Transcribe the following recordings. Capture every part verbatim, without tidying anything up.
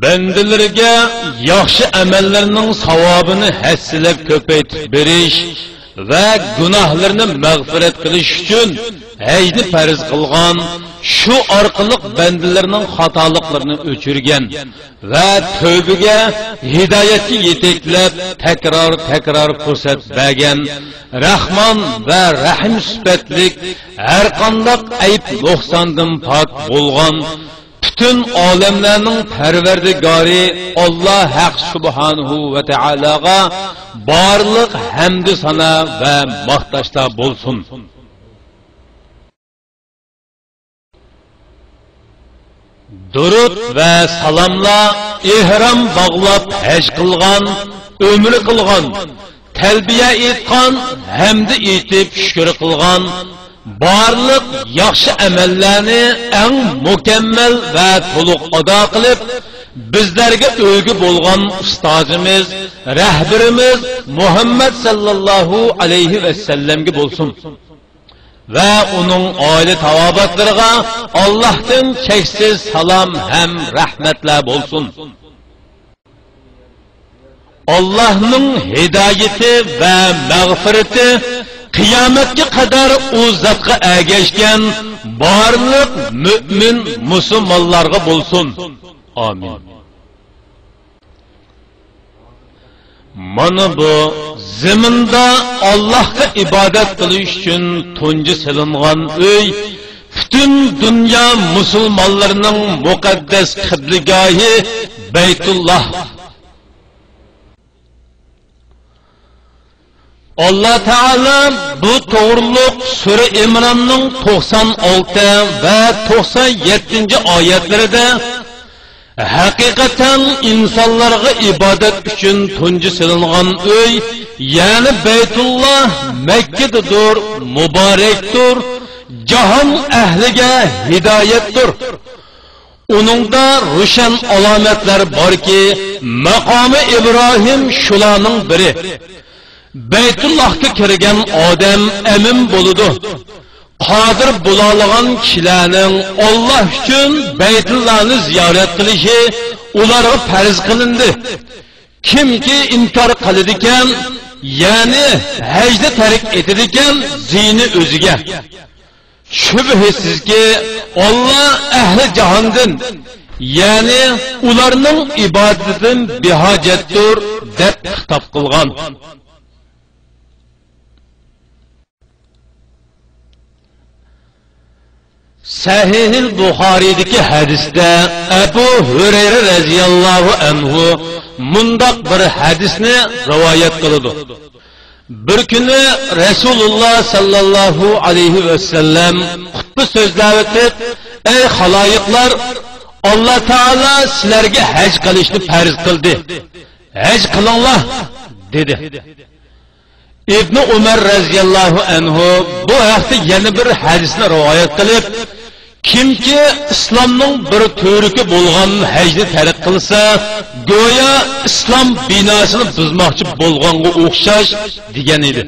بەندىلىرىگە ياخشى ئەمەللىرىنىڭ ساۋابىنى ھەسسىلەپ كۆپەيتىپ بېرىش ۋە گۇناھلىرىنى مەغپىرەت قىلىش ئۈچۈن ھەجنى پەرز قىلغان، شۇ ئارقىلىق بەندىلىرىنىڭ خاتالىقلىرىنى ئۆچۈرگەن ۋە تۆۋبىگە، ھىدايەتكە يېتەكلەپ، تەكرار-تەكرار پۇرسەت بەرگەن، رەھمان ۋە رەھىم سۈپەتلىك، ھەرقانداق ئەيىب-نۇقساندىن پاك بولغان، پۈتۈن ئالەملەرنىڭ پەرۋەردىگارى ئاللا ھەق سۇبھانەھۇ ۋە تائالاغا بارلىق ھەمدۇ سانا ۋە ماختاشلار بولسۇن. دۇرۇت ۋە سالاملار ئېھرام باغلاپ ھەج قىلغان، ئۆمرە قىلغان، تەلبىيە ئېيتقان، ھەمدە ئېيتىپ شۈكۈر قىلغان، بارلىق ياخشى ئەمەللەرنى ئەڭ مۇكەممەل ۋە تولۇق ئادا قىلىپ، بىزلەرگە ئۈلگە بولغان ئۇستازىمىز، رەھبىرىمىز مۇھەممەد ساللاللاھۇ ئەلەيھى ۋەسەللەمگە بولسۇن. ۋە ئۇنىڭ ئائىلە تاۋابىئاتلىرىغا ئاللاھتىن چەكسىز سالام ھەم رەھمەتلەر بولسۇن. ئاللاھنىڭ ھىدايىتى ۋە مەغپىرىتى قىيامەتكە قەدەر ئۇ زاتقا ئەگەشكەن بارلىق مۆمىن مۇسۇلمانلارغا بولسۇن. ئامىن. مانا بۇ زېمىندا ئاللاھقا ئىبادەت قىلىش ئۈچۈن تۇنجى سېلىنغان ئۆي، پۈتۈن دۇنيا مۇسۇلمانلىرىنىڭ مۇقەددەس قىبلىگاھى بەيتۇللاھ. ئاللا تائالا بۇ توغرۇلۇق سۈرە ئىمراننىڭ توقسان ئالتە ۋە توقسان يەتتىنچى ئايەتلىرىدە، ھەقىقەتەن ئىنسانلارغا ئىبادەت ئۈچۈن تۇنجى سېلىنغان ئۆي، يەنى بەيتۇللا مەككىدىدۇر، مۇبارەكتۇر، جاھان ئەھلىگە ھىدايەتتۇر. ئۇنىڭدا روشەن ئالامەتلەر باركى، ماقامى ئىبراھىم شۇلارنىڭ بىرى. بەيتۇللاھقا كىرگەن ئادەم ئەمىن بولىدۇ. قادىر بولالىغان كىشىلەرنىڭ ئاللا ئۈچۈن بەيتۇللانى زىيارەت قىلىشى ئۇلارغا پەرز قىلىندى. كىمكى ئىنكار قىلىدىكەن، يەنى ھەجنى تەرك ئېتىدىكەن، زىيىنى ئۆزىگە. شۈبھىسىزكى، ئاللا ئەھلى جاھاندىن، يەنى ئۇلارنىڭ ئىبادىتىدىن بىھاجەتتۇر، دەپ خىتاب قىلغان. سەھىھىل بۇخارىدىكى ھەدىستە ئەبۇ ھۇرەيرە رەزىياللاھۇ ئەنھۇ مۇنداق بىر ھەدىسنى رىۋايەت قىلىدۇ. بىر كۈنى رەسۇلۇللا ساللاللاھۇ ئەلەيھى ۋەسەللەم خۇتبە سۆزلەۋېتىپ، ئەي خالايىقلار، ئاللا تائالا سىلەرگە ھەج قىلىشنى پەرز قىلدى. ھەج قىلىڭلار، دېدى. ئىبنى ئۇمەر رەزىياللاھۇ ئەنھۇ بۇ ھەقتە يەنە بىر ھەدىسنى رىۋايەت قىلىپ، كىمكى ئىسلامنىڭ بىر تۈۋرۈكى بولغان ھەجنى تەرك قىلسا، گويا ئىسلام بىناسىنى بۇزماقچى بولغانغا ئوخشاش، دېگەن ئىدى.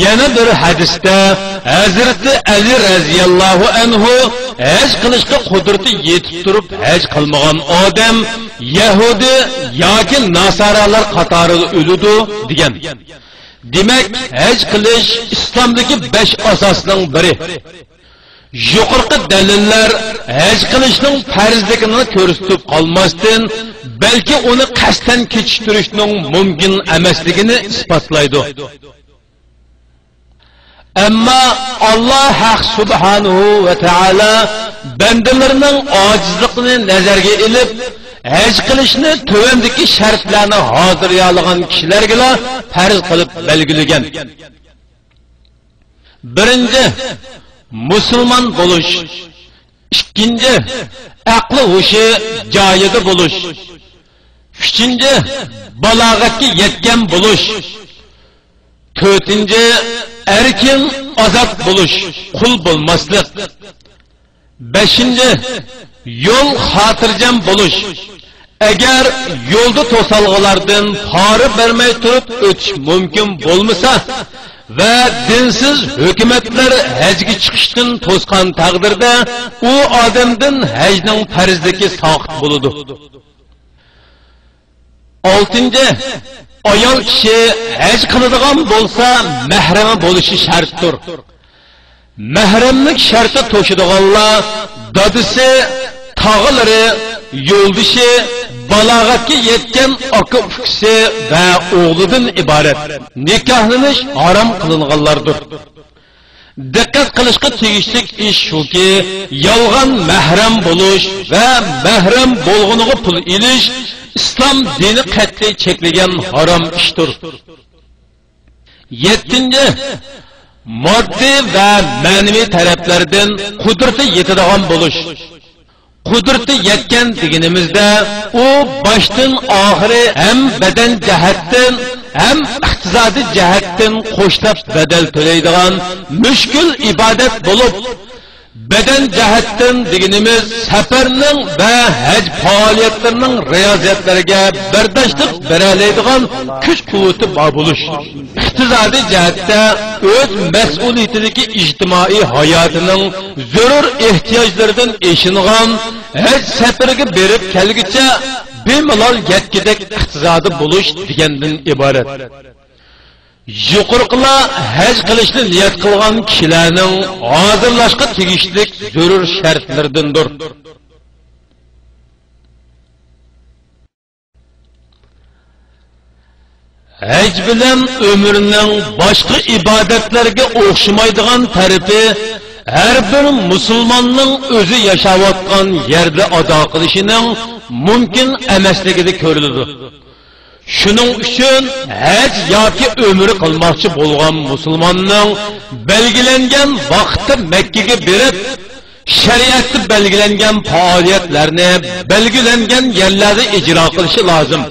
يەنە بىر ھەدىستە ھەزرىتى ئەلى رەزىياللاھۇ ئەنھۇ ھەج قىلىشقا قۇدرىتى يېتىپ تۇرۇپ ھەج قىلمىغان ئادەم يەھۇدىي ياكى ناسارالار قاتارىدا ئۆلىدۇ، دېگەن. دېمەك، ھەج قىلىش ئىسلامدىكى بەش ئاساسنىڭ بىرى. يۇقىرىقى دەلىللەر ھەج قىلىشنىڭ پەرزلىكىنى كۆرسىتىپ قالماستىن، بەلكى ئۇنى قەستەن كېچىكتۈرۈشنىڭ مۇمكىن ئەمەسلىكىنى ئىسپاتلايدۇ. ئەمما ئاللا ھەق سۇبھانەھۇ ۋە تائالا بەندىلىرىنىڭ ئاجىزلىقىنى نەزەرگە ئېلىپ، ھەج قىلىشنى تۆۋەندىكى شەرتلەرنى ھازىرلىيالىغان كىشىلەرگىلا پەرز قىلىپ بەلگىلىگەن. بىرىنچى، مۇسۇلمان بولۇش. ئىككىنچى، ئەقلى ھوشى جايىدا بولۇش. ئۈچىنچى، بالاغەتكە يەتكەن بولۇش. تۆتىنچى، ئەركىن ئازاد بولۇش، قۇل بولماسلىق. بەشىنچى، يول خاتىرجەم بولۇش. ئەگەر يولدا توسالغۇلاردىن پارە بەرمەي تۇرۇپ ئۆتۈش مۇمكىن بولمىسا، ۋە دىنسىز ھۆكۈمەتلەر ھەجگە چىقىشتىن توسقان تەقدىردە، ئۇ ئادەمدىن ھەجنىڭ پەرزلىكى ساقىت بولىدۇ. ئالتىنچى، ئايال كىشى ھەج قىلىدىغان بولسا، مەھرىمى بولۇشى شەرتتۇر. مەھرەملىك شەرتى توشىدىغانلار دادىسى، تاغىلىرى، يولدىشى، بالاغەتكە يەتكەن ئاكا-ئۇكىسى ۋە ئوغلىدىن ئىبارەت. نىكاھلىنىش ھارام قىلىنغانلاردۇر. دىققەت قىلىشقا تېگىشلىك ئىش شۇكى، يالغان مەھرەم بولۇش ۋە مەھرەم بولغىنىغا پۇل ئېلىش ئىسلام دىنى قەتئىي چەكلىگەن ھارام ئىشتۇر. يەتتىنچى، ماددىي ۋە مەنىۋى تەرەپلەردىن قۇدرىتى يېتىدىغان بولۇش. قۇدرىتى يەتكەن دېگىنىمىزدە، ئۇ باشتىن ئاخىرى ھەم بەدەن جەھەتتىن، ھەم ئىقتىسادىي جەھەتتىن قوشلاپ بەدەل تۆلەيدىغان مۈشكۈل ئىبادەت بولۇپ، بەدەن جەھەتتىن دېگىنىمىز سەپەرنىڭ ۋە ھەج پائالىيەتلىرىنىڭ رىيازىيەتلىرىگە بەرداشلىق بېرەلەيدىغان كۈچ-قۇۋۋىتى بار بولۇش. ئىقتىسادىي جەھەتتە ئۆز مەسئۇلىيىتىدىكى ئىجتىمائىي ھاياتىنىڭ زۆرۈر ئېھتىياجلىرىدىن ئېشىنغان، ھەج سەپىرىگە بېرىپ كەلگۈچە بىمالال يەتكۈدەك ئىقتىسادى بولۇش دېگەندىن ئىبارەت. يۇقىرىقىلار ھەج قىلىشنى نىيەت قىلغان كىشىلەرنىڭ ھازىرلاشقا تېگىشلىك زۆرۈر شەرتلىرىدىندۇر. ھەج بىلەن ئۆمرىنىڭ باشقا ئىبادەتلەرگە ئوخشىمايدىغان تەرىپى، ھەر بىر مۇسۇلماننىڭ ئۆزى ياشاۋاتقان يەردە ئادا قىلىشىنىڭ مۇمكىن ئەمەسلىكىدە كۆرۈلىدۇ. شۇنىڭ ئۈچۈن ھەج ياكى ئۆمرە قىلماقچى بولغان مۇسۇلماننىڭ بەلگىلەنگەن ۋاقىتتا مەككىگە بېرىپ، شەرىئەتتە بەلگىلەنگەن پائالىيەتلەرنى بەلگىلەنگەن يەرلەردە ئىجرا قىلىشى لازىم.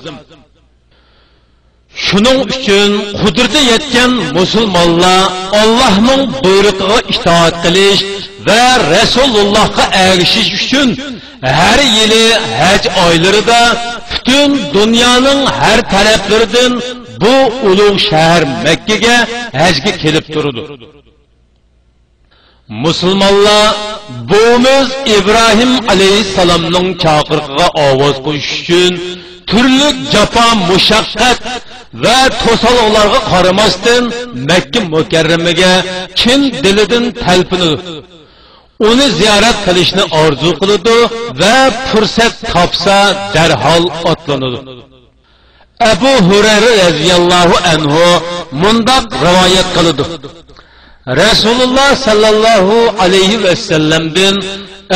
شۇنىڭ ئۈچۈن قۇدرىتى يەتكەن مۇسۇلمانلار ئاللاھنىڭ بۇيرۇقىغا ئىتائەت قىلىش ۋە رەسۇلۇللاھقا ئەگىشىش ئۈچۈن ھەر يىلى ھەج ئايلىرىدا پۈتۈن دۇنيانىڭ ھەر تەرەپلىرىدىن بۇ ئۇلۇغ شەھەر مەككىگە ھەجگە كېلىپ تۇرىدۇ. مۇسۇلمانلار بوۋىمىز ئىبراھىم ئەلەيھىسسالامنىڭ چاقىرىقىغا ئاۋاز قوشۇش ئۈچۈن تۈرلۈك جاپا-مۇشەققەت ۋە توسالغۇلارغا قارىماستىن، مەككە مۇكەررەمىگە چىن دىلىدىن تەلپۈنىدۇ. ئۇنى زىيارەت قىلىشنى ئارزۇ قىلىدۇ ۋە پۇرسەت تاپسا، دەرھال ئاتلىنىدۇ. ئەبۇ ھۇرەيرە رەزىياللاھۇ ئەنھۇ مۇنداق رىۋايەت قىلىدۇ: رەسۇلۇللا ساللاللاھۇ ئەلەيھى ۋەسەللەمدىن،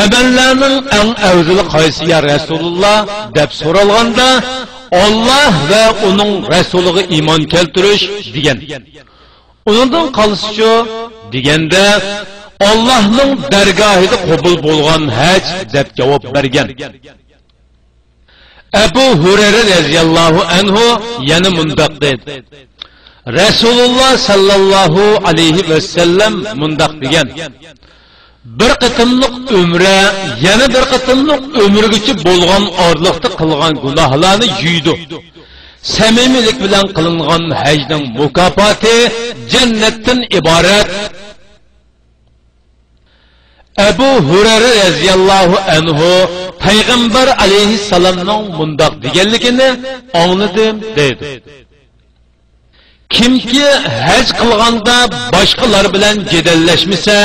«ئەمەللەرنىڭ ئەڭ ئەۋزىلى قايسى، يا رەسۇلۇللا؟» دەپ سورالغاندا، «ئاللاھ ۋە ئۇنىڭ رەسۇلىغا ئىمان كەلتۈرۈش» دېگەن. «ئۇنىڭدىن قالسىچۇ؟» دېگەندە، «ئاللاھنىڭ دەرگاھىدا قوبۇل بولغان ھەج» دەپ جاۋاب بەرگەن. ئەبۇ ھۇرەيرە رەزىياللاھۇ ئەنھۇ يەنە مۇنداق دېدى: رەسۇلۇللا ساللاللاھۇ ئەلەيھى ۋەسەللەم مۇنداق دېگەن: «بىر قېتىملىق ئۆمرە يەنە بىر قېتىملىق ئۆمرىگىچە بولغان ئارىلىقتا قىلغان گۇناھلارنى يۇيىدۇ. سەمىمىيلىك بىلەن قىلىنغان ھەجنىڭ مۇكاپاتى جەننەتتىن ئىبارەت.» ئەبۇ ھۇرەيرە رەزىياللاھۇ ئەنھۇ پەيغەمبەر ئەلەيھىسسالامنىڭ مۇنداق دېگەنلىكىنى ئاڭلىدىم، دەيدۇ: «كىمكى ھەج قىلغاندا باشقىلار بىلەن جېدەللەشمىسە،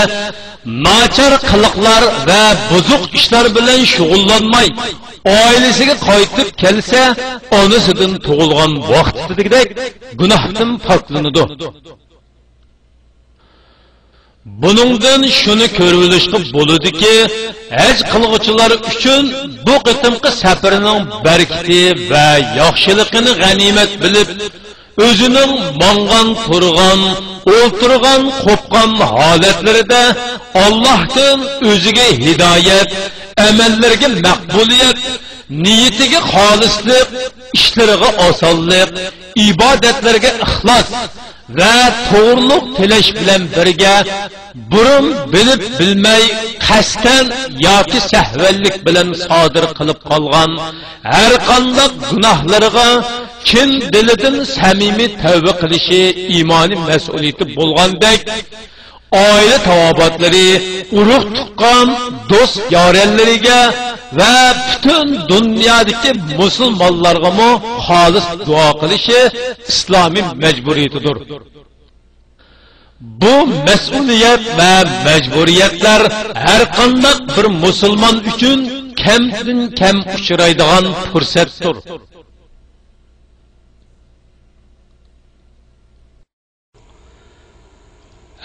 ناچار قىلىقلار ۋە بۇزۇق ئىشلار بىلەن شۇغۇللانماي، ئائىلىسىگە قايتىپ كەلسە، ئانىسىدىن تۇغۇلغان ۋاقتىدىكىدەك گۇناھتىن پاكلىنىدۇ.» بۇنىڭدىن شۇنى كۆرۈۋېلىشقا بولىدۇكى، ھەج قىلغۇچىلار ئۈچۈن بۇ قېتىمقى سەپىرىنىڭ بەرىكىتى ۋە ياخشىلىقىنى غەنىيمەت بىلىپ، ئۆزىنىڭ ماڭغان، تۇرغان، ئولتۇرغان، قوپقان ھالەتلىرىدە ئاللاھتىن ئۆزىگە ھىدايەت، ئەمەللىرىگە مەقبۇلىيەت، نىيىتىگە خالىسلىق، ئىشلىرىغا ئاسانلىق، ئىبادەتلىرىگە ئىخلاس، ۋە توغرىلىق تىلەش بىلەن بىرگە، بۇرۇن بىلىپ بىلمەي، قەستەن ياكى سەھۋەنلىك بىلەن سادىر قىلىپ قالغان ھەرقانداق گۇناھلىرىغا چىن دىلىدىن سەمىمىي تەۋبە قىلىشى ئىمانىي مەسئۇلىيىتى بولغاندەك، ئائىلە تاۋابىئاتلىرى، ئۇرۇق-تۇغقان، دوست-يارەنلىرىگە ۋە پۈتۈن دۇنيادىكى مۇسۇلمانلارغىمۇ خالىس دۇئا قىلىشى ئىسلامىي مەجبۇرىيىتىدۇر. بۇ مەسئۇلىيەت ۋە مەجبۇرىيەتلەر ھەرقانداق بىر مۇسۇلمان ئۈچۈن كەمدىن كەم ئۇچرايدىغان پۇرسەتتۇر.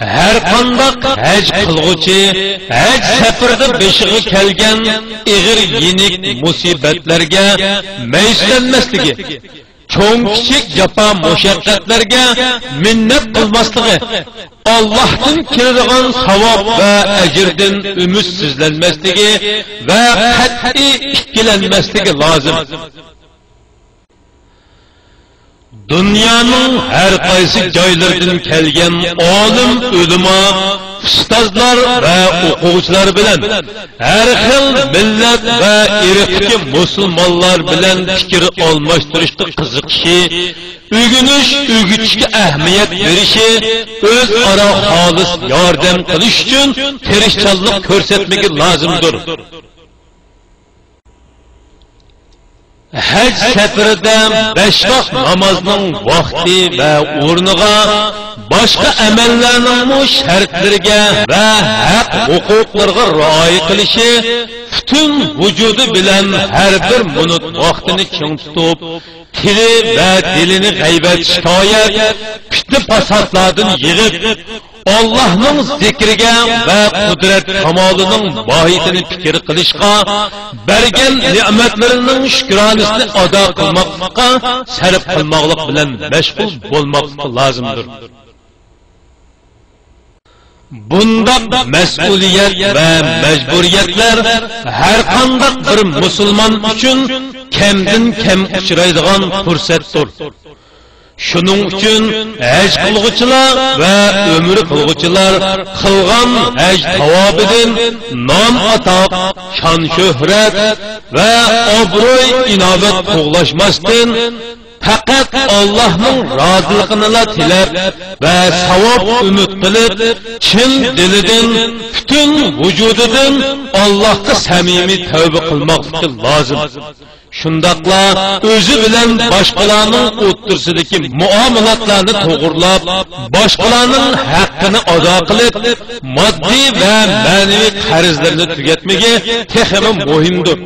ھەرقانداق ھەج قىلغۇچى ھەج سەپىرىدە بېشىغا كەلگەن ئېغىر يېنىك مۇسىبەتلەرگە مەيۈسلەنمەسلىكى، چوڭ-كىچىك جاپا-مۇشەققەتلەرگە مىننەت قىلماسلىقى، ئاللاھتىن كېلىدىغان ساۋاب ۋە ئەجىردىن ئۈمىدسىزلەنمەسلىكى ۋە قەتئىي ئىككىلەنمەسلىكى لازىم. دۇنيانىڭ ھەر قايسى جايلىرىدىن كەلگەن ئالىم، ئۆلىما، ئۇستازلار ۋە ئوقۇغۇچىلار بىلەن ھەر خىل مىللەت ۋە ئىرقتىكى مۇسۇلمانلار بىلەن پىكىر ئالماشتۇرۇشقا قىزىقىشى، ئۆگىنىش، ئۆگىتىشكە ئەھمىيەت بېرىشى، ئۆزئارا خالىس ياردەم قىلىش ئۈچۈن تىرىشچانلىق كۆرسەتمىكى لازىمدۇر. ھەج سەپىرىدە بەش ۋاق نامازنىڭ ۋاقتى ۋە ئورنىغا، باشقا ئەمەللەرنىڭمۇ شەرتلىرىگە ۋە ھەق ھوقۇقلىرىغا رىئايە قىلىشى، پۈتۈن ۋۇجۇدى بىلەن ھەر بىر مىنۇت ۋاقتىنى چىڭ تۇتۇپ، تىلى ۋە دىلىنى غەيۋەت، شىكايەت، پىتنە-پاساتلاردىن يىغىپ، ئاللاھنىڭ زىكرىگە ۋە قۇدرەت كامالىنىڭ ماھىيىتىنى پىكىر قىلىشقا، بەرگەن نېمەتلىرىنىڭ شۈكرانىسىنى ئادا قىلماقلىققا سەرپ قىلماقلىق بىلەن مەشغۇل بولماقلىقى لازىمدۇر. بۇنداق مەسئۇلىيەت ۋە مەجبۇرىيەتلەر ھەرقانداق بىر مۇسۇلمان ئۈچۈن كەمدىن كەم ئۇچرايدىغان پۇرسەتتۇر. شۇنىڭ ئۈچۈن ھەج قىلغۇچىلار ۋە ئۆمرە قىلغۇچىلار قىلغان ھەج تاۋابىدىن نام-ئاتاق، شان-شۆھرەت ۋە ئابرۇي-ئىناۋەت قوغلاشماستىن، پەقەت ئاللاھنىڭ رازىلىقىنىلا تىلەپ ۋە ساۋاب ئۈمىد قىلىپ، چىن دىلىدىن، پۈتۈن ۋۇجۇدىدىن ئاللاھقا سەمىمىي تەۋبە قىلماقلىقى لازىم. شۇنداقلا ئۆزى بىلەن باشقىلارنىڭ ئوتتۇرىسىدىكى مۇئامىلاتلارنى توغرىلاپ، باشقىلارنىڭ ھەققىنى ئادا قىلىپ، ماددىي ۋە مەنىۋى قەرزلىرىنى تۈگەتمىكى تېخىمۇ مۇھىمدۇر.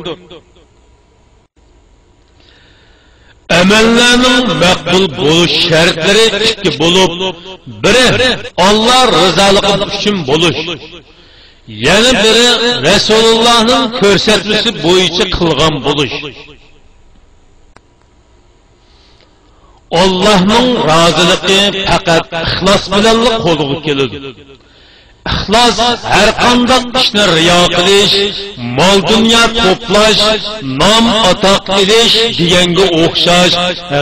ئەمەللەرنىڭ مەقبۇل بولۇش شەرتلىرى ئىككى بولۇپ، بىرى، ئاللا رىزالىقى ئۈچۈن بولۇش، يەنە بىرى، رەسۇلۇللاھنىڭ كۆرسەتمىسى بويىچە قىلغان بولۇش. ئاللاھنىڭ رازىلىقى پەقەت ئىخلاس بىلەنلا قولغا كېلىدۇ. ئىخلاس ھەرقانداق ئىشنى رىيا قىلىش، مال-دۇنيا توپلاش، نام-ئاتاق ئېلىش دېگەنگە ئوخشاش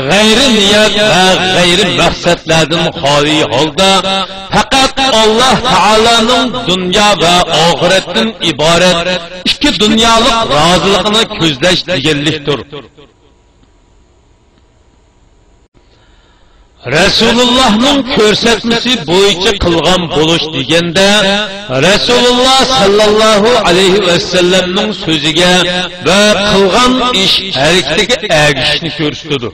غەيرىي نىيەت ۋە غەيرىي مەقسەتلەردىن خالىي ھالدا، پەقەت ئاللا تائالانىڭ دۇنيا ۋە ئاخىرەتتىن ئىبارەت ئىككى دۇنيالىق رازىلىقىنى كۆزلەش دېگەنلىكتۇر. رەسۇلۇللاھنىڭ كۆرسەتمىسى بويىچە قىلغان بولۇش دېگەندە، رەسۇلۇللا ساللاللاھۇ ئەلەيھى ۋەسەللەمنىڭ سۆزىگە ۋە قىلغان ئىش ھەرىكىتىگە ئەگىشىشنى كۆرسىتىدۇ.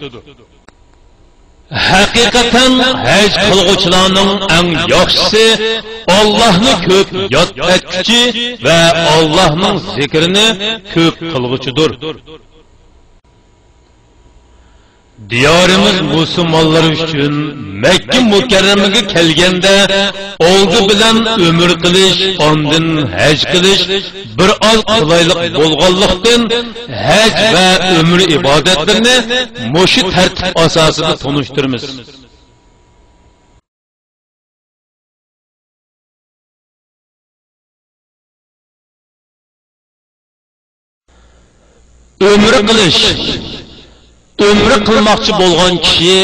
ھەقىقەتەن ھەج قىلغۇچىلارنىڭ ئەڭ ياخشىسى ئاللاھنى كۆپ ياد ئەتكۈچى ۋە ئاللاھنىڭ زىكرىنى كۆپ قىلغۇچىدۇر. دىيارىمىز مۇسۇلمانلىرى ئۈچۈن مەككە مۇكەررەمىگە كەلگەندە، ئالدى بىلەن ئۆمرە قىلىش، ئاندىن ھەج قىلىش بىر ئاز قولايلىق بولغانلىقتىن، ھەج ۋە ئۆمرە ئىبادەتلىرىنى مۇشۇ تەرتىپ ئاساسىدا تونۇشتۇرىمىز. ئۆمرە قىلىش. ئۆمرە قىلماقچى بولغان كىشى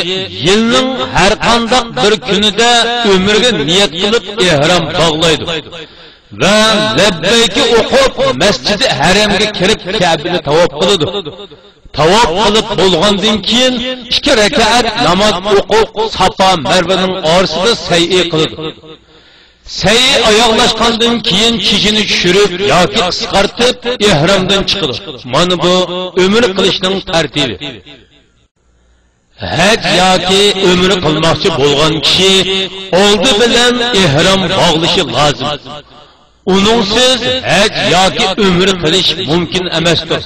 يىلنىڭ ھەر قانداق بىر كۈنىدە ئۆمرىگە نىيەت قىلىپ ئېھرام باغلايدۇ ۋە لەببەيكە ئوقۇپ، مەسجىدى ھەرەمگە كىرىپ، كەبىنى تاۋاپ قىلىدۇ. تاۋاپ قىلىپ بولغاندىن كېيىن، ئىككى رەكەت ناماز ئوقۇپ، ساپا مەرۋىنىڭ ئارىسىدا سەيئى قىلىدۇ. سەي ئاياغلاشقاندىن كېيىن چېچىنى چۈشۈرۈپ ياكى قىسقارتىپ ئېھرامدىن چىقىدۇ. مانا بۇ ئۆمرە قىلىشنىڭ تەرتىپى. ھەج ياكى ئۆمرە قىلماقچى بولغان كىشى ئالدى بىلەن ئېھرام باغلىشى لازىم. ئۇنىڭسىز ھەج ياكى ئۆمرە قىلىش مۇمكىن ئەمەستۇر.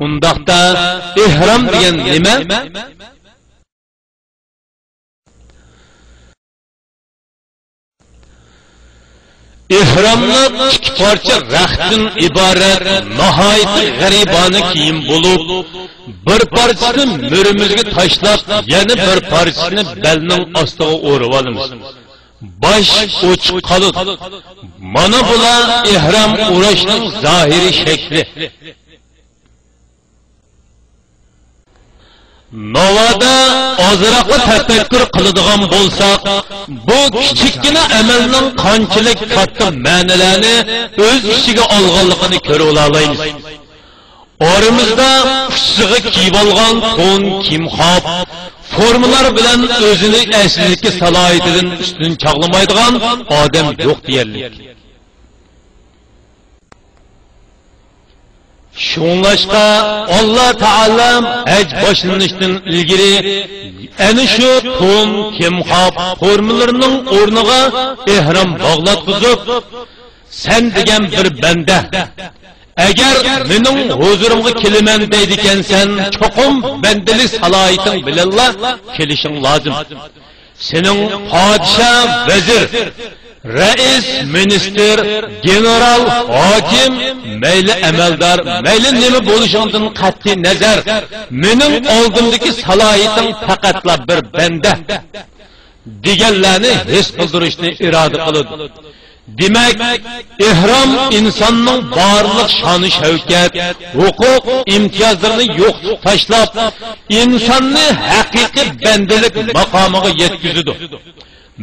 ئۇنداقتا ئېھرام دېگەن نېمە؟ ئېھراملىق ئىككى پارچە رەختتىن ئىبارەت ناھايىتى غەرىبانە كىيىم بولۇپ، بىر پارچىسىنى مۈرىمىزگە تاشلاپ، يەنە بىر پارچىسىنى بەلنىڭ ئاستىغا ئورىۋالىمىز. باش ئوچۇق قالىدۇ. مانا بۇلار ئېھرام ئوراشنىڭ زاھىرىي شەكلى. ناۋادا ئازراقلا تەپەككۇر قىلىدىغان بولساق، بۇ كىچىككىنە ئەمەلنىڭ قانچىلىك كاتتا مەنىلەرنى ئۆز ئىچىگە ئالغانلىقىنى كۆرۈۋالالايمىز. ئارىمىزدا ئۇچىسىغا كىيىۋالغان تون، كىمخاپ، فورمىلار بىلەن ئۆزىنى ئەسلىدىكى سالاھىيىتىدىن ئۈستۈن چاغلىمايدىغان ئادەم يوق دېيەرلىك. شۇڭلاشقا، ئاللا تائالا ھەج باشلىنىشتىن ئىلگىرى ئەنە شۇ تون، كىمخاپ، فورمىلىرىنىڭ ئورنىغا ئېھرام باغلاتقۇزۇپ، سەن دېگەن بىر بەندە، ئەگەر مېنىڭ ھۇزۇرۇمغا كېلىمەن دەيدىكەنسەن، چوقۇم بەندىلىك سالاھىيىتىڭ بىلەنلا كېلىشىڭ لازىم. سېنىڭ پادىشاھ، ۋەزىر، رەئىس، مىنىستىر، گېنېرال، ھاكىم، مەيلى ئەمەلدار، مەيلى نېمە بولۇشۇڭدىن قەتئىي نەزەر، مېنىڭ ئالدىمدىكى سالاھىيىتىڭ پەقەتلا بىر بەندە دېگەنلەرنى ھېس قىلدۇرۇشنى ئىرادە قىلىدۇ. دېمەك، ئېھرام ئىنساننىڭ بارلىق شانۇ-شەۋكەت، ھوقۇق، ئىمتىيازلىرىنى يوقىتىپ تاشلاپ، ئىنساننى ھەقىقىي بەندىلىك ماقامىغا يەتكۈزىدۇ.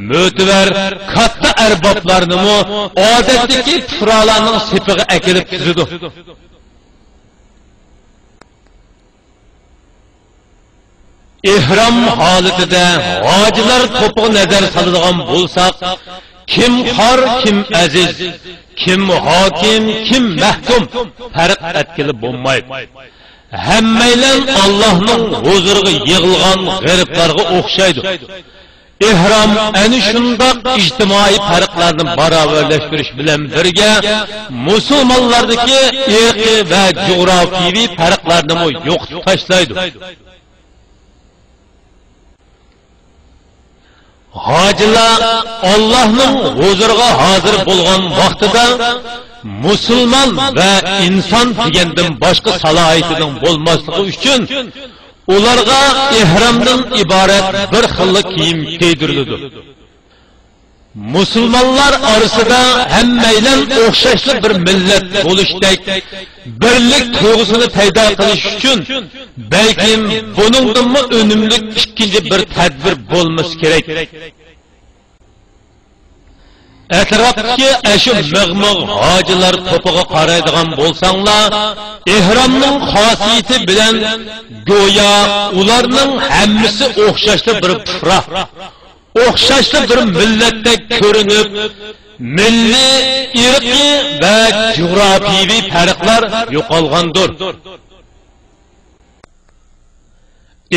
مۆتىۋەر كاتتا ئەربابلارنىمۇ ئادەتتىكى پۇقرالارنىڭ سېپىغا ئەكېلىپ تىزىدۇ. ئېھرام ھالىتىدە ھاجىلار توپىغا نەزەر سالىدىغان بولساق، كىم خار، كىم ئەزىز، كىم ھاكىم، كىم مەھكۇم، پەرق ئەتكىلى بولمايدۇ. ھەممەيلەن ئاللاھنىڭ ھۇزۇرىغا يىغىلغان غېرىبلارغا ئوخشايدۇ. ئېھرام ئەنە شۇنداق ئىجتىمائىي پەرقلەرنى باراۋەرلەشتۈرۈش بىلەن بىرگە، مۇسۇلمانلاردىكى ئىرقىي ۋە جۇغراپىيىۋى پەرقلەرنىمۇ يوقىتىپ تاشلايدۇ. ھاجىلار ئاللاھنىڭ ھۇزۇرىغا ھازىر بولغان ۋاقتىدا، مۇسۇلمان ۋە ئىنسان دېگەندىن باشقا سالاھىيىتىنىڭ بولماسلىقى ئۈچۈن، ئۇلارغا ئېھرامدىن ئىبارەت بىر خىللا كىيىم كىيدۈرۈلىدۇ. مۇسۇلمانلار ئارىسىدا ھەممەيلەن ئوخشاشلا بىر مىللەت بولۇشتەك بىرلىك تۇيغۇسىنى پەيدا قىلىش ئۈچۈن، بەلكىم بۇنىڭدىنمۇ ئۈنۈملۈك ئىككىنچى بىر تەدبىر بولمىسا كېرەك. ئەتراپتىكى ئەشۇ مىغ-مىغ ھاجىلار توپىغا قارايدىغان بولساڭلار، ئېھرامنىڭ خاسىيىتى بىلەن گويا ئۇلارنىڭ ھەممىسى ئوخشاشلا بىر پۇقرا، ئوخشاشلا بىر مىللەتتەك كۆرۈنۈپ، مىللىي، ئىرقىي ۋە جۇغراپىيىۋى پەرقلەر يوقالغاندۇر.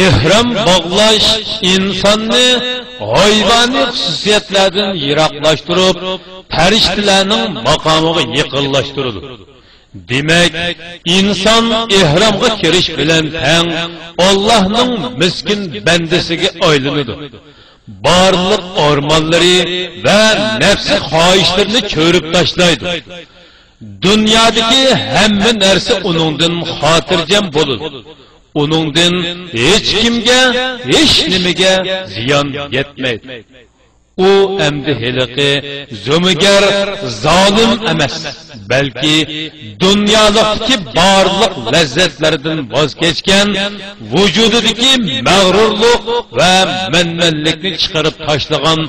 ئېھرام باغلاش ئىنساننى ھايۋانىي خۇسۇسىيەتلەردىن يىراقلاشتۇرۇپ، پەرىشتىلەرنىڭ ماقامىغا يېقىنلاشتۇرىدۇ. دېمەك، ئىنسان ئېھرامغا كىرىش بىلەن تەڭ ئاللاھنىڭ مىسكىن بەندىسىگە ئايلىنىدۇ. بارلىق ئارمانلىرى ۋە نەپسى خاھىشلىرىنى چۆرۈپ تاشلايدۇ. دۇنيادىكى ھەممە نەرسە ئۇنىڭدىن خاتىرجەم بولىدۇ. ئۇنىڭدىن ھېچكىمگە، ھېچنېمىگە زىيان يەتمەيدۇ. ئۇ ئەمدى ھېلىقى زومىگەر، زالىم ئەمەس، بەلكى دۇنيالىقتىكى بارلىق لەززەتلەردىن ۋاز كەچكەن، ۋۇجۇدىدىكى مەغرۇرلۇق ۋە مەنمەنلىكنى چىقىرىپ تاشلىغان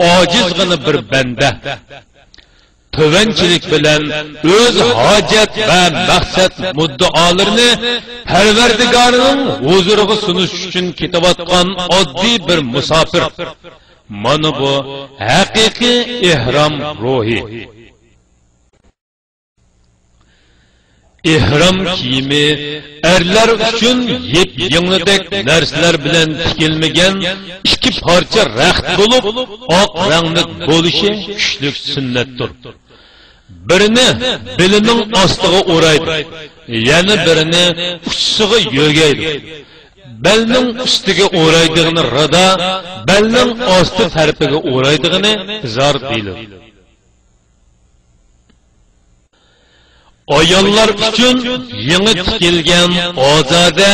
ئاجىزغىنا بىر بەندە. تۆۋەنچىلىك بىلەن ئۆز ھاجەت ۋە مەقسەت مۇددىئالىرىنى پەرۋەردىگارىنىڭ ھۇزۇرىغا سۇنۇش ئۈچۈن كېتىۋاتقان ئاددىي بىر مۇساپىر. مانا بۇ ھەقىقىي ئېھرام روھى. ئېھرام كىيىمى ئەرلەر ئۈچۈن يىپ-يىڭنىدەك نەرسىلەر بىلەن تىكىلمىگەن ئىككى پارچە رەخت بولۇپ، ئاق رەڭلىك بولۇشى كۈچلۈك سۈننەتتۇر. بىرىنى بېلىنىڭ ئاستىغا ئورايدۇ، يەنە بىرىنى ئۇچىسىغا يۆگەيدۇ. بەلنىڭ ئۈستىگە ئورايدىغىنى رىدا، بەلنىڭ ئاستى تەرىپىگە ئورايدىغىنى ئىزار دېيىلىدۇ. ئاياللار ئۈچۈن يېڭى تىكىلگەن ئازادە،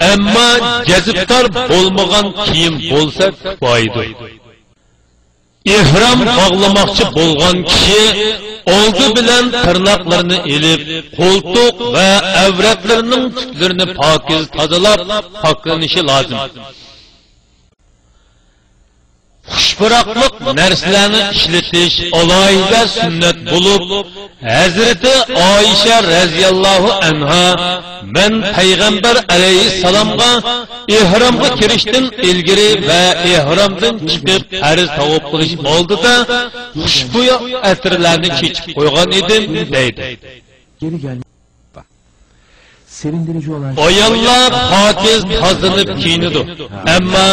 ئەمما جەزبدار بولمىغان كىيىم بولسا كۇپايىدۇر. ئېھرام باغلىماقچى بولغان كىشى ئالدى بىلەن تىرناقلىرىنى ئېلىپ، قولتۇق ۋە ئەۋرەتلىرىنىڭ تۈكلىرىنى پاكىز تازىلاپ پاكلىنىشى لازىم. خۇش پۇراقلىق نەرسىلەرنى ئىشلىتىش ئالاھىدە سۈننەت بولۇپ، ھەزرىتى ئائىشە رەزىياللاھۇ ئەنھا، مەن پەيغەمبەر ئەلەيھىسسالامغا ئېھرامغا كىرىشتىن ئىلگىرى ۋە ئېھرامدىن چىقىپ پەرز تاۋاپ قىلىش ئالدىدا خۇشبۇي ئەتىرلەرنى چېچىپ قويغان ئىدىم، دەيدۇ. ئاياللار پاكىز تازىلىنىپ كىيىنىدۇ، ئەمما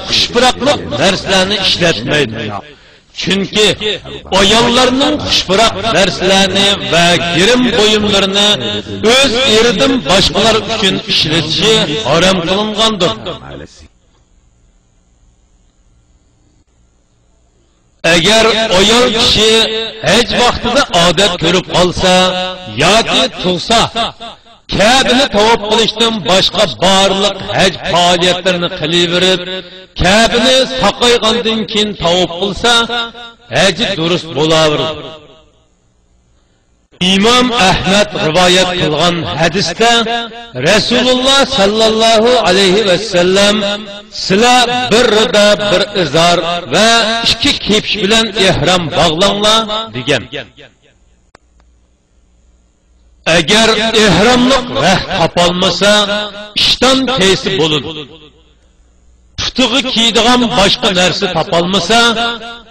خۇش پۇراقلىق نەرسىلەرنى ئىشلەتمەيدۇ. چۈنكى ئاياللارنىڭ خۇش پۇراق نەرسىلەرنى ۋە گىرىم بۇيۇملىرىنى ئۆز ئېرىدىن باشقىلار ئۈچۈن ئىشلىتىشى ھارام قىلىنغاندۇر. ئەگەر ئايال كىشى ھەج ۋاقتىدا ئادەت كۆرۈپ قالسا ياكى تۇغسا، كەبىنى تاۋاپ قىلىشتىن باشقا بارلىق ھەج پائالىيەتلىرىنى قىلىۋېرىپ، كەبىنى ساقايغاندىن كېيىن تاۋاپ قىلسا، ھەجى دۇرۇس بولاۋېرىدۇ. ئىمام ئەھمەد رىۋايەت قىلغان ھەدىستە رەسۇلۇللا ساللاللاھۇ ئەلەيھى ۋەسەللەم، سىلەر بىر رىدا، بىر ئىزار ۋە ئىككى كېپىش بىلەن ئېھرام باغلاڭلار، دېگەن. ئەگەر ئېھراملىق رەخت تاپالمىسا، ئىشتان كىيسە بولىدۇ. پۇتىغا كىيىدىغان باشقا نەرسە تاپالمىسا،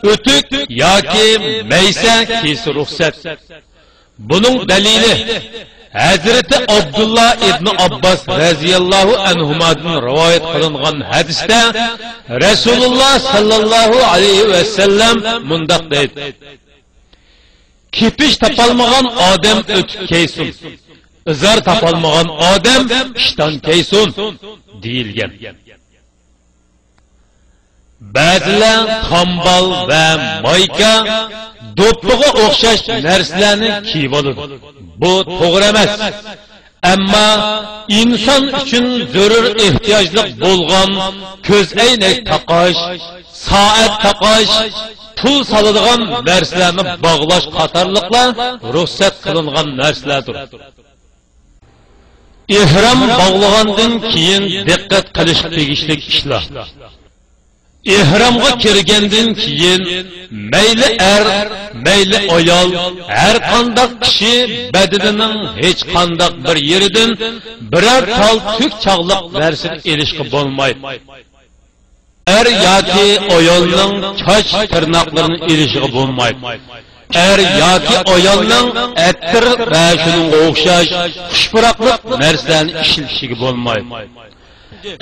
ئۆتۈك ياكى مەيسە كىيسە رۇخسەت. بۇنىڭ دەلىلى ھەزرىتى ئابدۇللا ئىبنى ئابباس رەزىياللاھۇ ئەنھۇمادىن رىۋايەت قىلىنغان ھەدىستە رەسۇلۇللا ساللاللاھۇ ئەلەيھى ۋەسەللەم مۇنداق دەيدۇ: كېپىش تاپالمىغان ئادەم ئۆتۈك كىيسۇن، ئىزار تاپالمىغان ئادەم ئىشتان كىيسۇن، دېيىلگەن. بەزىلەر قامبال ۋە مايكا، دوپپىغا ئوخشاش نەرسىلەرنى كىيىۋالىدۇ. بۇ توغرا ئەمەس. ئەمما ئىنسان ئۈچۈن زۆرۈر ئېھتىياجلىق بولغان كۆز ئەينەك تاقاش، سائەت تاقاش، پۇل سالىدىغان نەرسىلەرنى باغلاش قاتارلىقلار رۇخسەت قىلىنغان نەرسىلەردۇر. ئېھرام باغلىغاندىن كېيىن دىققەت قىلىشقا تېگىشلىك ئىشلار. ئېھرامغا كىرگەندىن كېيىن مەيلى ئەر، مەيلى ئايال، ھەر قانداق كىشى بەدىنىنىڭ ھېچقانداق بىر يېرىدىن بىرەر تال تۈك چاغلىق نەرسىنى ئېلىشقا بولمايدۇ. ئەر ياكى ئايالنىڭ چاچ تىرناقلىرىنى ئېلىشىغا بولمايدۇ. ئەر ياكى ئايالنىڭ ئەتىر ۋە شۇنىڭغا ئوخشاش خۇش پۇراقلىق نەرسىلەرنى ئىشلىتىشىگە بولمايدۇ.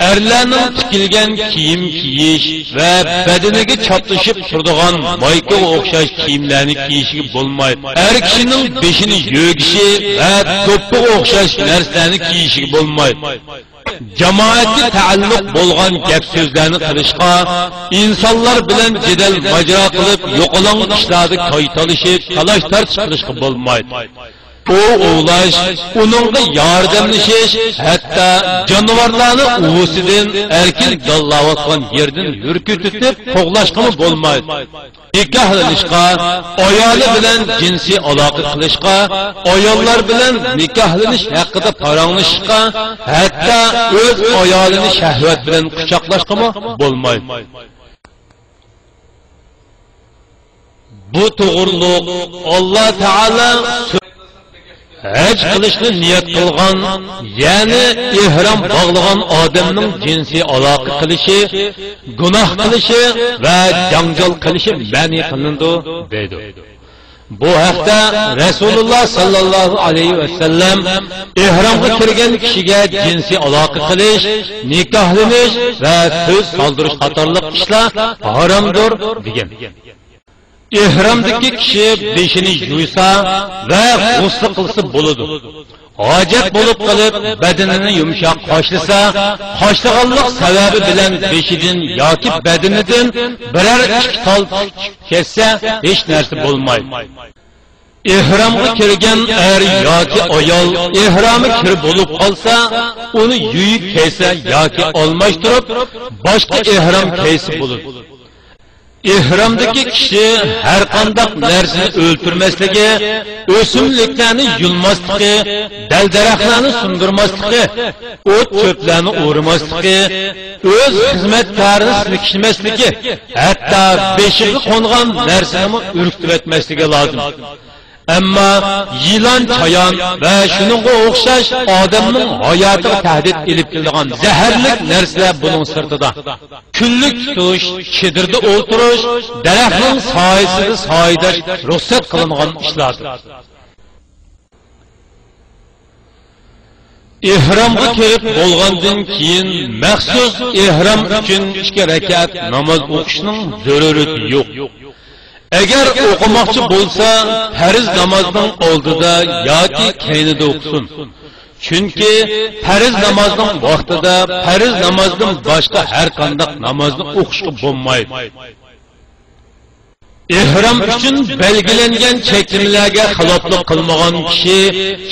ئەرلەرنىڭ تىكىلگەن كىيىم كىيىش ۋە بەدىنىگە چاپلىشىپ تۇرىدىغان مايكىغا ئوخشاش كىيىملەرنى كىيىشىگە بولمايدۇ. ئەر كىشىنىڭ بېشىنى يۆگىشى ۋە دوپپىغا ئوخشاش نەرسىلەرنى كىيىشىگە بولمايدۇ. جامائەتكە تەئەللۇق بولغان گەپ-سۆزلەرنى قىلىشقا، ئىنسانلار بىلەن جېدەل-ماجىرا قىلىپ، يوقىلاڭ ئىشلاردا كاي تالىشىپ، تالاش-تارتىش قىلىشقا بولمايدۇ. ئوۋ ئوۋلاش، ئۇنىڭغا ياردەملىشىش، ھەتتا جانىۋارلارنى ئۇۋىسىدىن، ئەركىن دانلاۋاتقان يېرىدىن يۈركۈتۈتۈپ قوغلاشقىمۇ بولمايدۇ. نىكاھلىنىشقا، ئايالى بىلەن جىنسىي ئالاقە قىلىشقا، ئاياللار بىلەن نىكاھلىنىش ھەققىدە پاراڭلىشىشقا، ھەتتا ئۆز ئايالىنى شەھۋەت بىلەن قۇچاقلاشقىمۇ بولمايدۇ. بۇ توغرۇلۇق ئاللا تائالا ھەج قىلىشنى نىيەت قىلغان، يەنى ئېھرام باغلىغان ئادەمنىڭ جىنسىي ئالاقە قىلىشى، گۇناھ قىلىشى ۋە جاڭجال قىلىشى مەنئى قىلىنىدۇ، دەيدۇ. بۇ ھەقتە رەسۇلۇللا ساللاللاھۇ ئەلەيھى ۋەسەللەم ئېھرامغا كىرگەن كىشىگە جىنسىي ئالاقە قىلىش، نىكاھلىنىش ۋە سۆز سالدۇرۇش قاتارلىق ئىشلار ھارامدۇر، دېگەن. ئېھرامدىكى كىشى بېشىنى يۇيسا ۋە غۇسلى قىلسا بولىدۇ. ھاجەت بولۇپ قېلىپ، بەدىنىنى يۇمشاق قاشلىسا، قاشلىغانلىق سەۋەبى بىلەن بېشىدىن ياكى بەدىنىدىن بىرەر ئىككى تال چۈشۈپ كەتسە، ھېچ نەرسە بولمايدۇ. ئېھرامغا كىرگەن ئەر ياكى ئايال ئېھرامى كىر بولۇپ قالسا، ئۇنى يۇيۇپ كىيسە ياكى ئالماشتۇرۇپ، باشقا ئېھرام كىيسە بولىدۇ. ئېھرامدىكى كىشى ھەر قانداق نەرسىنى ئۆلتۈرمەسلىكى، ئۆسۈملۈكلەرنى يۇلماسلىقى، دەل-دەرەخلەرنى سۇندۇرماسلىقى، ئوت-چۆپلەرنى ئورىماسلىقى، ئۆز خىزمەتكارىنى سىلكىشمەسلىكى، ھەتتا بېشىغا قونغان نەرسىنىمۇ ئۈركۈتۈۋەتمەسلىكى لازىم. ئەمما يىلان، چايان ۋە شۇنىڭغا ئوخشاش ئادەمنىڭ ھاياتىغا تەھدىت ئېلىپ كېلىدىغان زەھەرلىك نەرسىلەر بۇنىڭ سىرتىدا. كۈنلۈك تۇتۇش، چېدىردا ئولتۇرۇش، دەرەخنىڭ سايىسىدا سايىداش رۇخسەت قىلىنغان ئىشلاردۇر. ئېھرامغا كىرىپ بولغاندىن كېيىن مەخسۇس ئېھرام ئۈچۈن ئىككى رەكەت ناماز ئوقۇشنىڭ زۆرۈرىيىتى يوق. ئەگەر ئوقۇماقچى بولسا، پەرز نامازنىڭ ئالدىدا ياكى كەينىدە ئوقۇسۇن. چۈنكى پەرز نامازنىڭ ۋاقتىدا پەرز نامازدىن باشقا ھەر قانداق نامازنى ئوقۇشقا بولمايدۇ. ئېھرام ئۈچۈن بەلگىلەنگەن چەكلىمىلەرگە خىلاپلىق قىلمىغان كىشى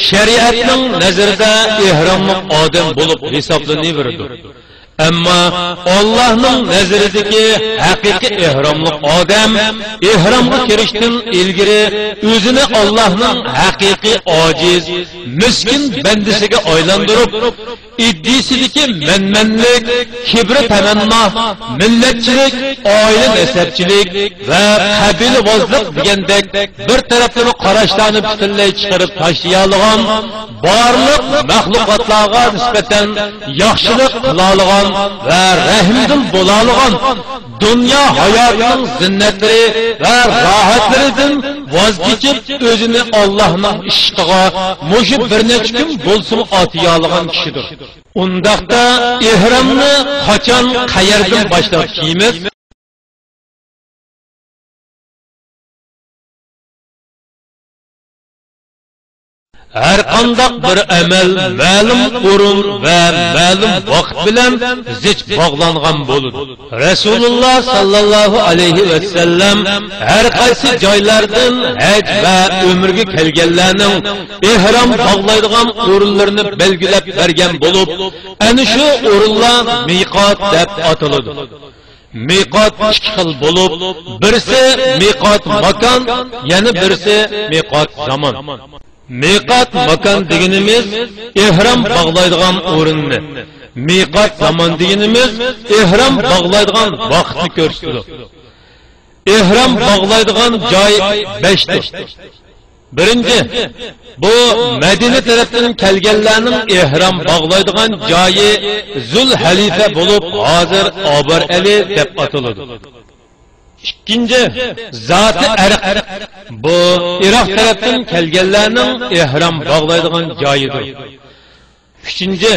شەرىئەتنىڭ نەزىرىدە ئېھراملىق ئادەم بولۇپ ھېسابلىنىۋېرىدۇ. ئەمما ئاللاھنىڭ نەزىرىدىكى ھەقىقىي ئېھراملىق ئادەم ئېھرامغا كىرىشتىن ئىلگىرى ئۆزىنى ئاللاھنىڭ ھەقىقىي ئاجىز، مىسكىن بەندىسىگە ئايلاندۇرۇپ، ئىدىيىسىدىكى مەنمەنلىك، كىبرى تەمەننا، مىللەتچىلىك، ئائىلە نەسەبچىلىك ۋە قەبىلىۋازلىق دېگەندەك بىر تەرەپلىمە قاراشلارنى پۈتۈنلەي چىقىرىپ تاشلىيالىغان، بارلىق مەخلۇقاتلارغا نىسبەتەن ياخشىلىق قىلالىغان ۋە رەھىمدىل بولالىغان، دۇنيا ھاياتىنىڭ زىننەتلىرى ۋە راھەتلىرىدىن ۋاز كېچىپ، ئۆزىنى ئاللاھنىڭ ئىشقىغا مۇشۇ بىر نەچچە كۈن بولسىمۇ ئاتىيالىغان كىشىدۇر. ئۇنداقتا ئېھرامنى قاچان، قەيەردىن باشلاپ كىيىمىز؟ ھەر قانداق بىر ئەمەل مەلۇم ئورۇن ۋە مەلۇم ۋاقىت بىلەن زىچ باغلانغان بولىدۇ. رەسۇلۇللا ساللاللاھۇ ئەلەيھى ۋەسەللەم ھەر قايسى جايلاردىن ھەج ۋە ئۆمرىگە كەلگەنلەرنىڭ ئېھرام باغلايدىغان ئورۇنلىرىنى بەلگىلەپ بەرگەن بولۇپ، ئەنە شۇ ئورۇنلار مىقات دەپ ئاتىلىدۇ. مىقات ئىككى خىل بولۇپ، بىرسى مىقات ماكان، يەنە بىرسى مىقات زامان. مىقات ماكان دېگىنىمىز ئېھرام باغلايدىغان ئورۇننى، مىقات زامان دېگىنىمىز ئېھرام باغلايدىغان ۋاقىتنى كۆرسىتىدۇ. ئېھرام باغلايدىغان جاي بەشتۇر. بىرىنچى، بۇ مەدىنە تەرەپتىن كەلگەنلەرنىڭ ئېھرام باغلايدىغان جايى زۇل ھەلىفە بولۇپ، ھازىر ئابار ئەلى دەپ ئاتىلىدۇ. ئىككىنچى، زاتى ئەرق، بۇ ئىراق تەرەپتىن كەلگەنلەرنىڭ ئېھرام باغلايدىغان جايىدۇر. ئۈچىنچى،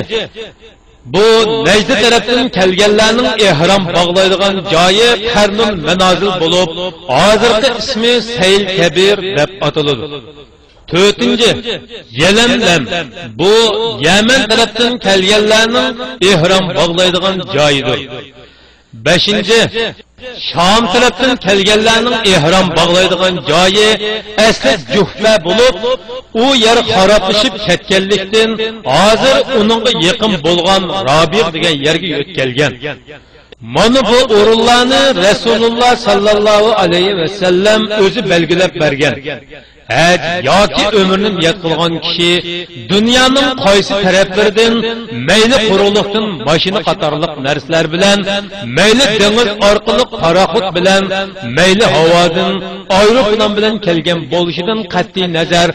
بۇ نەجدى تەرەپتىن كەلگەنلەرنىڭ ئېھرام باغلايدىغان جايى قەرنۇل مەنازىل بولۇپ، ھازىرقى ئىسمى سەيل كەبىر دەپ ئاتىلىدۇ. تۆتىنچى، يەلەملەم، بۇ يەمەن تەرەپتىن كەلگەنلەرنىڭ ئېھرام باغلايدىغان جايىدۇر. بەشىنچى، شام تەرەپتىن كەلگەنلەرنىڭ ئېھرام باغلايدىغان جايى ئەسلى جۇھفە بولۇپ، ئۇ يەر خارابلىشىپ كەتكەنلىكتىن، ھازىر ئۇنىڭغا يېقىن بولغان رابىغ دېگەن يەرگە يۆتكەلگەن. مانا بۇ ئورۇنلارنى رەسۇلۇللا ساللاللاھۇ ئەلەيھى ۋەسەللەم ئۆزى بەلگىلەپ بەرگەن. ھەج ياكى ئۆمرىنى نىيەت قىلغان كىشى دۇنيانىڭ قايسى تەرەپلىرىدىن، مەيلى قۇرۇقلۇقتىن ماشىنا قاتارلىق نەرسىلەر بىلەن، مەيلى دېڭىز ئارقىلىق پاراخوت بىلەن، مەيلى ھاۋادىن، ئايروپىلان بىلەن كەلگەن بولۇشىدىن قەتئىي نەزەر،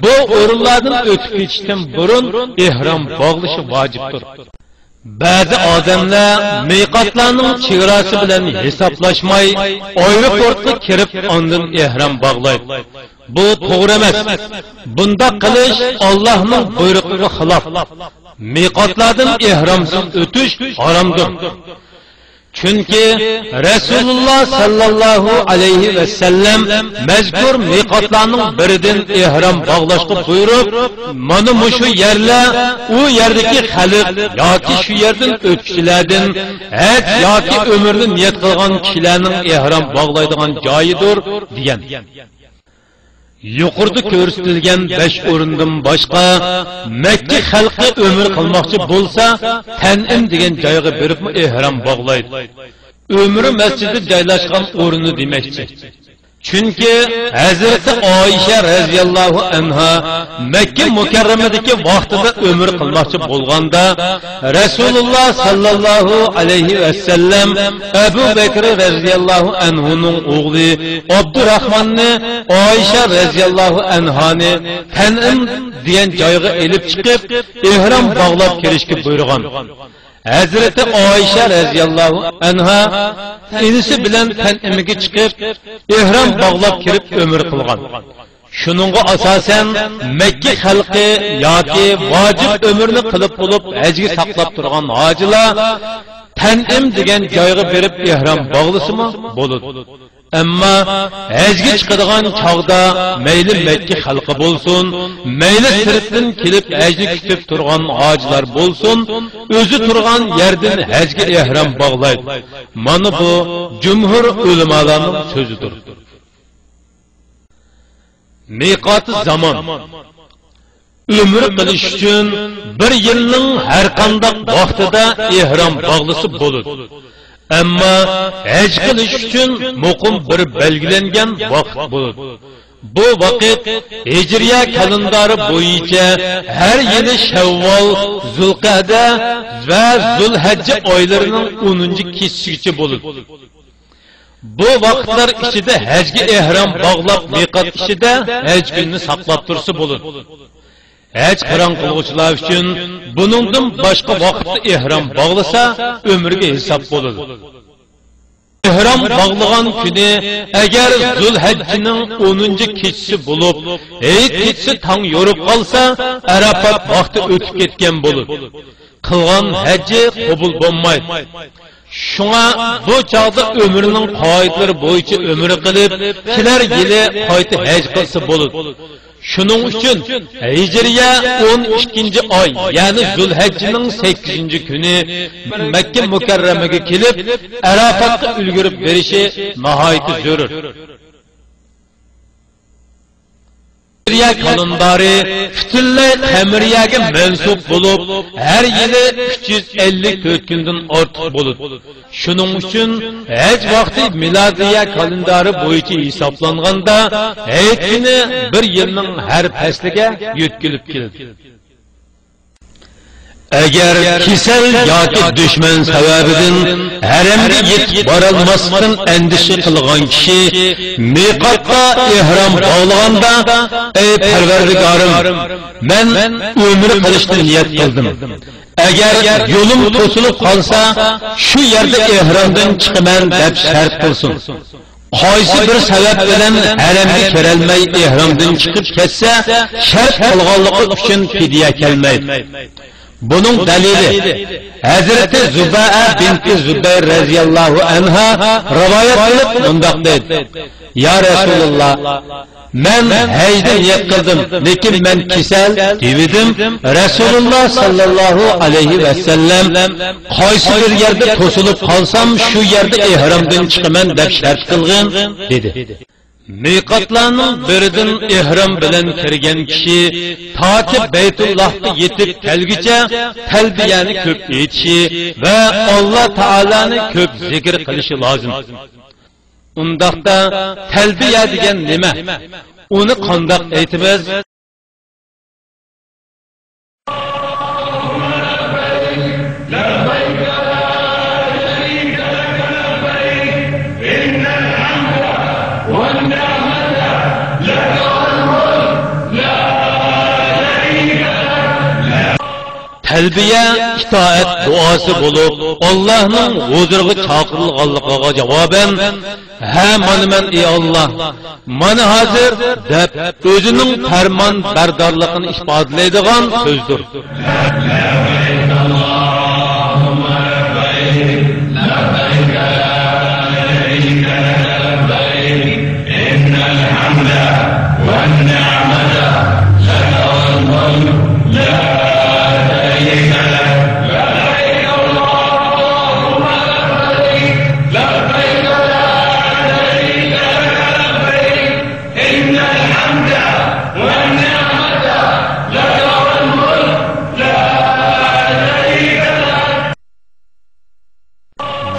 بۇ ئورۇنلاردىن ئۆتۈپ كېتىشتىن بۇرۇن ئېھرام باغلىشى ۋاجىپتۇر. بەزى ئادەملەر مىقاتلارنىڭ چېگراسى بىلەن ھېسابلاشماي، ئايروپورتقا كىرىپ، ئاندىن ئېھرام باغلايدۇ. بۇ توغرا ئەمەس. بۇنداق قىلىش ئاللاھنىڭ بۇيرۇقىغا خىلاپ. مىقاتلاردىن ئېھرامسىز ئۆتۈش ھارامدۇر. چۈنكى رەسۇلۇللا ساللاللاھۇ ئەلەيھى ۋەسەللەم مەزكۇر مىقاتلارنىڭ بىرىدىن ئېھرام باغلاشقا بۇيرۇپ، مانا مۇشۇ يەرلەر ئۇ يەردىكى خەلق ياكى شۇ يەردىن ئۆتكۈچىلەردىن ھەج ياكى ئۆمرىنى نىيەت قىلغان كىشىلەرنىڭ ئېھرام باغلايدىغان جايىدۇر، دېگەن. يۇقىرىدا كۆرسىتىلگەن بەش ئورۇندىن باشقا، مەككە خەلقى ئۆمرە قىلماقچى بولسا، تەنئىم دېگەن جايغا بېرىپمۇ ئېھرام باغلايدۇ. ئۆمرە مەسچىتى جايلاشقان ئورنى دېمەكچى. چۈنكى ھەزرىتى ئائىشە رەزىياللاھۇ ئەنھا مەككە مۇكەررەمىدىكى ۋاقتىدا ئۆمرە قىلماقچى بولغاندا، رەسۇلۇللا ساللاللاھۇ ئەلەيھى ۋەسەللەم ئەبۇ بەكرى رەزىياللاھۇ ئەنھۇنىڭ ئوغلى ئابدۇراخماننى ئائىشە رەزىياللاھۇ ئەنھانى تەنئىم دېگەن جايغا ئېلىپ چىقىپ، ئېھرام باغلاپ كىرىشكە بۇيرۇغان. ھەزرىتى ئائىشە رەزىياللاھۇ ئەنھا ئىنىسى بىلەن تەنئىمگە چىقىپ، ئېھرام باغلاپ كىرىپ ئۆمرە قىلغان. شۇنىڭغا ئاساسەن، مەككە خەلقى ياكى ۋاجىپ ئۆمرىنى قىلىپ بولۇپ، ھەجگە ساقلاپ تۇرغان ھاجىلار تەنئىم دېگەن جايغا بېرىپ ئېھرام باغلىسىمۇ بولىدۇ. ئەمما ھەجگە چىقىدىغان چاغدا مەيلى مەككە خەلقى بولسۇن، مەيلى سىرتتىن كېلىپ ھەجنى كۈتۈپ تۇرغان ھاجىلار بولسۇن، ئۆزى تۇرغان يەردىن ھەجگە ئېھرام باغلايدۇ. مانا بۇ جۇمھۇر ئۆلىمالارنىڭ سۆزىدۇر. مىقاتى زامان. ئۆمرە قىلىش ئۈچۈن بىر يىلنىڭ ھەرقانداق ۋاقتىدا ئېھرام باغلىسا بولىدۇ. ئەمما ھەج قىلىش ئۈچۈن مۇقىم بىر بەلگىلەنگەن ۋاقىت بولىدۇ. بۇ ۋاقىت ھىجرىيە كالېندارى بويىچە ھەر يىلى شەۋۋال، زۇلقەدە ۋە زۇلھەججە ئايلىرىنىڭ ئونىنچى كېچىسىگىچە بولىدۇ. بۇ ۋاقىتلار ئىچىدە ھەجگە ئېھرام باغلاپ، مىقات ئىچىدە ھەج كۈنىنى ساقلاپ تۇرسا بولىدۇ. ھەج قىران قىلغۇچىلار ئۈچۈن بۇنىڭدىن باشقا ۋاقىتتا ئېھرام باغلىسا، ئۆمرىگە ھېساب بولىدۇ. ئېھرام باغلىغان كۈنى ئەگەر زۇلھەججىنىڭ ئونىنچى كېچىسى بولۇپ، ھېيت كېچىسى تاڭ يورۇپ قالسا، ئەرەپات ۋاقتى ئۆتۈپ كەتكەن بولىدۇ. قىلغان ھەجى قوبۇل بولمايدۇ. شۇڭا بۇ چاغدا ئۆمرىنىڭ قائىدىلىرى بويىچە ئۆمرە قىلىپ، كېلەر يىلى قايتا ھەج قىلسا بولىدۇ. شۇنىڭ ئۈچۈن ھىجرىيە ئون ئىككىنچى ئاي، يەنى زۇلھەججىنىڭ سەككىزىنچى كۈنى مەككە مۇكەررەمىگە كېلىپ، ئەرەپاتقا ئۈلگۈرۈپ بېرىشى ناھايىتى زۆرۈر. ھىجرىيە كالېندارى پۈتۈنلەي قەمەرىيەگە مەنسۇپ بولۇپ، ھەر يىلى ئۈچ يۈز ئەللىك تۆت كۈندىن ئارتۇق بولىدۇ. شۇنىڭ ئۈچۈن ھەج ۋاقتى مىلادىيە كالېندارى بويىچە ھېسابلانغاندا، ھېيت كۈنى بىر يىلنىڭ ھەر پەسلىگە يۆتكىلىپ كېلىدۇ. ئەگەر كېسەل ياكى دۈشمەن سەۋەبىدىن ھەرەمگە يېتىپ بارالماسلىقتىن ئەندىشە قىلغان كىشى مىقاتتا ئېھرام باغلىغاندا، ئەي پەرۋەردىگارىم، مەن ئۆمرە قىلىشنى نىيەت قىلدىم. ئەگەر يولۇم توسۇلۇپ قالسا، شۇ يەردە ئېھرامدىن چىقىمەن دەپ شەرت قىلسۇن. قايسى بىر سەۋەب بىلەن ھەرەمگە كىرەلمەي ئېھرامدىن چىقىپ كەتسە، شەرت قىلغانلىقى ئۈچۈن پىدىيە كەلمەيدۇ. بۇنىڭ دەلىلى، ھەزرىتى زۇبەئە بىنتى زۇبەير رەزىياللاھۇ ئەنھا رىۋايەت قىلىپ مۇنداق دەيدۇ: يا رەسۇلاللا، مەن ھەجدە نىيەت قىلدىم، لېكىن مەن كېسەل دېۋىدىم. رەسۇلۇللا ساللاللاھۇ ئەلەيھى ۋەسەللەم، قايسى بىر يەردە توسۇلۇپ قالسام، شۇ يەردە ئېھرامدىن چىقىمەن دەپ شەرت قىلغىن، دېدى. مىقاتلارنىڭ بىرىدىن ئېھرام بىلەن كىرگەن كىشى تاكى بەيتۇللاھقا يېتىپ كەلگۈچە تەلبىيەنى كۆپ ئېيتىشى ۋە ئاللا تائالانى كۆپ زىكىر قىلىشى لازىم. ئۇنداقتا تەلبىيە دېگەن نېمە؟ ئۇنى قانداق ئېيتىمىز؟ تەلبىيە ئىتائەت دۇئاسى بولۇپ، ئاللاھنىڭ ھۇزۇرىغا چاقىرىلغانلىقىغا جاۋابەن، ھە، مانا مەن، ئى ئاللاھ، مانا ھازىر، دەپ ئۆزىنىڭ پەرمانبەردارلىقىنى ئىپادىلەيدىغان سۆزدۇر.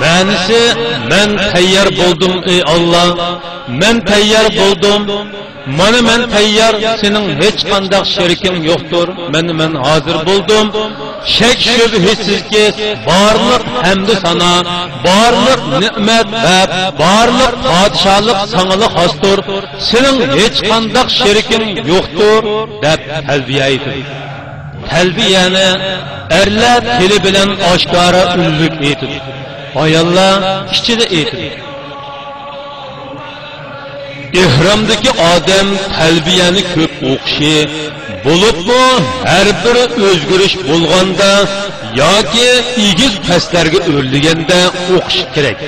مەنىسى، مەن تەييار بولدۇم، ئى ئاللاھ، مەن تەييار بولدۇم. مانا مەن تەييار، سېنىڭ ھېچقانداق شېرىكىڭ يوقتۇر. مانا مەن ھازىر بولدۇم. شەك-شۈبھىسىزكى، بارلىق ھەمدۇ سانا، بارلىق نېمەت ۋە بارلىق پادىشاھلىق ساڭىلا خاستۇر. سېنىڭ ھېچقانداق شېرىكىڭ يوقتۇر، دەپ تەلبىيە ئېيتىدۇ. تەلبىيەنى ئەرلەر تىلى بىلەن ئاشكارا ئۈنلۈك ئېيتىدۇ. ئاياللار ئىچىدە ئېيتىدۇ. ئېھرامدىكى ئادەم تەلبىيەنى كۆپ ئوقۇشى، بولۇپمۇ ھەر بىر ئۆزگىرىش بولغاندا ياكى ئېگىز پەسلەرگە ئۆرلىگەندە ئوقۇشى كېرەك.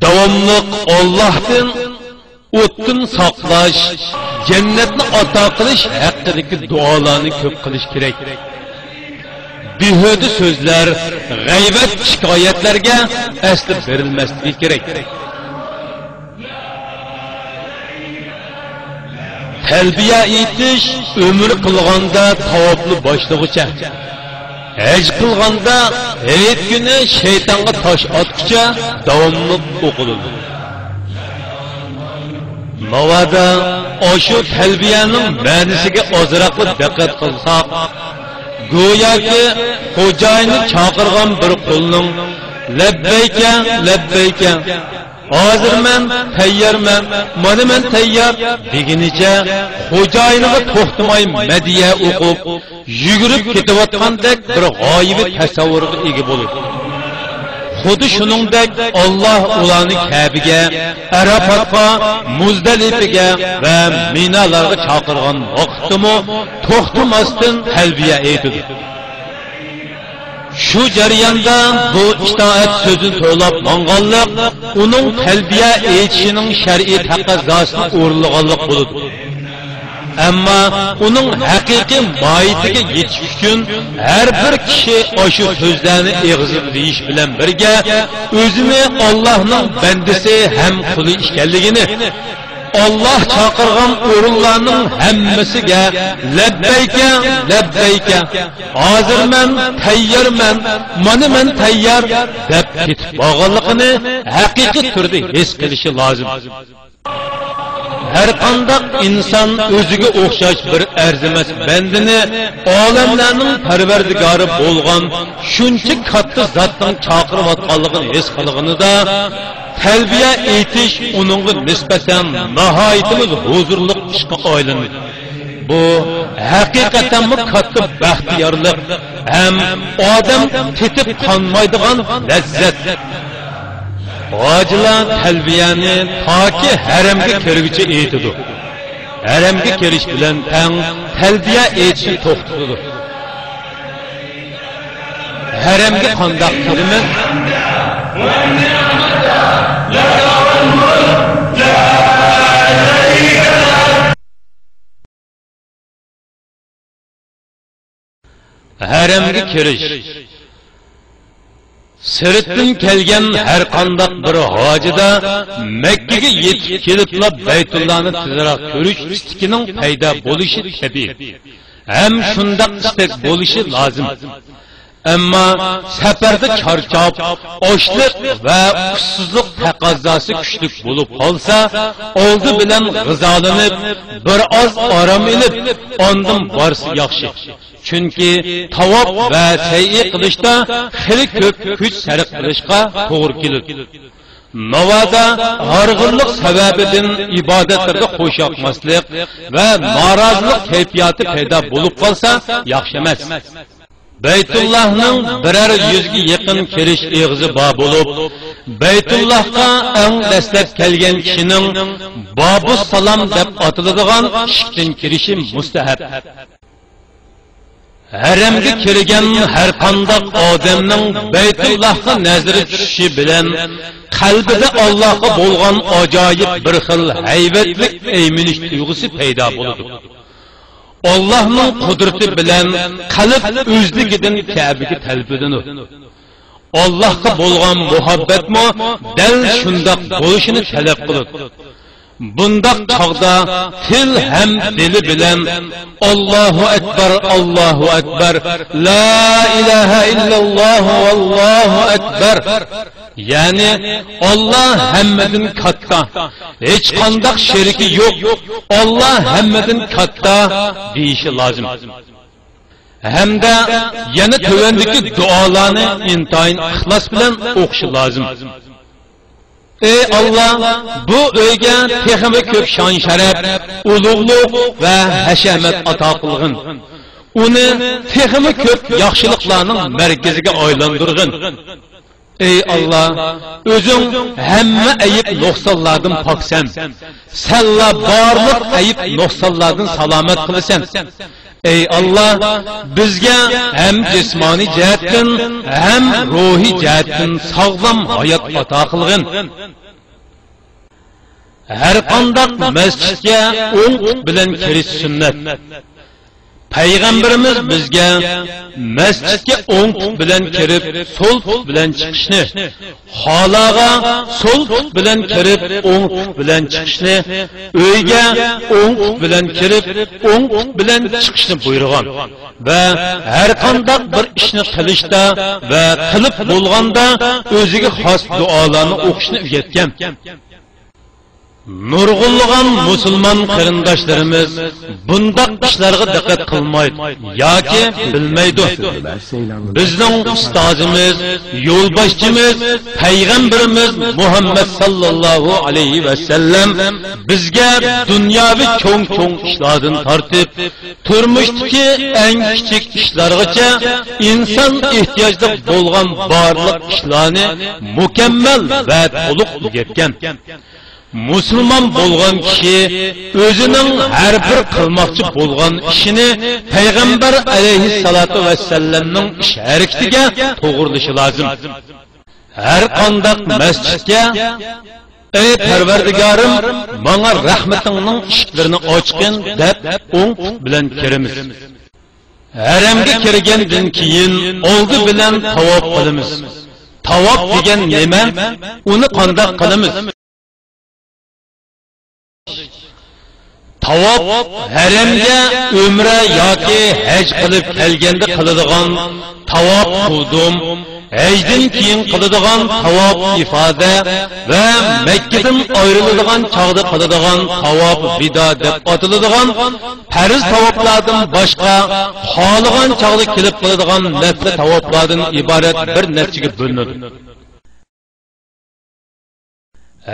داۋاملىق ئاللاھتىن ئوتتىن ساقلاش، جەننەتنى ئاتا قىلىش ھەققىدىكى دۇئالارنى كۆپ قىلىش كېرەك. بىھۇدە سۆزلەر، غەيۋەت، شىكايەتلەرگە ئەسلى بېرىلمەسلىكى كېرەك. تەلبىيە ئېيتىش ئۆمرە قىلغاندا تاۋاپنى باشلىغۇچە، ھەج قىلغاندا ھېيت كۈنى شەيتانغا تاش ئاتقۇچە داۋاملىق ئوقۇلىدۇ. ناۋادا ئاشۇ تەلبىيەنىڭ مەنىسىگە ئازراقلا دىققەت قىلساق، گوياكى خوجايىنى چاقىرغان بىر قۇلنىڭ، لەببەيكە، لەببەيكە، ھازىر مەن تەييارمەن، مانا مەن تەييار، دېگىنىچە خوجايىنىغا توختىماي مەدھىيە ئوقۇپ، يۈگۈرۈپ كېتىۋاتقاندەك بىر غايىۋى تەسەۋۋۇرغا ئىگە بولىدۇ. خۇددى شۇنىڭدەك ئاللاھ ئۇلارنى كەبىگە، ئەرەپاتقا، مۇزدەلىپىگە ۋە مىنالارغا چاقىرغان ۋاقىتتىمۇ توختىماستىن تەلبىيە ئېيتىدۇ. شۇ جەرياندا بۇ ئىتائەت سۆزىنى توۋلاپ ماڭغانلىق ئۇنىڭ تەلبىيە ئېيتىشىنىڭ شەرئىي تەقەززاسىنى ئورۇنلىغانلىق بولىدۇ. ئەمما ئۇنىڭ ھەقىقىي ماھىيىتىگە يېتىش ئۈچۈن ھەر بىر كىشى ئاشۇ سۆزلەرنى ئېغىزىدا دېيىش بىلەن بىرگە ئۆزىنى ئاللاھنىڭ بەندىسى ھەم قۇلى ئىكەنلىكىنى، ئاللاھ چاقىرغان ئورۇنلارنىڭ ھەممىسىگە لەببەيكە، لەببەيكە، ھازىرمەن، تەييارمەن، مانا مەن تەييار دەپ كېتىپ بارغانلىقىنى ھەقىقىي تۈردە ھېس قىلىشى لازىم. ھەرقانداق ئىنسان ئۆزىگە ئوخشاش بىر ئەرزىمەس بەندىنى ئالەملەرنىڭ پەرۋەردىگارى بولغان شۇنچە كاتتا زاتنىڭ چاقىرىۋاتقانلىقىنى ھېس قىلغىنىدا، تەلبىيە ئېيتىش ئۇنىڭغا نىسبەتەن ناھايىتىمۇ ھۇزۇرلۇق ئىشقا ئايلىنىدۇ. بۇ ھەقىقەتەنمۇ كاتتا بەختىيارلىق ھەم ئادەم تېتىپ قانمايدىغان لەززەت. ھاجىلار تەلبىيەنى تاكى ھەرەمگە كىرگۈچە ئېيتىدۇ. ھەرەمگە كىرىش بىلەن تەڭ تەلبىيە ئېيتىشنى توختىتىدۇ. ھەرەمگە قانداق كىرىمىز؟ ھەرەمگە كىرىش. سىرتتىن كەلگەن ھەرقانداق بىر ھاجىدا مەككىگە يېتىپ كېلىپلا بەيتۇللانى تېزراق كۆرۈش ئىستىكىنىڭ پەيدا بولۇشى تەبىئىي ھەم شۇنداق ئىستەك بولۇشى لازىم. ئەمما سەپەردە چارچاپ، ئاچلىق ۋە ئۇسسۇزلۇق تەقەززاسى كۈچلۈك بولۇپ قالسا، ئالدى بىلەن غىزالىنىپ، بىر ئاز ئارام ئېلىپ، ئاندىن بارسا ياخشى. چۈنكى تاۋاپ ۋە سەيئى قىلىشتا خېلى كۆپ كۈچ سەرپ قىلىشقا توغرا كېلىدۇ. ناۋادا ھارغىنلىق سەۋەبىدىن ئىبادەتلەردە خۇشياقماسلىق ۋە نارازىلىق كەيپىياتى پەيدا بولۇپ قالسا ياخشى ئەمەس. بەيتۇللاھنىڭ بىرەر يۈزگە يېقىن كىرىش ئېغىزى بار بولۇپ، بەيتۇللاھقا ئەڭ دەسلەپ كەلگەن كىشىنىڭ بابۇسسالام دەپ ئاتىلىدىغان ئىشىكتىن كىرىشى مۇستەھەب. ھەرەمگە كىرگەن ھەرقانداق ئادەمنىڭ بەيتۇللاھقا نەزىرى چۈشۈشى بىلەن قەلبىدە ئاللاھقا بولغان ئاجايىپ بىر خىل ھەيۋەتلىك ئەيمىنىش تۇيغۇسى پەيدا بولىدۇ. ئاللاھنىڭ قۇدرىتى بىلەن قەلب ئۆزلۈكىدىن كەبىگە تەلپۈنىدۇ. ئاللاھقا بولغان مۇھەببەتمۇ دەل شۇنداق بولۇشىنى تەلەپ قىلىدۇ. بۇنداق چاغدا تىل ھەم دىلى بىلەن «ئاللاھۇ ئەكبەر، ئاللاھۇ ئەكبەر، لا ئىلاھە ئىللەللاھۇ ۋاللاھۇ ئەكبەر»، يەنى «ئاللا ھەممىدىن كاتتا، ھېچقانداق شېرىكى يوق، ئاللا ھەممىدىن كاتتا» دېيىشى لازىم. ھەمدە يەنە تۆۋەندىكى دۇئالارنى ئىنتايىن ئىخلاس بىلەن ئوقۇشى لازىم. ئەي ئاللا، بۇ ئۆيگە تېخىمۇ كۆپ شان-شەرەپ، ئۇلۇغلۇق ۋە ھەشەمەت ئاتا قىلغىن. ئۇنى تېخىمۇ كۆپ ياخشىلىقلارنىڭ مەركىزىگە ئايلاندۇرغىن. ئەي ئاللا، ئۆزۈڭ ھەممە ئەيىب-نۇقسانلاردىن پاكسەن. سەنلا بارلىق ئەيىب-نۇقسانلاردىن سالامەت قىلىسەن. ئەي ئاللا، بىزگە ھەم جىسمانىي جەھەتتىن، ھەم روھىي جەھەتتىن ساغلام ھايات ئاتا قىلغىن. ھەرقانداق مەسچىتكە ئوڭ پۇت بىلەن كىرىش سۈننەت. پەيغەمبىرىمىز بىزگە مەسچىتكە ئوڭ پۇت بىلەن كىرىپ، سول پۇت بىلەن چىقىشنى، خالىغا سول پۇت بىلەن كىرىپ، ئوڭ پۇت بىلەن چىقىشنى، ئۆيگە ئوڭ پۇت بىلەن كىرىپ، ئوڭ پۇت بىلەن چىقىشنى بۇيرۇغان ۋە ھەرقانداق بىر ئىشنى قىلىشتا ۋە قىلىپ بولغاندا ئۆزىگە خاس دۇئالارنى ئوقۇشنى ئۆگەتكەن. نۇرغۇنلىغان مۇسۇلمان قېرىنداشلىرىمىز بۇنداق ئىشلارغا دىققەت قىلمايدۇ ياكى بىلمەيدۇ. بىزنىڭ ئۇستازىمىز، يولباشچىمىز، پەيغەمبىرىمىز مۇھەممەد ساللاللاھۇ ئەلەيھى ۋەسەللەم بىزگە دۇنياۋى چوڭ-چوڭ ئىشلاردىن تارتىپ، تۇرمۇشتىكى ئەڭ كىچىك ئىشلارغىچە ئىنسان ئېھتىياجلىق بولغان بارلىق ئىشلارنى مۇكەممەل ۋە تولۇق ئۆگەتكەن. مۇسۇلمان بولغان كىشى ئۆزىنىڭ ھەر بىر قىلماقچى بولغان ئىشىنى پەيغەمبەر ئەلەيھىسسالاتۇ ۋەسسالامنىڭ ئىش ھەرىكىتىگە توغرىلىشى لازىم. ھەر قانداق مەسچىتكە، ئەي پەرۋەردىگارىم، ماڭا رەھمىتىڭنىڭ ئىشىكلىرىنى ئاچقىن، دەپ ئوڭ پۇت بىلەن كىرىمىز. ھەرەمگە كىرگەندىن كېيىن ئالدى بىلەن تاۋاپ قىلىمىز. تاۋاپ دېگەن نېمە؟ ئۇنى قانداق قىلىمىز؟ تاۋاپ ھەرەمگە ئۆمرە ياكى ھەج قىلىپ كەلگەندە قىلىدىغان تاۋاپ قۇدۇم، ھەجدىن كېيىن قىلىدىغان تاۋاپ ئىفادە ۋە مەككىدىن ئايرىلىدىغان چاغدا قىلىدىغان تاۋاپ ۋىدا دەپ ئاتىلىدىغان پەرز تاۋاپلاردىن باشقا، خالىغان چاغدا كېلىپ قىلىدىغان نەپلى تاۋاپلاردىن ئىبارەت بىر نەچچىگە بۆلۈنىدۇ.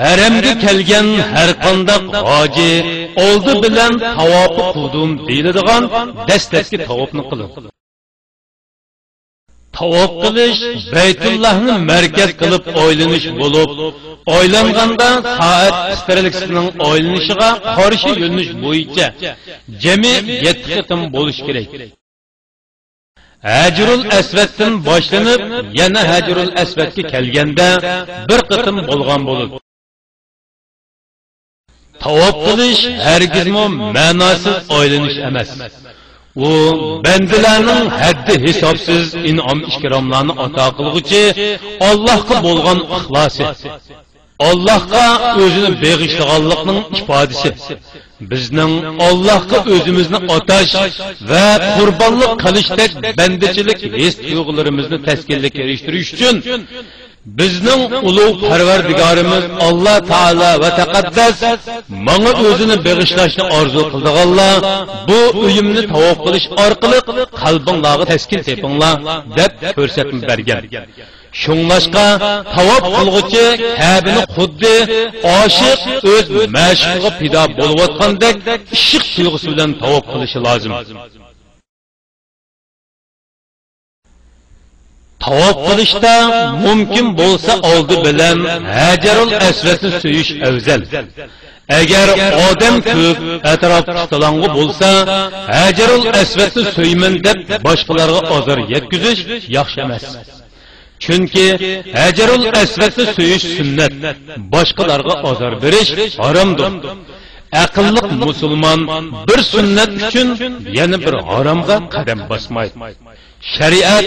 ھەرەمگە كەلگەن ھەرقانداق ھاجى ئالدى بىلەن تاۋاپى قۇدۇم دېيىلىدىغان دەسلەپكى تاۋاپنى قىلىدۇ. تاۋاپ قىلىش بەيتۇللاھنى مەركەز قىلىپ ئايلىنىش بولۇپ، ئايلانغاندا سائەت قىستىرىلكىسىنىڭ ئايلىنىشىغا قارشى يۆنىلىش بويىچە جەمئىي يەتتە قېتىم بولۇشى كېرەك. ھەجرۇل ئەسۋەدتىن باشلىنىپ، يەنە ھەجرۇل ئەسۋەدكە كەلگەندە بىر قېتىم بولغان بولىدۇ. تاۋاپ قىلىش ھەرگىزمۇ مەناسىز ئايلىنىش ئەمەس. بۇ بەندىلەرنىڭ ھەددى ھېسابسىز ئىنئام-ئىكراملارنى ئاتا قىلغۇچى ئاللاھقا بولغان ئىخلاسى. ئاللاھقا ئۆزىنى بېغىشلىغانلىقنىڭ ئىپادىسى. بىزنىڭ ئاللاھقا ئۆزىمىزنى ئاتاش ۋە قۇربانلىق قىلىشتەك بەندىچىلىك ھېس-تۇيغۇلىرىمىزنى تەسكىنلىككە ئېرىشتۈرۈش ئۈچۈن، بىزنىڭ ئۇلۇغ پەرۋەردىگارىمىز ئاللا تائالا ۋە تەقەددەس، ماڭا ئۆزىنى بېغىشلاشنى ئارزۇ قىلىدىغانلار بۇ ئۆيۈمنى تاۋاپ قىلىش ئارقىلىق قەلبىڭلارغا تەسكىن تېپىڭلار، دەپ كۆرسەتمە بەرگەن. شۇڭلاشقا، تاۋاپ قىلغۇچى كەبىنى خۇددى ئاشىق ئۆز مەشۇقىغا پىدا بولۇۋاتقاندەك ئىشق تۇيغۇسى بىلەن تاۋاپ قىلىشى لازىم. تاۋاپ قىلىشتا مۇمكىن بولسا ئالدى بىلەن ھەجەرۇل ئەسۋەدنى سۆيۈش ئەۋزەل. ئەگەر ئادەم كۆپ، ئەتراپ قىستىلاڭغۇ بولسا، ھەجەرۇل ئەسۋەدنى سۆيىمەن دەپ باشقىلارغا ئازار يەتكۈزۈش ياخشى ئەمەس. چۈنكى ھەجەرۇل ئەسۋەدنى سۆيۈش سۈننەت، باشقىلارغا ئازار بېرىش ھارامدۇر. ئەقىللىق مۇسۇلمان بىر سۈننەت ئۈچۈن يەنە بىر ھارامغا قەدەم باسمايدۇ. شەرىئەت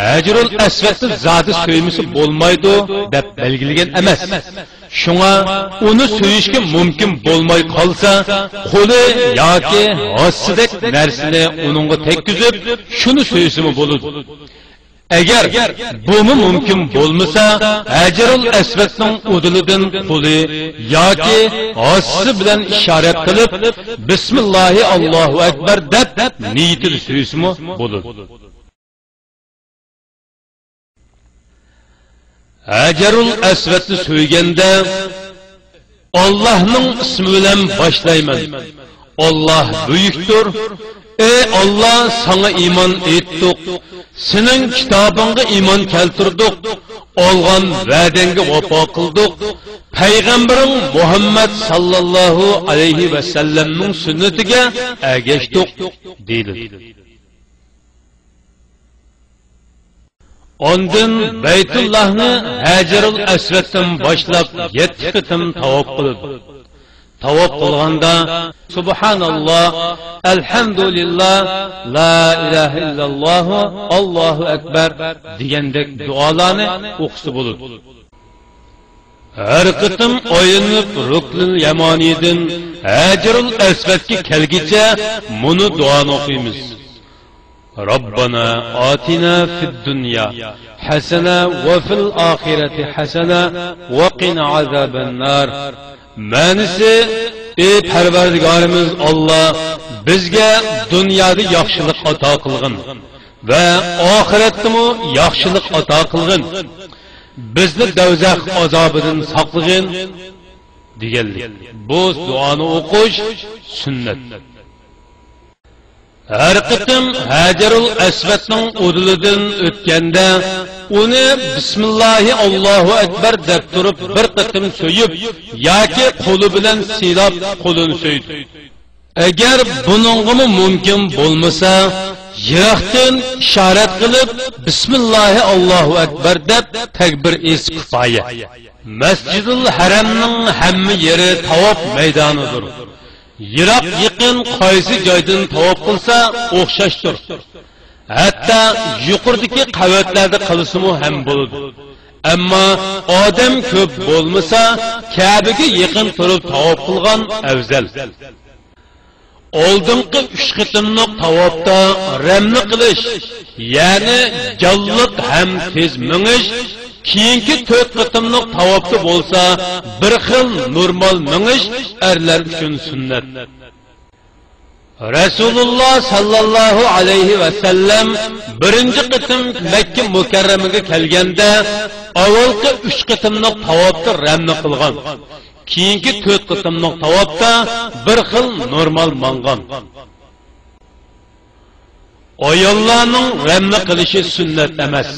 ھەجەرۇل ئەسۋەدنى زادى سۆيمىسە بولمايدۇ دەپ بەلگىلىگەن ئەمەس. شۇڭا ئۇنى سۆيۈشكە مۇمكىن بولماي قالسا، قولى ياكى ھاسىسىدەك نەرسىنى ئۇنىڭغا تەگكۈزۈپ، شۇنى سۆيسىمۇ بولىدۇ. ئەگەر بۇمۇ مۇمكىن بولمىسا، ھەجەرۇل ئەسۋەدنىڭ ئۇدۇلىدىن قولى ياكى ھاسىسى بىلەن ئىشارەت قىلىپ، بىسمىللاھى ئاللاھۇ ئەكبەر دەپ نىيىتىدە سۆيسىمۇ بولىدۇ. ھەجەرۇل ئەسۋەدنى سۆيگەندە، ئاللاھنىڭ ئىسمى بىلەن باشلايمەن. ئاللاھ بۈيۈكتۇر. ئەي ئاللاھ، ساڭا ئىمان ئېيتتۇق. سېنىڭ كىتابىڭغا ئىمان كەلتۈردۇق. ئالغان ۋەدەڭگە ۋاپا قىلدۇق. پەيغەمبىرىڭ مۇھەممەد ساللاللاھۇ ئەلەيھى ۋەسەللەمنىڭ سۈننىتىگە ئەگەشتۇق، دېيىلىدۇ. ئاندىن بەيتۇللاھنى ھەجەرۇل ئەسۋەدتىن باشلاپ يەتتە قېتىم تاۋاپ قىلىدۇ. تاۋاپ قىلغاندا، سۇبھاناللاھ، ئەلھەمدۇلىللاھ، لا ئىلاھە ئىللاللاھۇ، ئاللاھۇ ئەكبەر دېگەندەك دۇئالارنى ئوقۇسا بولىدۇ. ھەر قېتىم ئايلىنىپ رۇكنۇل يەمانىدىن ھەجەرۇل ئەسۋەدكە كەلگىچە مۇنۇ دۇئانى ئوقۇيمىز. ربنا آتنا في الدنيا حسنة وفي الآخرة حسنة وقنا عذاب النار. مەنىسى، ئى پەرۋەردىگارىمىز ئاللا، بىزگە دۇنيادا ياخشىلىق ئاتا قىلغىن ۋە ئاخىرەتتىمۇ ياخشىلىق ئاتا قىلغىن. بىزنى دوزاخ ئازابىدىن ساقلىغىن، دېگەنلىك. بۇ دۇئانى ئوقۇش سۈننەت. ھەر قېتىم ھەجەرۇل ئەسۋەدنىڭ ئۇدۇلىدىن ئۆتكەندە، ئۇنى بىسمىللاھى ئاللاھۇ ئەكبەر دەپ تۇرۇپ بىر قېتىم سۆيۈپ ياكى قولى بىلەن سىيلاپ قولىنى سۆيدى. ئەگەر بۇنىڭغىمۇ مۇمكىن بولمىسا، يىراقتىن ئىشارەت قىلىپ، بىسمىللاھى ئاللاھۇ ئەكبەر دەپ تەكبىر ئېيتسا كۇپايە. مەسجىدۇل ھەرەمنىڭ ھەممە يېرى تاۋاپ مەيدانىدۇر. يىراق يېقىن قايسى جايدىن تاۋاپ قىلسا ئوخشاشتۇر. ھەتتا يۇقىرىدىكى قەۋەتلەردە قىلسىمۇ ھەم بولىدۇ. ئەمما ئادەم كۆپ بولمىسا، كەبىگە يېقىن تۇرۇپ تاۋاپ قىلغان ئەۋزەل. ئالدىنقى ئۈچ قېتىملىق تاۋاپتا رەملى قىلىش، يەنى جانلىق ھەم تېز مېڭىش، كېيىنكى تۆت قېتىملىق تاۋاپتا بولسا بىر خىل نورمال مېڭىش ئەرلەر ئۈچۈن سۈننەت. رەسۇلۇللا ساللاللاھۇ ئەلەيھى ۋەسەللەم بىرىنچى قېتىم مەككە مۇكەررەمىگە كەلگەندە ئاۋۋالقى ئۈچ قېتىملىق تاۋاپتا رەملى قىلغان. كېيىنكى تۆت قېتىملىق تاۋاپتا بىر خىل نورمال ماڭغان. ئاياللارنىڭ رەملى قىلىشى سۈننەت ئەمەس.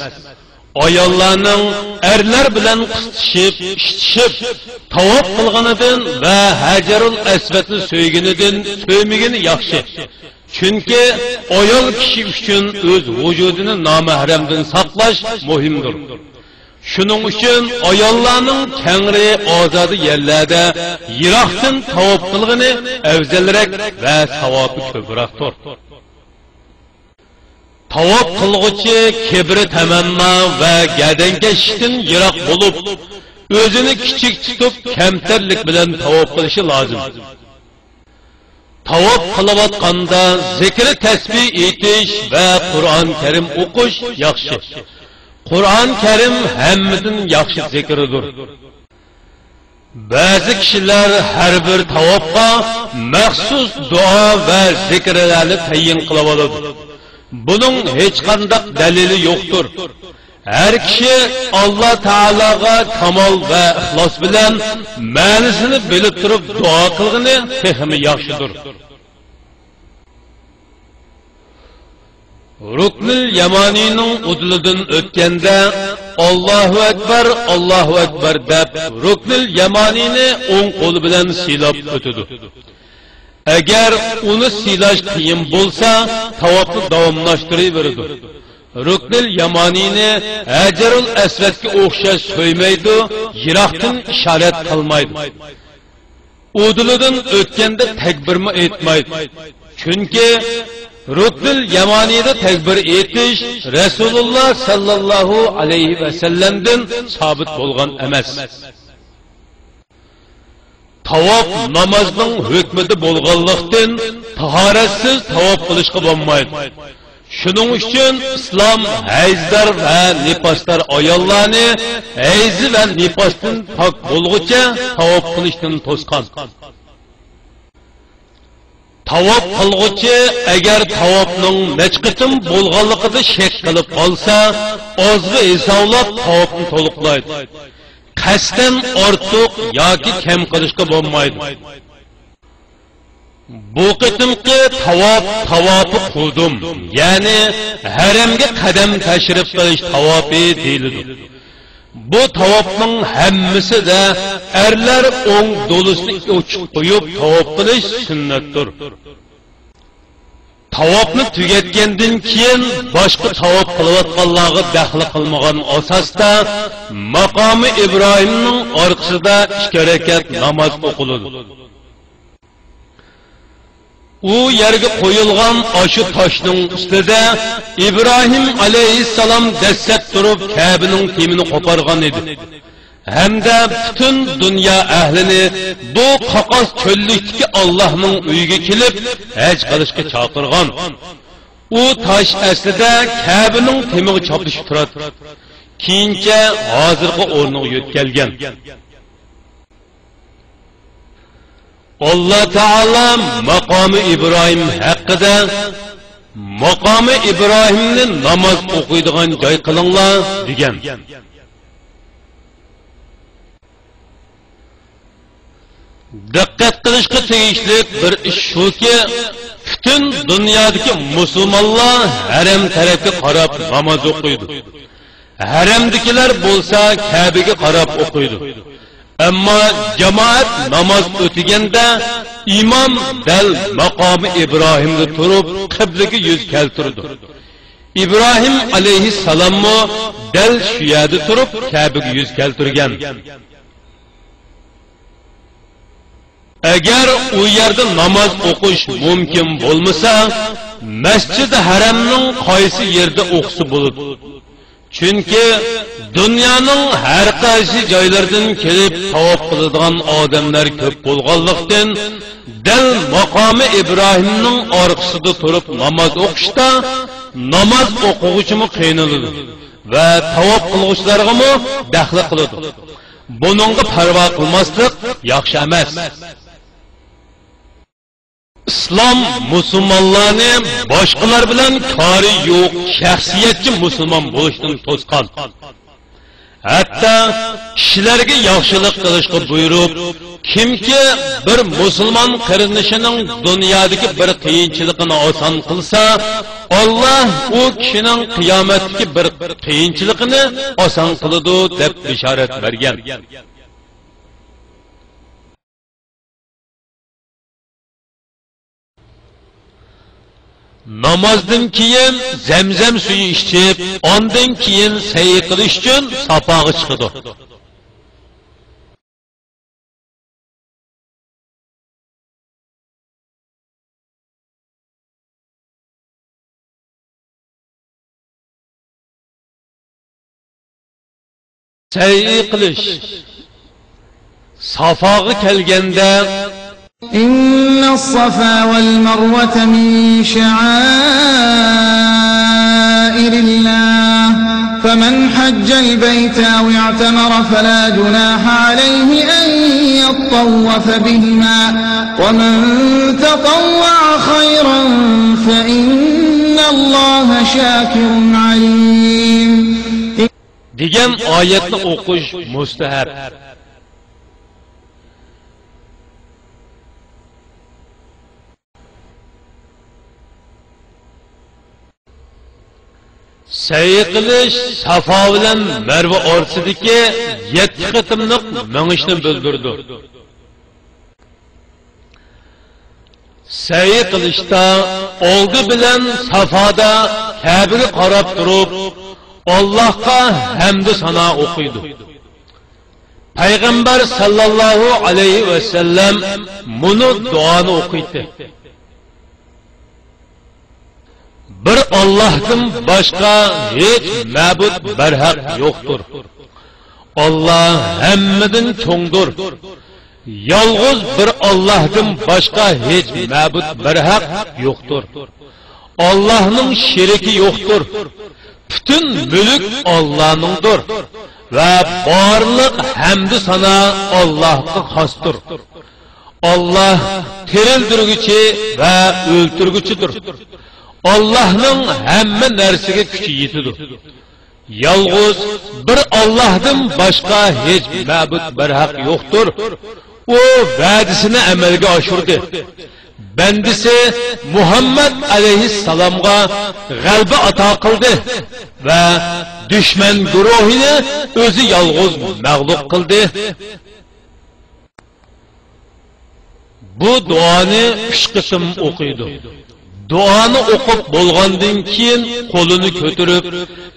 ئاياللارنىڭ ئەرلەر بىلەن قىستىشىپ، ئىشتىشىپ، تاۋاپ قىلغىنىدىن ۋە ھەجەرۇل ئەسۋەدنى سۆيگىنىدىن سۆيمىگىنى ياخشى. چۈنكى ئايال كىشى ئۈچۈن ئۆز ۋۇجۇدىنى نامەھرەمدىن ساقلاش مۇھىمدۇر. شۇنىڭ ئۈچۈن ئاياللارنىڭ كەڭرى ئازادە يەرلەردە يىراقتىن تاۋاپ قىلغىنى ئەۋزەلرەك ۋە ساۋابى كۆپرەكتۇر. تاۋاپ قىلغۇچى كىبرى تەمەننا ۋە گەدەنكەشلىكتىن يىراق بولۇپ، ئۆزىنى كىچىك تۇتۇپ، كەمتەرلىك بىلەن تاۋاپ قىلىشى لازىم. تاۋاپ قىلىۋاتقاندا زىكرى تەسبىھ ئېيتىش ۋە قۇرئان كەرىم ئوقۇش ياخشى. قۇرئان كەرىم ھەممىدىن ياخشى زىكىردۇر. بەزى كىشىلەر ھەر بىر تاۋاپقا مەخسۇس دۇئا ۋە زىكىرلەرنى تەيىن قىلىۋالىدۇ. بۇنىڭ ھېچقانداق دەلىلى يوقتۇر. ھەر كىشى ئاللا تائالاغا كامال ۋە ئىخلاس بىلەن مەنىسىنى بىلىپ تۇرۇپ دۇئا قىلغىنى تېخىمۇ ياخشىدۇر. رۇكنىل يامانىنىڭ ئۇدۇلىدىن ئۆتكەندە، «ئاللاھۇ ئەكبەر، ئاللاھۇ ئەكبەر» دەپ، رۇكنىل يامانىنى ئوڭ قولى بىلەن سىيلاپ ئۆتىدۇ. ئەگەر ئۇنى سىيلاش قىيىن بولسا، تاۋاپنى داۋاملاشتۇرۇۋېرىدۇ. رۇكنىل يامانىنى ھەجەرۇل ئەسۋەدكە ئوخشاش سۆيمەيدۇ، يىراقتىن ئىشارەت قىلمايدۇ. ئۇدۇلىدىن ئۆتكەندە تەكبىرمۇ ئېيتمايدۇ. چۈنكى رۇكنىل يامانىدا تەكبىر ئېيتىش رەسۇلۇللا ساللاللاھۇ ئەلەيھى ۋەسەللەمدىن سابىت بولغان ئەمەس. تاۋاپ نامازنىڭ ھۆكمىدە بولغانلىقتىن، تاھارەتسىز تاۋاپ قىلىشقا بولمايدۇ. شۇنىڭ ئۈچۈن ئىسلام ھەيزدار ۋە نىپاسدار ئاياللارنى ھەيزى ۋە نىپاستىن پاك بولغۇچە تاۋاپ قىلىشتىن توسقان. تاۋاپ قىلغۇچى ئەگەر تاۋاپنىڭ نەچچە قېتىم بولغانلىقىدا شەك قىلىپ قالسا، ئازغا ھېسابلاپ تاۋاپنى تولۇقلايدۇ. قەستەن ئارتۇق ياكى كەم قىلىشقا بولمايدۇ. بۇ قېتىمقى تاۋاپ تاۋاپى قۇدۇم، يەنى ھەرەمگە قەدەم تەشرىپ قىلىش تاۋاپى دېيىلىدۇ. بۇ تاۋاپنىڭ ھەممىسىدە ئەرلەر ئوڭ دولىسىنى ئوچۇق قويۇپ تاۋاپ قىلىش سۈننەتتۇر. تاۋاپنى تۈگەتكەندىن كېيىن باشقا تاۋاپ قىلىۋاتقانلارغا دەخلى قىلمىغان ئاساستا ماقامى ئىبراھىمنىڭ ئارقىسىدا ئىككى رەكەت ناماز ئوقۇلىدۇ. ئۇ يەرگە قويۇلغان ئاشۇ تاشنىڭ ئۈستىدە ئىبراھىم ئەلەيھىسسالام دەسسەپ تۇرۇپ كەبىنىڭ تېمىنى قوپارغان ئىدى. ھەمدە پۈتۈن دۇنيا ئەھلىنى بۇ قاقاس چۆللۈكتىكى ئاللاھنىڭ ئۆيىگە كېلىپ ھەج قىلىشقا چاقىرغان. ئۇ تاش ئەسلىدە كەبىنىڭ تېمىغا چاپلىشىپ تۇراتتى. كېيىنچە ھازىرقى ئورنىغا يۆتكەلگەن. ئاللا تائالا ماقامى ئىبراھىم ھەققىدە، «ماقامى ئىبراھىمنى ناماز ئوقۇيدىغان جاي قىلىڭلار» دېگەن. دىققەت قىلىشقا تېگىشلىك بىر ئىش شۇكى، پۈتۈن دۇنيادىكى مۇسۇلمانلار ھەرەم تەرەپكە قاراپ ناماز ئوقۇيدۇ. ھەرەمدىكىلەر بولسا كەبىگە قاراپ ئوقۇيدۇ. ئەمما جامائەت ناماز ئۆتىگەندە ئىمام دەل ماقامى ئىبراھىمدا تۇرۇپ قىبلىگە يۈز كەلتۈرىدۇ. ئىبراھىم ئەلەيھىسسالاممۇ دەل شۇ يەردە تۇرۇپ كەبىگە يۈز كەلتۈرگەن. ئەگەر ئۇ يەردە ناماز ئوقۇش مۇمكىن بولمىسا، مەسجىدى ھەرەمنىڭ قايسى يېرىدە ئوقۇسا بولىدۇ. چۈنكى دۇنيانىڭ ھەر قايسى جايلىرىدىن كېلىپ تاۋاپ قىلىدىغان ئادەملەر كۆپ بولغانلىقتىن، دەل ماقامى ئىبراھىمنىڭ ئارقىسىدا تۇرۇپ ناماز ئوقۇشتا ناماز ئوقۇغۇچىمۇ قىينىلىدۇ ۋە تاۋاپ قىلغۇچىلارغىمۇ دەخلى قىلىدۇ. بۇنىڭغا پەرۋا قىلماسلىق ياخشى ئەمەس. ئىسلام مۇسۇلمانلارنى باشقىلار بىلەن كارى يوق شەخسىيەتچى مۇسۇلمان بولۇشتىن توسقان. ھەتتا كىشىلەرگە ياخشىلىق قىلىشقا بۇيرۇپ، كىمكى بىر مۇسۇلمان قېرىندىشىنىڭ دۇنيادىكى بىر قىيىنچىلىقىنى ئاسان قىلسا، ئاللا ئۇ كىشىنىڭ قىيامەتتىكى بىر قىيىنچىلىقىنى ئاسان قىلىدۇ، دەپ بېشارەت بەرگەن. نامازدىن كېيىن زەمزەم سۈيى ئىچىپ، ئاندىن كېيىن سەي قىلىش ئۈچۈن ساپاغا چىقىدۇ. سەي قىلىش. سافاغا كەلگەندە، إن الصفا والمروة من شعائر الله، فمن حج البيت أو اعتمر فلا جناح عليه أن يطوف بهما، ومن تطوع خيرا فإن الله شاكر عليم. دېگەن ئايەتنى ئوقۇش مۇستەھەب. سەي قىلىش سافا بىلەن مەرۋە ئارىسىدىكى يەتتە قېتىملىق مېڭىشنى بىلدۈرىدۇ. سەي قىلىشتا ئالدى بىلەن سافادا كەبىگە قاراپ تۇرۇپ، ئاللاھقا ھەمدۇ سانا ئوقۇيدۇ. پەيغەمبەر ساللاللاھۇ ئەلەيھى ۋەسەللەم مۇنۇ دۇئانى ئوقۇيتتى. بىر ئاللاھتىن باشقا ھېچ مەبۇد بەرھەق يوقتۇر. ئاللاھ ھەممىدىن چوڭدۇر. يالغۇز بىر ئاللاھتىن باشقا ھېچ مەبۇد بەرھەق يوقتۇر. ئاللاھنىڭ شېرىكى يوقتۇر. پۈتۈن مۈلۈك ئاللانىڭدۇر ۋە بارلىق ھەمدۇ سانا ئاللاھقا خاستۇر. ئاللاھ تىرىلدۈرگۈچى ۋە ئۆلتۈرگۈچىدۇر. ئاللاھنىڭ ھەممە نەرسىگە كۈچى يېتىدۇ. يالغۇز بىر ئاللاھتىن باشقا ھېچ مەبۇد بەرھەق يوقتۇر. ئۇ ۋەدىسىنى ئەمەلگە ئاشۇردى. بەندىسى مۇھەممەد ئەلەيھىسسالامغا غەلىبە ئاتا قىلدى ۋە دۈشمەن گۇرۇھىنى ئۆزى يالغۇز مەغلۇپ قىلدى. بۇ دۇئانى ئۈچ قېتىم ئوقۇيدۇ. دۇئانى ئوقۇپ بولغاندىن كېيىن قولىنى كۆتۈرۈپ،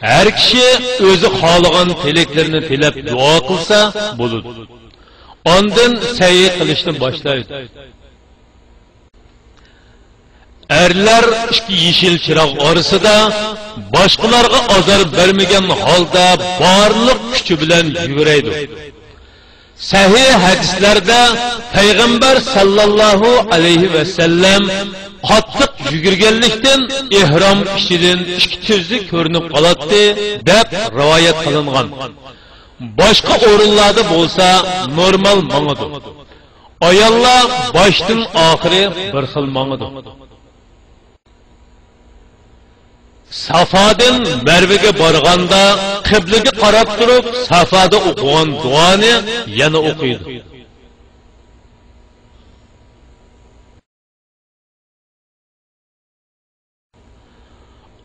ھەر كىشى ئۆزى خالىغان تىلەكلىرىنى تىلەپ دۇئا قىلسا بولىدۇ. ئاندىن سەي قىلىشنى باشلايدۇ. ئەرلەر ئىككى يېشىل چىراغ ئارىسىدا باشقىلارغا ئازار بەرمىگەن ھالدا بارلىق كۈچى بىلەن يۈگۈرەيدۇ. سەھىھ ھەدىسلەردە پەيغەمبەر ساللاللاھۇ ئەلەيھى ۋەسەللەم قاتتىق يۈگۈرگەنلىكتىن ئېھرام ئىچىدىن ئىككى تۈزلۈك كۆرۈنۈپ قالاتتى، دەپ رىۋايەت قىلىنغان. باشقا ئورۇنلاردا بولسا نورمال ماڭىدۇ. ئاياللار باشتىن ئاخىرى بىر خىل ماڭىدۇ. سافادىن مەرۋىگە بارغاندا قىبلىگە قاراپ تۇرۇپ سافادا ئوقۇغان دۇئانى يەنە ئوقۇيدۇ.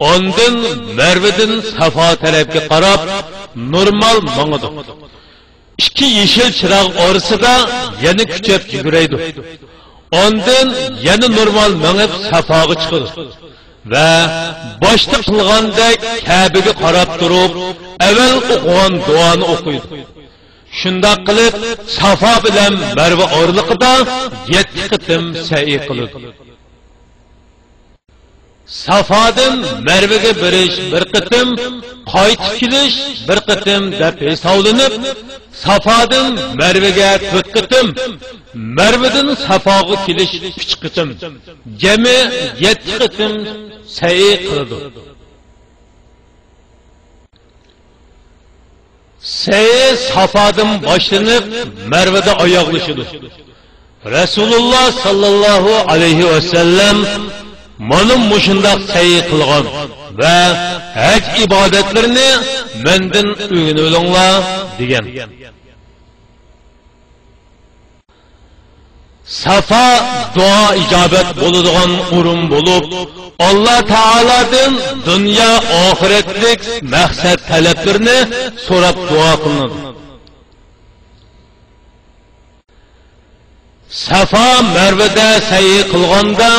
ئاندىن مەرۋىدىن سافا تەرەپكە قاراپ نورمال ماڭىدۇ. ئىككى يېشىل چىراغ ئارىسىدا يەنە كۈچەپ يۈگۈرەيدۇ. ئاندىن يەنە نورمال مېڭىپ سافاغا چىقىدۇ ۋە باشتا قىلغاندەك كەبىگە قاراپ تۇرۇپ ئەۋۋەل ئوقۇغان دۇئانى ئوقۇيدۇ. شۇنداق قىلىپ سافا بىلەن مەرۋە ئارىلىقىدا يەتتە قېتىم سەي قىلىدۇ. سافادىن مەرۋىگە بېرىش بىر قېتىم، قايتىپ كېلىش بىر قېتىم دەپ ھېسابلىنىپ، سافادىن مەرۋىگە تۆت قېتىم، مەرۋىدىن سافاغا كېلىش ئۈچ قېتىم، جەمئىي يەتتە قېتىم سەي قىلىدۇ. سەي سافادىن باشلىنىپ، مەرۋىدە ئاياغلىشىدۇ. رەسۇلۇللا ساللاللاھۇ ئەلەيھى ۋەسەللەم مانا مۇشۇنداق سەي قىلغان ۋە ھەج ئىبادەتلىرىنى مەندىن ئۆگىنىۋېلىڭلار، دېگەن. سافا دۇئا ئىجابەت بولىدىغان ئورۇن بولۇپ، ئاللا تائالادىن دۇنيا ئاخىرەتلىك مەقسەت تەلەپلىرىنى سوراپ دۇئا قىلىنىدۇ. سافا مەرۋىدە سەي قىلغاندا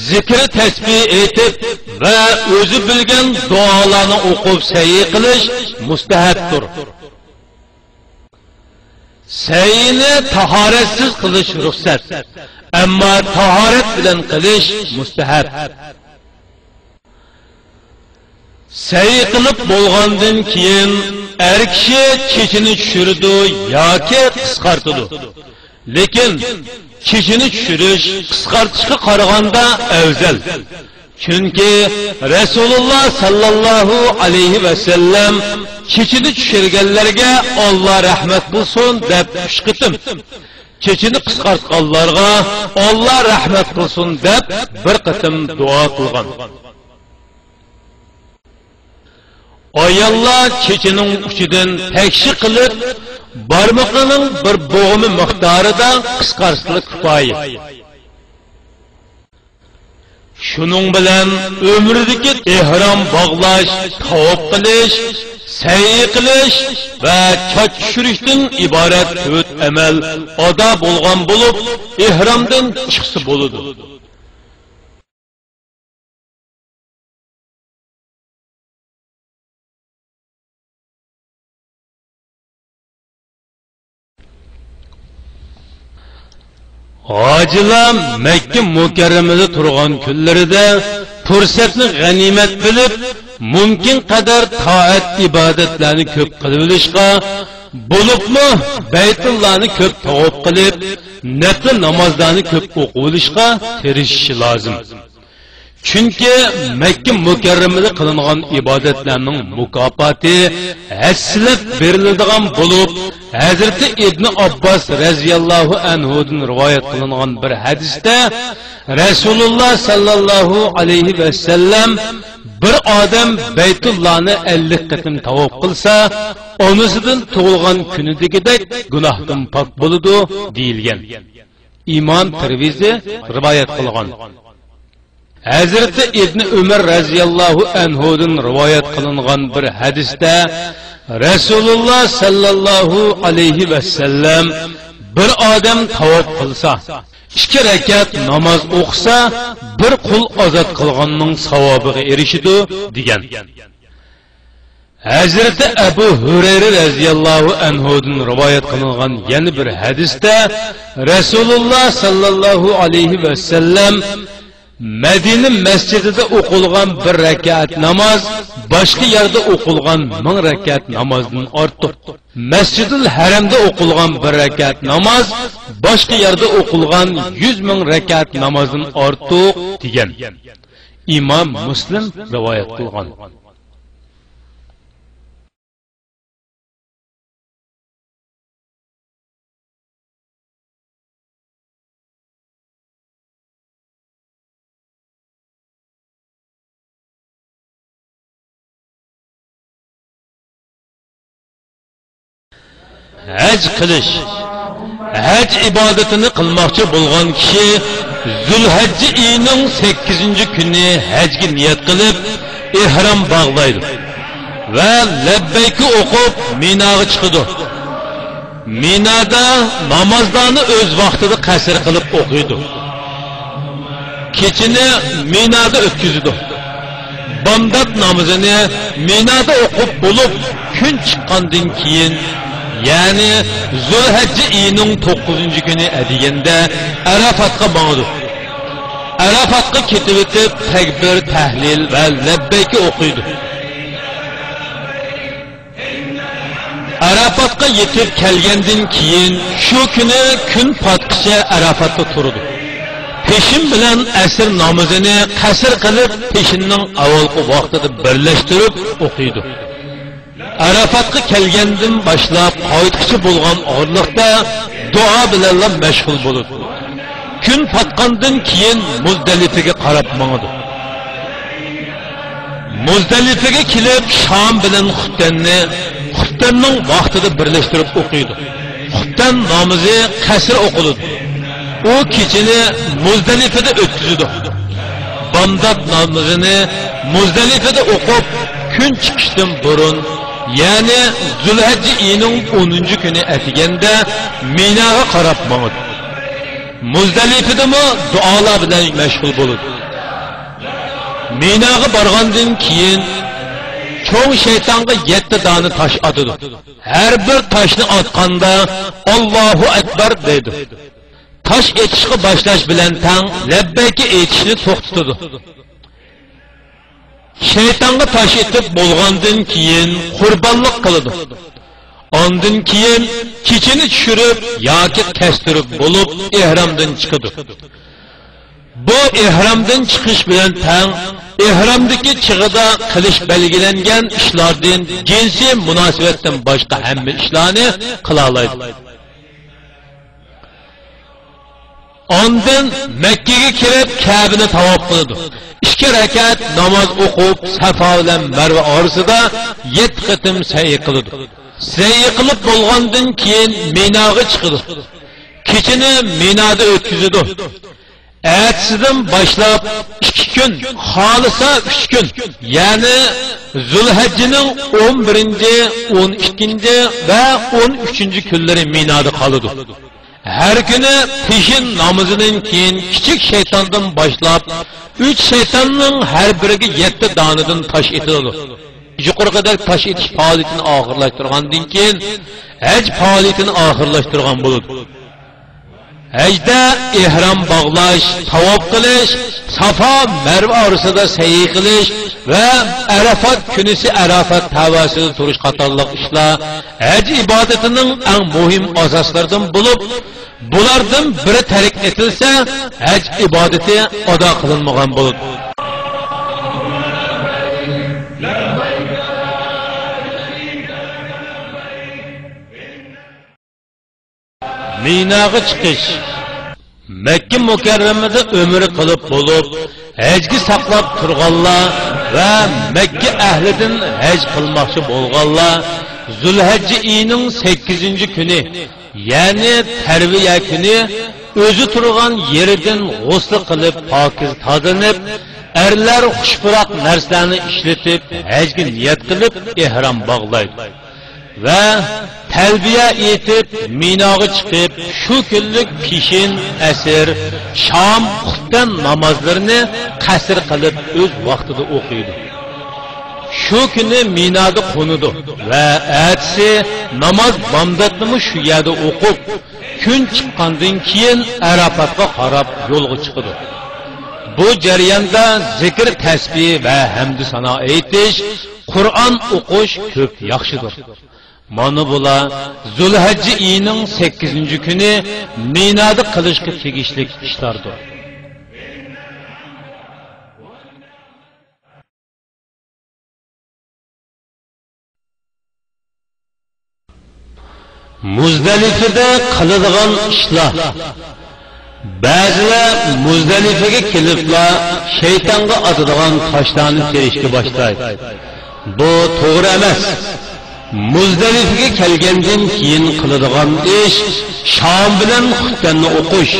زىكىر تەسبىھ ئېيتىپ ۋە ئۆزى بىلگەن دۇئالارنى ئوقۇپ سەي قىلىش مۇستەھەبتۇر. سەينى تاھارەتسىز قىلىش رۇخسەت، ئەمما تاھارەت بىلەن قىلىش مۇستەھەب. سەي قىلىپ بولغاندىن كېيىن ئەر كىشى چېچىنى چۈشۈرىدۇ ياكى قىسقارتىدۇ. لېكىن چېچىنى چۈشۈرۈش قىسقارتىشقا قارىغاندا ئەۋزەل. چۈنكى رەسۇلۇللا ساللاللاھۇ ئەلەيھى ۋەسەللەم چېچىنى چۈشۈرگەنلەرگە «ئاللا رەھمەت قىلسۇن» دەپ ئۈچ قېتىم، چېچىنى قىسقارتقانلارغا «ئاللا رەھمەت قىلسۇن» دەپ بىر قېتىم دۇئا قىلغان. ئاياللار چېچىنىڭ ئۇچىدىن تەكشى قىلىپ، بارمىقىنىڭ بىر بوغۇمى مىقدارىدا قىسقارتسىلا كۇپايە. شۇنىڭ بىلەن ئۆمرىدىكى ئېھرام باغلاش، تاۋاپ قىلىش، سەئي قىلىش ۋە چاچ چۈشۈرۈشتىن ئىبارەت تۆت ئەمەل ئادا بولغان بولۇپ، ئېھرامدىن چىقسا بولىدۇ. ھاجىلار مەككە مۇكەررەمىدە تۇرغان كۈنلىرىدە پۇرسەتنى غەنىيمەت بىلىپ، مۇمكىن قەدەر تائەت-ئىبادەتلەرنى كۆپ قىلىۋېلىشقا، بولۇپمۇ بەيتۇللانى كۆپ تاۋاپ قىلىپ، نەپلى نامازلارنى كۆپ ئوقۇۋېلىشقا تىرىشىشى لازىم. چۈنكى مەككە مۇكەررەمىدە قىلىنغان ئىبادەتلەرنىڭ مۇكاپاتى ھەسسىلەپ بېرىلىدىغان بولۇپ، ھەزرىتى ئىبنى ئابباس رەزىياللاھۇ ئەنھۇدىن رىۋايەت قىلىنغان بىر ھەدىستە رەسۇلۇللا ساللاللاھۇ ئەلەيھى ۋەسەللەم، بىر ئادەم بەيتۇللانى ئەللىك قېتىم تاۋاپ قىلسا، ئانىسىدىن تۇغۇلغان كۈنىدىكىدەك گۇناھتىن پاك بولىدۇ، دېيىلگەن. ئىمام تىرمىزى رىۋايەت قىلغان. ھەزرىتى ئىبنى ئۆمەر رەزىياللاھۇ ئەنھۇدىن رىۋايەت قىلىنغان بىر ھەدىستە رەسۇلۇللا ساللاللاھۇ ئەلەيھى ۋەسەللەم، بىر ئادەم تاۋاپ قىلسا، ئىككى رەكەت ناماز ئوقۇسا، بىر قۇل ئازاد قىلغاننىڭ ساۋابىغا ئېرىشىدۇ، دېگەن. ھەزرىتى ئەبۇ ھۇرەيرە رەزىياللاھۇ ئەنھۇدىن رىۋايەت قىلىنغان يەنە بىر ھەدىستە رەسۇلۇللا ساللاللاھۇ ئەلەيھى ۋەسەللەم، مەدىنە مەسچىتىدە ئوقۇلغان بىر رەكەت ناماز باشقا يەردە ئوقۇلغان مىڭ رەكەت نامازدىن ئارتۇق. مەسجىدۇل ھەرەمدە ئوقۇلغان بىر رەكەت ناماز باشقا يەردە ئوقۇلغان يۈز مىڭ رەكەت نامازدىن ئارتۇق، دېگەن. ئىمام مۇسلىم رىۋايەت قىلغان. ھەج قىلىش. ھەج ئىبادىتىنى قىلماقچى بولغان كىشى زۇلھەججە ئېيىنىڭ سەككىزىنچى كۈنى ھەجگە نىيەت قىلىپ، ئېھرام باغلايدۇ ۋە لەببەيكە ئوقۇپ، مىناغا چىقىدۇ. مىنادا نامازلارنى ئۆز ۋاقتىدا قەسىر قىلىپ ئوقۇيدۇ. كېچىنى مىنادا ئۆتكۈزىدۇ. بامدات نامىزىنى مىنادا ئوقۇپ بولۇپ، كۈن چىققاندىن كېيىن، يەنى زۇلھەججە ئېيىنىڭ توققۇزىنچى كۈنى ئەتىگەندە ئەرەفاتقا ماڭىدۇ. ئەرەفاتقا كېتىۋېتىپ، تەكبىر، تەھلىل ۋە لەببەيكە ئوقۇيدۇ. ئەرەپاتقا يېتىپ كەلگەندىن كېيىن، شۇ كۈنى كۈن پاتقىچە ئەرەپاتتا تۇرىدۇ. پېشىن بىلەن ئەسىر نامىزىنى قەسىر قىلىپ، پېشىننىڭ ئاۋۋالقى ۋاقتىدا بىرلەشتۈرۈپ ئوقۇيدۇ. ئەرەپاتقا كەلگەندىن باشلاپ قايتقۇچە بولغان ئارىلىقتا دۇئا بىلەنلا مەشغۇل بولىدۇ. كۈن پاتقاندىن كېيىن مۇزدەلىپىگە قاراپ ماڭىدۇ. مۇزدەلىپىگە كېلىپ، شام بىلەن خۇپتەننى خۇپتەننىڭ ۋاقتىدا بىرلەشتۈرۈپ ئوقۇيدۇ. خۇپتەن نامىزى قەسىر ئوقۇلىدۇ. ئۇ كېچىنى مۇزدەلىپىدە ئۆتكۈزىدۇ. بامدات نامىزىنى مۇزدەلىپىدە ئوقۇپ، كۈن چىقىشتىن بۇرۇن، يەنى زۇلھەججە ئېيىنىڭ ئونىنچى كۈنى ئەتىگەندە مىناغا قاراپ ماڭىدۇ. مۇزدەلىپىدىمۇ دۇئالار بىلەن مەشغۇل بولىدۇ. مىناغا بارغاندىن كېيىن، چوڭ شەيتانغا يەتتە دانە تاش ئاتىدۇ. ھەر بىر تاشنى ئاتقاندا، «ئاللاھۇ ئەكبەر» دەيدۇ. تاش ئېتىشقا باشلاش بىلەن تەڭ لەببەيكە ئېيتىشنى توختىتىدۇ. شەيتانغا تاش ئېتىپ بولغاندىن كېيىن قۇربانلىق قىلىدۇ. ئاندىن كېيىن چېچىنى چۈشۈرۈپ ياكى كەستۈرۈپ بولۇپ ئېھرامدىن چىقىدۇ. بۇ ئېھرامدىن چىقىش بىلەن تەڭ ئېھرامدىكى چېغىدا قىلىش بەلگىلەنگەن ئىشلاردىن جىنسىي مۇناسىۋەتتىن باشقا ھەممە ئىشلارنى قىلالايدۇ. ئاندىن مەككىگە كىرىپ كەبىنى تاۋاپ قىلىدۇ. ئىككى رەكەت ناماز ئوقۇپ سافا بىلەن مەرۋە ئارىسىدا يەتتە قېتىم سەئي قىلىدۇ. سەئي قىلىپ بولغاندىن كېيىن مىناغا چىقىدۇ. كېچىنى مىنادا ئۆتكۈزىدۇ. ئەتىسىدىن باشلاپ ئىككى كۈن، خالىسا ئۈچ كۈن، يەنى زۇلھەججىنىڭ ئون بىرىنچى، ئون ئىككىنچى ۋە ئون ئۈچىنچى كۈنلىرى مىنادا قالىدۇ. ھەر كۈنى پېشىن نامىزىدىن كېيىن كىچىك شەيتاندىن باشلاپ ئۈچ شەيتاننىڭ ھەر بىرىگە يەتتە دانىدىن تاش ئېتىلىدۇ. يۇقىرىقىدەك تاش ئېتىش پائالىيىتىنى ئاخىرلاشتۇرغاندىن كېيىن ھەج پائالىيىتىنى ئاخىرلاشتۇرغان بولىدۇ. ھەجدە ئېھرام باغلاش، تاۋاپ قىلىش، سافا، مەرۋە ئارىسىدا سەئي قىلىش ۋە ئەرەفات كۈنىسى ئەرەفات تەۋەسىدە تۇرۇش قاتارلىق ئىشلار ھەج ئىبادىتىنىڭ ئەڭ مۇھىم ئاساسلىرىدىن بولۇپ، بۇلاردىن بىرى تەرك ئېتىلسە، ھەج ئىبادىتى ئادا قىلىنمىغان بولىدۇ. مىناغا چىقىش. مەككە مۇكەررەمىدە ئۆمرە قىلىپ بولۇپ، ھەجگە ساقلاپ تۇرغانلار ۋە مەككە ئەھلىدىن ھەج قىلماقچى بولغانلار زۇلھەججە ئېيىنىڭ سەككىزىنچى كۈنى، يەنى تەرۋىيە كۈنى ئۆزى تۇرغان يېرىدىن غۇسلى قىلىپ پاكىز تازىلىنىپ، ئەرلەر خۇش پۇراق نەرسىلەرنى ئىشلىتىپ ھەجگە نىيەت قىلىپ ئېھرام باغلايدۇ. ۋە تەلبىيە ئېيتىپ، مىناغا چىقىپ، شۇ كۈنلۈك پېشىن، ئەسىر، شام، خۇپتەن نامازلىرىنى قەسىر قىلىپ ئۆز ۋاقتىدا ئوقۇيدۇ. شۇ كۈنى مىنادا قونىدۇ ۋە ئەتىسى ناماز بامداتنىمۇ شۇ يەردە ئوقۇپ، كۈن چىققاندىن كېيىن ئەرەپاتقا قاراپ يولغا چىقىدۇ. بۇ جەرياندا زىكىر تەسبىھ ۋە ھەمدۇ سانا ئېيتىش، قۇرئان ئوقۇش كۆپ ياخشىدۇر. مانا بۇلار زۇلھەججە ئېيىنىڭ سەككىزىنچى كۈنى مىنادا قىلىشقا تېگىشلىك ئىشلاردۇر. مۇزدەلىفىدە قىلىدىغان ئىشلار. بەزىلەر مۇزدەلىفىگە كېلىپلا شەيتانغا ئاتىدىغان تاشلارنى تېرىشكە باشلايدۇ. بۇ توغرا ئەمەس. مۇزدەلىفىگە كەلگەندىن كېيىن قىلىدىغان ئىش شام بىلەن خۇپتەننى ئوقۇش.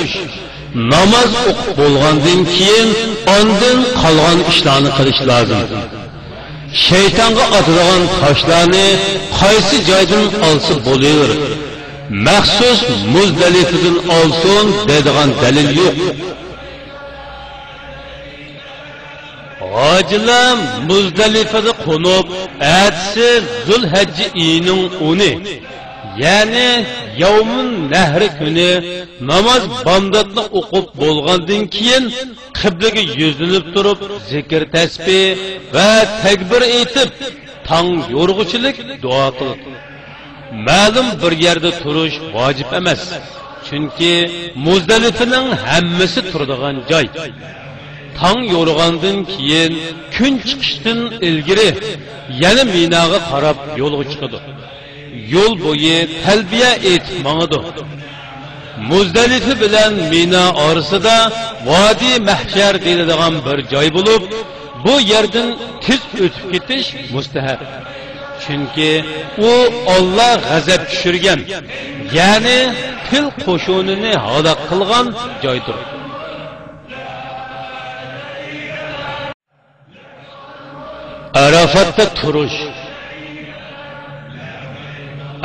ناماز ئوقۇپ بولغاندىن كېيىن ئاندىن قالغان ئىشلارنى قىلىش لازىم. شەيتانغا ئاتىدىغان تاشلارنى قايسى جايدىن ئالسا بولۇۋېرىدۇ. مەخسۇس مۇزدەلىفىدىن ئالسۇن دەيدىغان دەلىل يوق. ھاجىلار مۇزدەلىفىدە قونۇپ، ئەتىسى زۇلھەججە ئېيىنىڭ ئونى، يەنى يەۋمۇن نەھرى كۈنى ناماز بامداتنى ئوقۇپ بولغاندىن كېيىن، قىبلىگە يۈزلىنىپ تۇرۇپ، زىكىر تەسبىھ ۋە تەكبىر ئېيتىپ، تاڭ يورۇغۇچىلىك دۇئا قىلىدۇ. مەلۇم بىر يەردە تۇرۇش ۋاجىپ ئەمەس، چۈنكى مۇزدەلىفىنىڭ ھەممىسى تۇرىدىغان جاي. تاڭ يورۇغاندىن كېيىن، كۈن چىقىشتىن ئىلگىرى يەنە مىناغا قاراپ يولغا چىقىدۇ. يول بويى تەلبىيە ئېيتىپ ماڭىدۇ. مۇزدەلىفە بىلەن مىنا ئارىسىدا ۋادى مەھشەر دېيىلىدىغان بىر جاي بولۇپ، بۇ يەردىن تېز ئۆتۈپ كېتىش مۇستەھەب. چۈنكى ئۇ ئاللا غەزەپ چۈشۈرگەن، يەنى پىل قوشۇنىنى ھالاك قىلغان جايدۇر. ئەرەفاتتا تۇرۇش.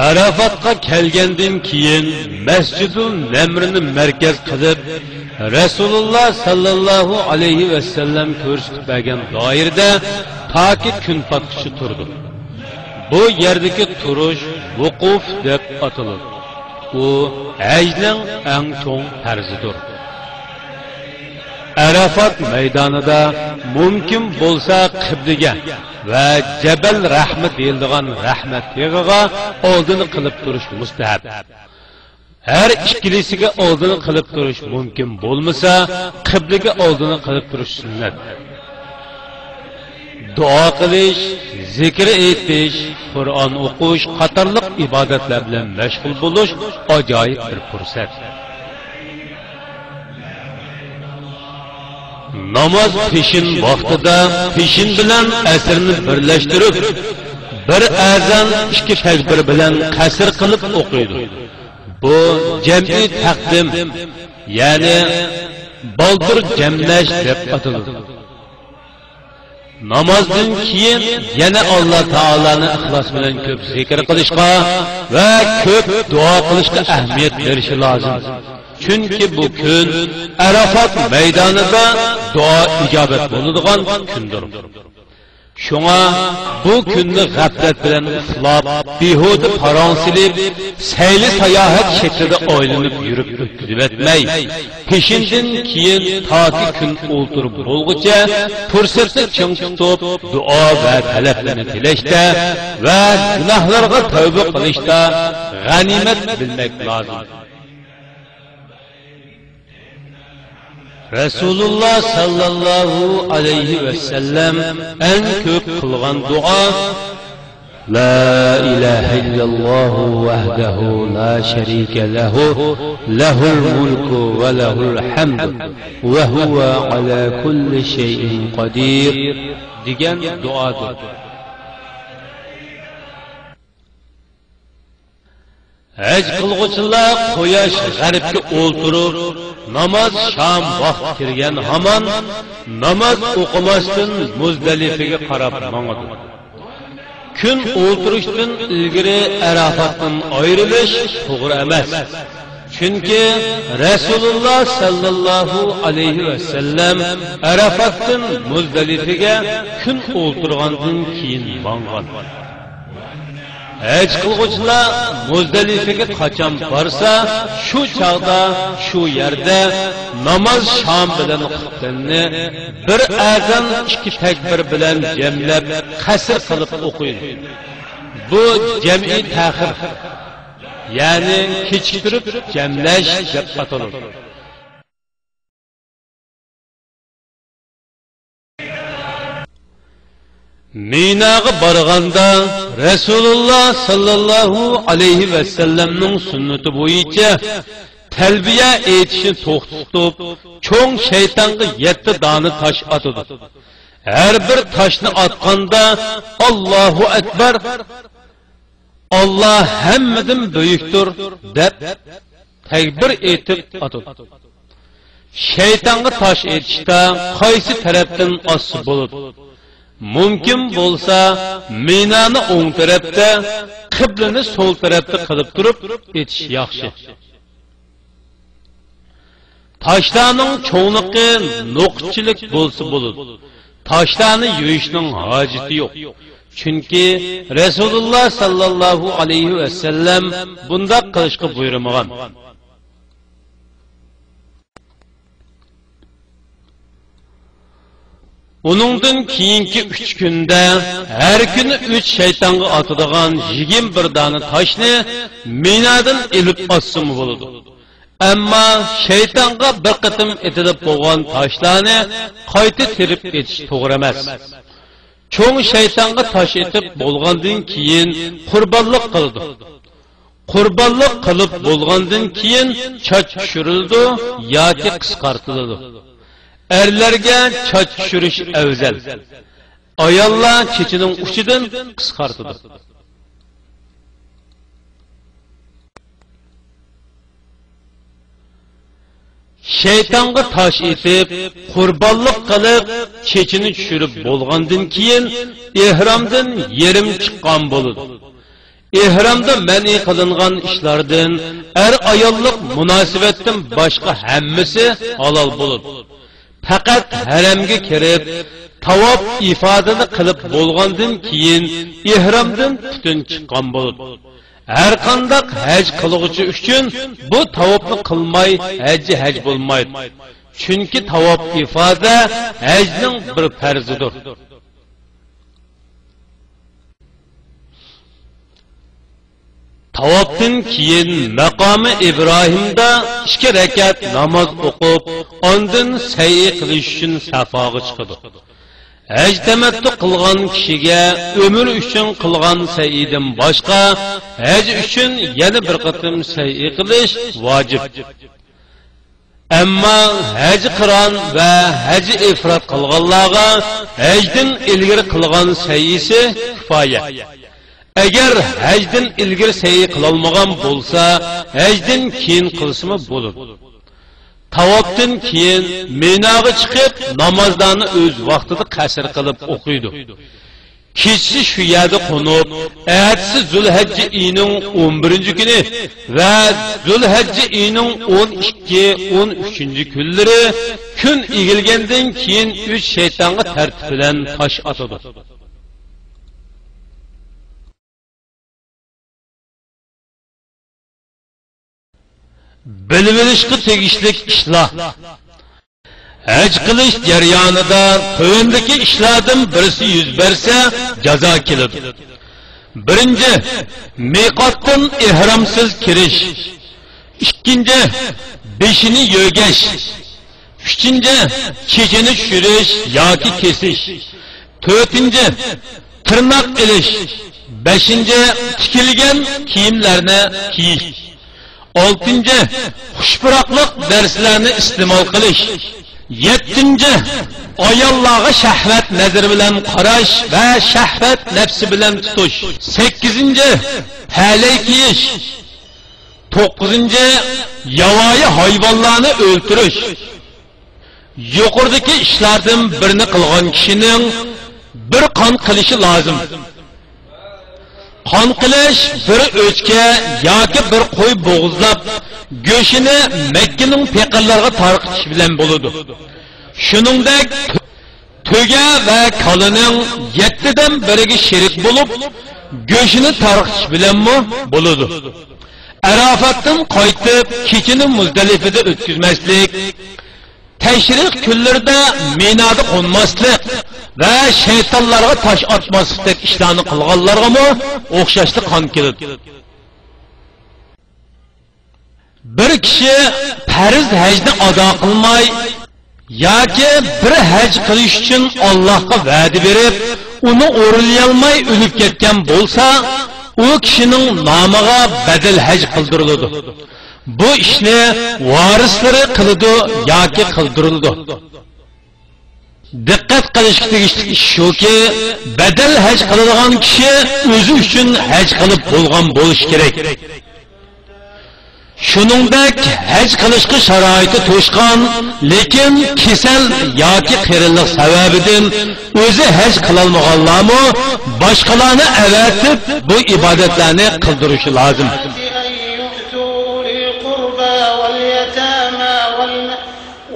ئەرەفاتقا كەلگەندىن كېيىن مەسجىدۇل نەمرىنى مەركەز قىلىپ، رەسۇلۇللا ساللاللاھۇ ئەلەيھى ۋەسەللەم كۆرسىتىپ بەرگەن دائىرىدە تاكى كۈن پاتقىچە تۇرىدۇ. بۇ يەردىكى تۇرۇش ۋۇقۇف دەپ ئاتىلىدۇ. ئۇ ھەجنىڭ ئەڭ چوڭ پەرزىدۇر. ئەرەفات مەيدانىدا مۇمكىن بولسا قىبلىگە ۋە جەبەل رەھمە دېيىلىدىغان رەھمە تېغىغا ئالدىنى قىلىپ تۇرۇش مۇستەھەب. ھەر ئىككىلىسىگە ئالدىنى قىلىپ تۇرۇش مۇمكىن بولمىسا، قىبلىگە ئالدىنى قىلىپ تۇرۇش سۈننەت. دۇئا قىلىش، زىكىر ئېيتىش، قۇرئان ئوقۇش قاتارلىق ئىبادەتلەر بىلەن مەشغۇل بولۇش ئاجايىپ بىر پۇرسەت. ناماز پېشىن ۋاقتىدا پېشىن بىلەن ئەسىرنى بىرلەشتۈرۈپ، بىر ئەزان ئىككى تەكبىر بىلەن قەسىر قىلىپ ئوقۇيدۇ. بۇ جەمئىي تەقدىم، يەنى بالدۇر جەملەش دەپ ئاتىلىدۇ. نامازدىن كېيىن يەنە ئاللا تائالانى ئىخلاس بىلەن كۆپ زىكىر قىلىشقا ۋە كۆپ دۇئا قىلىشقا ئەھمىيەت بېرىشى لازىم. چۈنكى بۇ كۈن ئەرەفات مەيدانىدا دۇئا ئىجابەت بولىدىغان كۈندۇر. شۇڭا بۇ كۈننى غەپلەت بىلەن ئۇخلاپ، بىھۇدە پاراڭ سېلىپ، سەيلە-ساياھەت شەكلىدە ئايلىنىپ يۈرۈپ ئۆتكۈزۈۋەتمەي، پېشىندىن كېيىن تاكى كۈن ئولتۇرۇپ بولغۇچە پۇرسەتنى چىڭ تۇتۇپ، دۇئا ۋە تەلەپلىرىنى تىلەشتە ۋە گۇناھلارغا تەۋبە قىلىشتا غەنىيمەت بىلمەك لازىم. رەسۇلۇللا ساللاللاھۇ ئەلەيھى ۋەسەللەم ئەڭ كۆپ قىلغان دۇئا، لا ئىلاھە ئىللاللاھۇ ۋەھدەھۇ لا شەرىكە لەھۇ، لەھۇل مۇلكۇ ۋە لەھۇل ھەمدۇ، ۋە ھۇۋە ئەلا كۇللى شەيئىن قەدىر دېگەن دۇئادۇر. ھەج قىلغۇچىلار قۇياش غەربكە ئولتۇرۇپ، ناماز شام ۋاقتى كىرگەن ھامان ناماز ئوقۇماستىن مۇزدەلىپىگە قاراپ ماڭىدۇ. كۈن ئولتۇرۇشتىن ئىلگىرى ئەرەفاتتىن ئايرىلىش توغرا ئەمەس. چۈنكى رەسۇلۇللا ساللاللاھۇ ئەلەيھى ۋەسەللەم ئەرەفاتتىن مۇزدەلىپىگە كۈن ئولتۇرغاندىن كېيىن ماڭغان. ھەج قىلغۇچىلار مۇزدەلىپىگە قاچان بارسا، شۇ چاغدا، شۇ يەردە ناماز شام بىلەن خۇتبىنى بىر ئەزان ئىككى تەكبىر بىلەن جەملەپ قەسىر قىلىپ ئوقۇيدۇ. بۇ جەمئىي تەخىر، يەنى كېچىكتۈرۈپ جەملەش دەپ ئاتىلىدۇ. مىناغا بارغاندا رەسۇلۇللا ساللاللاھۇ ئەلەيھى ۋەسەللەمنىڭ سۈننىتى بويىچە تەلبىيە ئېيتىشنى توختىتىپ، چوڭ شەيتانغا يەتتە دانە تاش ئاتىدۇ. ھەر بىر تاشنى ئاتقاندا، ئاللاھۇ ئەكبەر، ئاللا ھەممىدىن بۈيۈكتۇر دەپ تەكبىر ئېيتىپ ئاتىدۇ. شەيتانغا تاش ئېتىشتا قايسى تەرەپتىن ئاتسا بولىدۇ؟ مۇمكىن بولسا، مىنانى ئوڭ تەرەپتە، قىبلىنى سول تەرەپتە قىلىپ تۇرۇپ ئېتىش ياخشى. تاشلارنىڭ چوڭلۇقى نوقۇتچىلىك بولسا بولىدۇ. تاشلارنى يۇيۇشنىڭ ھاجىتى يوق. چۈنكى رەسۇلۇللا ساللاللاھۇ ئەلەيھى ۋەسەللەم بۇنداق قىلىشقا بۇيرۇمىغان. ئۇنىڭدىن كېيىنكى ئۈچ كۈندە ھەر كۈنى ئۈچ شەيتانغا ئاتىدىغان يىگىرمە بىر دانە تاشنى مىنادىن ئېلىپ ئاتسىمۇ بولىدۇ. ئەمما شەيتانغا بىر قېتىم ئېتىلىپ بولغان تاشلارنى قايتا تېرىپ ئېتىش توغرا ئەمەس. چوڭ شەيتانغا تاش ئېتىپ بولغاندىن كېيىن قۇربانلىق قىلىدۇ. قۇربانلىق قىلىپ بولغاندىن كېيىن چاچ چۈشۈرۈلىدۇ ياكى قىسقارتىلىدۇ. ئەرلەرگە چاچ چۈشۈرۈش ئەۋزەل. ئاياللار چېچىنىڭ ئۇچىدىن قىسقارتىدۇ. شەيتانغا تاش ئېتىپ، قۇربانلىق قىلىپ، چېچىنى چۈشۈرۈپ بولغاندىن كېيىن، ئېھرامدىن يېرىم چىققان بولىدۇ. ئېھرامدا مەنئى قىلىنغان ئىشلاردىن، ئەر-ئاياللىق مۇناسىۋەتتىن باشقا ھەممىسى ھالال بولىدۇ. پەقەت ھەرەمگە كىرىپ، تاۋاپ ئىپادىنى قىلىپ بولغاندىن كېيىن، ئېھرامدىن پۈتۈن چىققان بولىدۇ. ھەرقانداق ھەج قىلغۇچى ئۈچۈن بۇ تاۋاپنى قىلماي ھەججى ھەج بولمايدۇ. چۈنكى تاۋاپ ئىفادە ھەجنىڭ بىر پەرزىدۇر. تاۋاپتىن كېيىن مەقامى ئىبراھىمدا ئىككى رەكەت ناماز ئوقۇپ، ئاندىن سەئيى قىلىش ئۈچۈن سەفاغا چىقىدۇ. ھەج تەمەتتۇ قىلغان كىشىگە ئۆمرە ئۈچۈن قىلغان سەئيىدىن باشقا، ھەج ئۈچۈن يەنە بىر قېتىم سەئيى قىلىش ۋاجىپ. ئەمما ھەج قىران ۋە ھەج ئىفراد قىلغانلارغا ھەجدىن ئىلگىرى قىلغان سەئيىسى كۇپايە. ئەگەر ھەجدىن ئىلگىرى سەئيى قىلالمىغان بولسا، ھەجدىن كېيىن قىلسىمۇ بولىدۇ. تاۋاپتىن كېيىن مىناغا چىقىپ، نامازلارنى ئۆز ۋاقتىدا قەسىر قىلىپ ئوقۇيدۇ. كېچىسى شۇ يەردە قونۇپ، ئەتىسى زۇلھەججە ئېيىنىڭ ئون بىرىنچى كۈنى ۋە زۇلھەججە ئېيىنىڭ ئون ئىككى، ئون ئۈچىنچى كۈنلىرى كۈن ئېگىلگەندىن كېيىن ئۈچ شەيتانغا تەرتىپ بىلەن تاش ئاتىدۇ. بىلىۋېلىشقا تېگىشلىك ئىشلار. ھەج قىلىش جەريانىدا تۆۋەندىكى ئىشلاردىن بىرسى يۈز بەرسە، جازا كېلىدۇ. بىرىنچى، مىقاتتىن ئېھرامسىز كىرىش. ئىككىنچى، بېشىنى يۆگەش. ئۈچىنچى، چېچىنى چۈشۈرۈش ياكى كېسىش. تۆتىنچى، تىرناق ئېلىش. بەشىنچى، تىكىلگەن كىيىملەرنى كىيىش. ئالتىنچى، خۇش پۇراقلىق نەرسىلەرنى ئىستېمال قىلىش. يەتتىنچى، ئاياللارغا شەھۋەت نەزىرى بىلەن قاراش ۋە شەھۋەت نەپسى بىلەن تۇتۇش. سەككىزىنچى، تەلەي كىيىش. توققۇزىنچى، ياۋايى ھايۋانلارنى ئۆلتۈرۈش. يۇقىرىدىكى ئىشلاردىن بىرنى قىلغان كىشىنىڭ بىر قان قىلىشى لازىم. قان قىلىش بىر ئۆچكە ياكى بىر قوي بوغۇزلاپ، گۆشىنى مەككىنىڭ پېقىرلىرىغا تارقىتىش بىلەن بولىدۇ. شۇنىڭدەك تۆگە ۋە كالىنىڭ يەتتىدىن بىرىگە شېرىك بولۇپ، گۆشىنى تارقىتىش بىلەنمۇ بولىدۇ. ئەرافاتتىن قايتىپ، كېچىنى مۇزدەلىپىدە ئۆتكۈزمەسلىك، تەشرىق كۈنلىرىدە مىنادا قونماسلىق ۋە شەيتانلارغا تاش ئاتماسلىقتەك ئىشلارنى قىلغانلارغىمۇ ئوخشاشلا قان كېلىدۇ. بىر كىشى پەرز ھەجنى ئادا قىلماي ياكى بىر ھەج قىلىش ئۈچۈن ئاللاھقا ۋەدە بېرىپ، ئۇنى ئورۇنلىيالماي ئۆلۈپ كەتكەن بولسا، ئۇ كىشىنىڭ نامىغا بەدەل ھەج قىلدۇرۇلىدۇ. بۇ ئىشنى ۋارىسلىرى قىلىدۇ ياكى قىلدۇرۇلىدۇ. دىققەت قىلىشقا تېگىشلىك ئىش شۇكى، بەدەل ھەج قىلىدىغان كىشى ئۆزى ئۈچۈن ھەج قىلىپ بولغان بولۇشى كېرەك. شۇنىڭدەك ھەج قىلىشقا شارائىتى توشقان، لېكىن كېسەل ياكى قېرىلىق سەۋەبىدىن ئۆزى ھەج قىلالمىغانلارمۇ باشقىلارنى ئەۋەتىپ بۇ ئىبادەتلەرنى قىلدۇرۇشى لازىم. أن يؤتوا أولي القربى واليتامى والم-،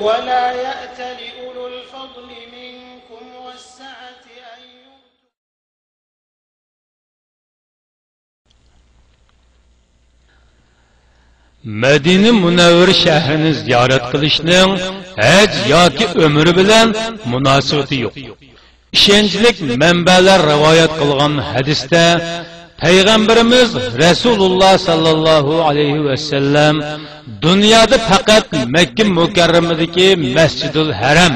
ولا يأتل أولو الفضل منكم والسعة أن يؤتوا. مەدىنە مۇنەۋۋەر شەھىرىنى زىيارەت قىلىشنىڭ ھەج ياكى ئۆمرە بىلەن مۇناسىۋىتى يوق. ئىشەنچلىك مەنبەلەر رىۋايەت قىلغان ھەدىستە، پەيغەمبىرىمىز رەسۇلۇللا ساللاللاھۇ ئەلەيھى ۋەسەللەم دۇنيادا پەقەت مەككە مۇكەررەمىدىكى مەسجىدۇل ھەرەم،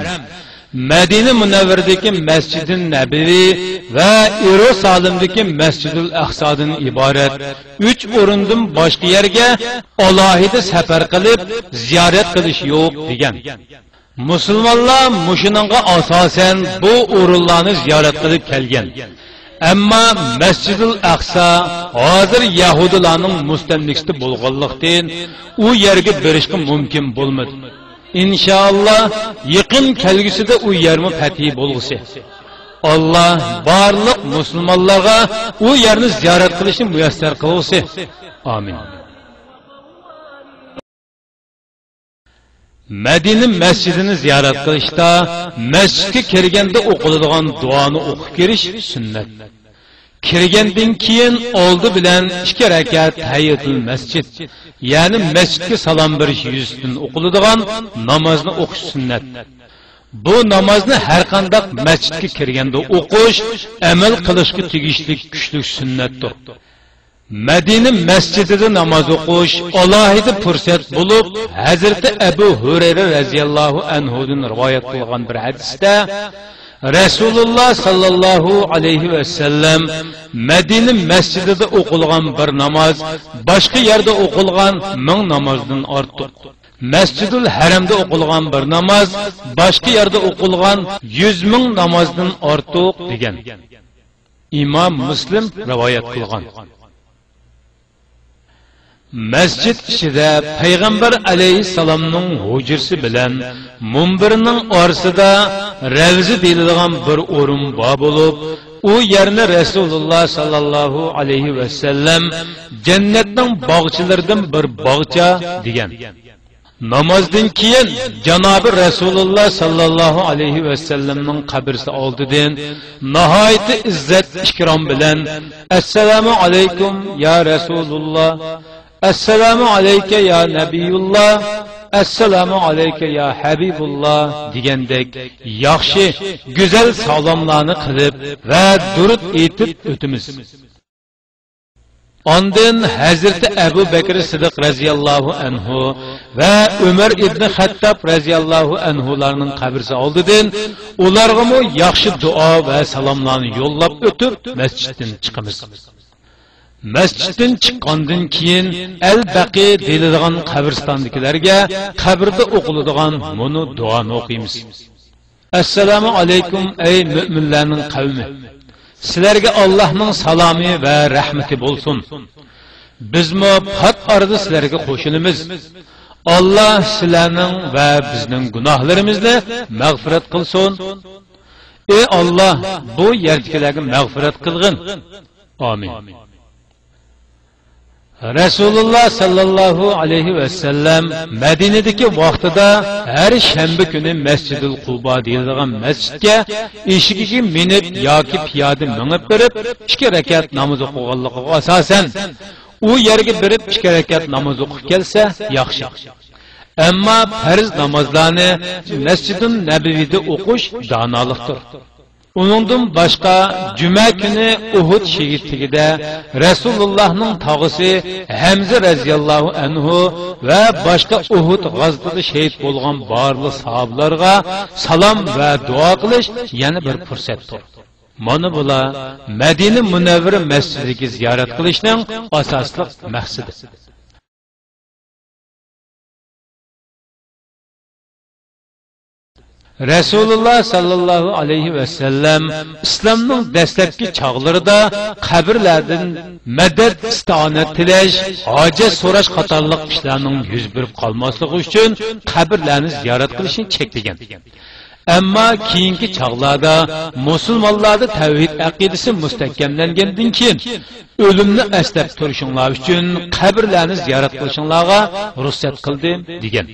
مەدىنە مۇنەۋۋەرىدىكى مەسجىدى نەبىۋى ۋە ئىيېرۇسالىمدىكى مەسجىدۇل ئەقسادىن ئىبارەت ئۈچ ئورۇندىن باشقا يەرگە ئالاھىدە سەپەر قىلىپ زىيارەت قىلىش يوق، دېگەن. مۇسۇلمانلار مۇشۇنىڭغا ئاساسەن بۇ ئورۇنلارنى زىيارەت قىلىپ كەلگەن. ئەمما مەسجىدۇل ئەقسا ھازىر يەھۇدىيلارنىڭ مۇستەملىكىسىدە بولغانلىقتىن، ئۇ يەرگە بېرىشقا مۇمكىن بولمىدى. ئىنشائاللا، يېقىن كەلگۈسىدە ئۇ يەرمۇ پەتھى بولغۇسى. ئاللا بارلىق مۇسۇلمانلارغا ئۇ يەرنى زىيارەت قىلىشنى مۇيەسسەر قىلغۇسى. ئامىن. مەدىنە مەسچىتىنى زىيارەت قىلىشتا مەسچىتكە كىرگەندە ئوقۇلىدىغان دۇئانى ئوقۇپ كىرىش سۈننەت. كىرگەندىن كېيىن ئالدى بىلەن ئىككى رەكەت تەھىيەتۇل مەسجىد، يەنى مەسجىدكە سالام بېرىش يۈزىسىدىن ئوقۇلىدىغان نامازنى ئوقۇش سۈننەت. بۇ نامازنى ھەرقانداق مەسچىتكە كىرگەندە ئوقۇش ئەمەل قىلىشقا تېگىشلىك كۈچلۈك سۈننەتتۇر. مەدىنە مەسچىتىدە ناماز ئوقۇش ئالاھىدە پۇرسەت بولۇپ، ھەزرىتى ئەبۇ ھۇرەيرە رەزىياللاھۇ ئەنھۇدىن رىۋايەت قىلغان بىر ھەدىستە، رەسۇلۇللا ساللاللاھۇ ئەلەيھى ۋەسەللەم، مەدىنە مەسچىتىدە ئوقۇلغان بىر ناماز باشقا يەردە ئوقۇلغان مىڭ نامازدىن ئارتۇق. مەسجىدۇل ھەرەمدە ئوقۇلغان بىر ناماز باشقا يەردە ئوقۇلغان يۈز مىڭ نامازدىن ئارتۇق دېگەن. ئىمام مۇسلىم رىۋايەت قىلغان. مەسجىد ئىچىدە پەيغەمبەر ئەلەيھىسسالامنىڭ ھۇجرىسى بىلەن مۇنبىرىنىڭ ئارىسىدا رەۋزە دېيىلىدىغان بىر ئورۇن بار بولۇپ، ئۇ يەرنى رەسۇلۇللا ساللاللاھۇ ئەلەيھى ۋەسەللەم جەننەتنىڭ باغچىلىرىدىن بىر باغچە دېگەن. نامازدىن كېيىن جانابى رەسۇلۇللا ساللاللاھۇ ئەلەيھى ۋەسەللەمنىڭ قەبرىسى ئالدىدىن ناھايىتى ئىززەت ئىكرام بىلەن، «ئەسسالامۇ ئەلەيكۇم يا رەسۇلۇللا، ئەسسالامۇ ئەلەيكە يا نەبىيۇللا، ئەسسالامۇ ئەلەيكە يا ھەبىبۇللا» دېگەندەك ياخشى، گۈزەل سالاملارنى قىلىپ ۋە دۇرۇت ئېيتىپ ئۆتىمىز. ئاندىن ھەزرىتى ئەبۇ بەكرى سىدىق رەزىياللاھۇ ئەنھۇ ۋە ئۆمەر ئىبنى خەتتاب رەزىياللاھۇ ئەنھۇلارنىڭ قەبرىسى ئالدىدىن ئۇلارغىمۇ ياخشى دۇئا ۋە سالاملارنى يوللاپ ئۆتۈپ، مەسچىتتىن چىقىمىز. مەسچىتتىن چىققاندىن كېيىن، ئەل بەقى دېيىلىدىغان قەبرىستاندىكىلەرگە قەبرىدە ئوقۇلىدىغان مۇنۇ دۇئانى ئوقۇيمىز. ئەسسالامۇ ئەلەيكۇم، ئەي مۆمىنلەرنىڭ قەۋمى! سىلەرگە ئاللاھنىڭ سالامى ۋە رەھمىتى بولسۇن. بىزمۇ پات ئارىدا سىلەرگە قوشۇلىمىز. ئاللاھ سىلەرنىڭ ۋە بىزنىڭ گۇناھلىرىمىزنى مەغپىرەت قىلسۇن. ئى ئاللاھ، بۇ يەردىكىلەرگە مەغپىرەت قىلغىن. ئامىن. رەسۇلۇللا ساللاللاھۇ ئەلەيھى ۋەسەللەم مەدىنىدىكى ۋاقتىدا ھەر شەنبە كۈنى مەسجىدۇل قۇبا دېيىلىدىغان مەسجىدكە ئېشىكىگە مىنىپ ياكى پىيادە مېڭىپ بېرىپ، ئىككى رەكەت ناماز ئوقۇغانلىقىغا ئاساسەن، ئۇ يەرگە بېرىپ ئىككى رەكەت ناماز ئوقۇپ كەلسە ياخشى. ئەمما پەرز نامازلارنى مەسجىدۇن نەبىۋىدە ئوقۇش دانالىقتۇر. ئۇنىڭدىن باشقا، جۈمە كۈنى ئۇھۇد شېھىتلىكىدە رەسۇلۇللاھنىڭ تاغىسى ھەمزە رەزىياللاھۇ ئەنھۇ ۋە باشقا ئۇھۇد غازىتىدا شېھىت بولغان بارلىق ساھابىلارغا سالام ۋە دۇئا قىلىش يەنە بىر پۇرسەتتۇر. مانا بۇلار مەدىنە مۇنەۋۋەرە مەسچىتىگە زىيارەت قىلىشنىڭ ئاساسلىق مەقسىتى. رەسۇلۇللا ساللاللاھۇ ئەلەيھى ۋەسەللەم ئىسلامنىڭ دەسلەپكى چاغلىرىدا قەبرىلەردىن مەدەت، ئىستىئانەت تىلەش، ھاجەت سوراش قاتارلىق ئىشلارنىڭ يۈز بېرىپ قالماسلىقى ئۈچۈن قەبرىلەرنى زىيارەت قىلىشنى چەكلىگەن. ئەمما كېيىنكى چاغلاردا مۇسۇلمانلاردا تەۋھىد ئەقىدىسى مۇستەھكەملەنگەندىن كېيىن، ئۆلۈمنى ئەسلەپ تۇرۇشۇڭلار ئۈچۈن قەبرىلەرنى زىيارەت قىلىشىڭلارغا رۇخسەت قىلدىم، دېگەن.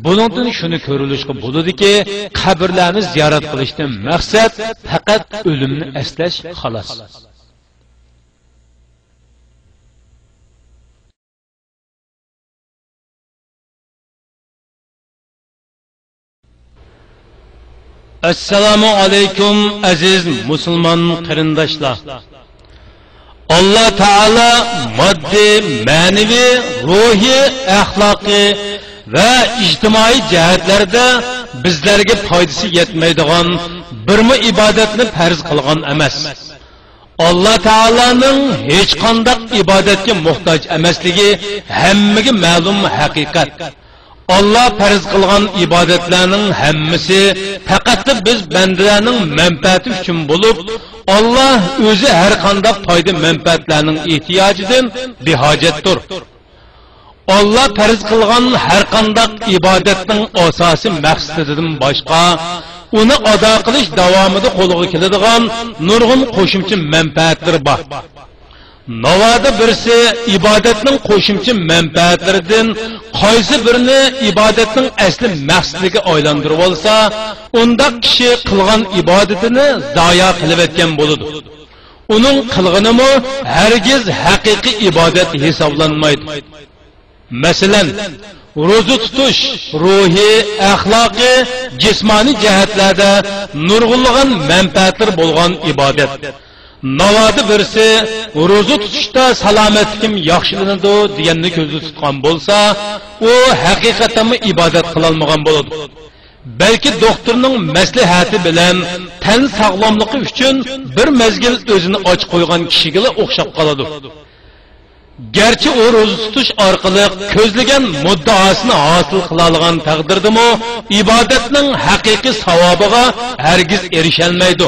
بۇنىڭدىن شۇنى كۆرۈلۈشكە بولىدۇكى، قەبرىلەرنى زىيارەت قىلىشتىن مەقسەت پەقەت ئۆلۈمنى ئەسلەش، خالاس. ئەسسالامۇ ئەلەيكۇم، ئەزىز مۇسۇلمان قېرىنداشلار! ئاللا تائالا ماددىي، مەنىۋى، روھىي، ئەخلاقىي ۋە ئىجتىمائىي جەھەتلەردە بىزلەرگە پايدىسى يەتمەيدىغان بىرمۇ ئىبادەتنى پەرز قىلغان ئەمەس. ئاللا تائالانىڭ ھېچقانداق ئىبادەتكە موھتاج ئەمەسلىكى ھەممىگە مەلۇم ھەقىقەت. ئاللا پەرز قىلغان ئىبادەتلەرنىڭ ھەممىسى پەقەتلا بىز بەندىلەرنىڭ مەنپەئەتى ئۈچۈن بولۇپ، ئاللا ئۆزى ھەرقانداق پايدا-مەنپەئەتلەرنىڭ ئېھتىياجىدىن بىھاجەتتۇر. ئاللا پەرز قىلغان ھەرقانداق ئىبادەتنىڭ ئاساسىي مەقسىتىدىن باشقا، ئۇنى ئادا قىلىش داۋامىدا قولغا كېلىدىغان نۇرغۇن قوشۇمچە مەنپەئەتلىرى بار. ناۋادا بىرسى ئىبادەتنىڭ قوشۇمچە مەنپەئەتلىرىدىن قايسى بىرىنى ئىبادەتنىڭ ئەسلى مەقسىتىگە ئايلاندۇرۇۋالسا، ئۇنداق كىشى قىلغان ئىبادىتىنى زايا قىلىۋەتكەن بولىدۇ. ئۇنىڭ قىلغىنىمۇ ھەرگىز ھەقىقىي ئىبادەت ھېسابلانمايدۇ. مەسىلەن، روزا تۇتۇش روھىي، ئەخلاقىي، جىسمانىي جەھەتلەردە نۇرغۇنلىغان مەنپەئەتلىرى بولغان ئىبادەت. ناۋادا بىرسى روزا تۇتۇشتا سالامەتلىكىم ياخشىلىنىدۇ دېگەننى كۆزدە تۇتقان بولسا، ئۇ ھەقىقەتەنمۇ ئىبادەت قىلالمىغان بولىدۇ. بەلكى دوختۇرنىڭ مەسلىھەتى بىلەن تەن ساغلاملىقى ئۈچۈن بىر مەزگىل ئۆزىنى ئاچ قويغان كىشىگىلا ئوخشاپ قالىدۇ. گەرچە ئۇ روزا تۇتۇش ئارقىلىق كۆزلىگەن مۇددىئاسىنى ھاسىل قىلالىغان تەقدىردىمۇ، ئىبادەتنىڭ ھەقىقىي ساۋابىغا ھەرگىز ئېرىشەلمەيدۇ.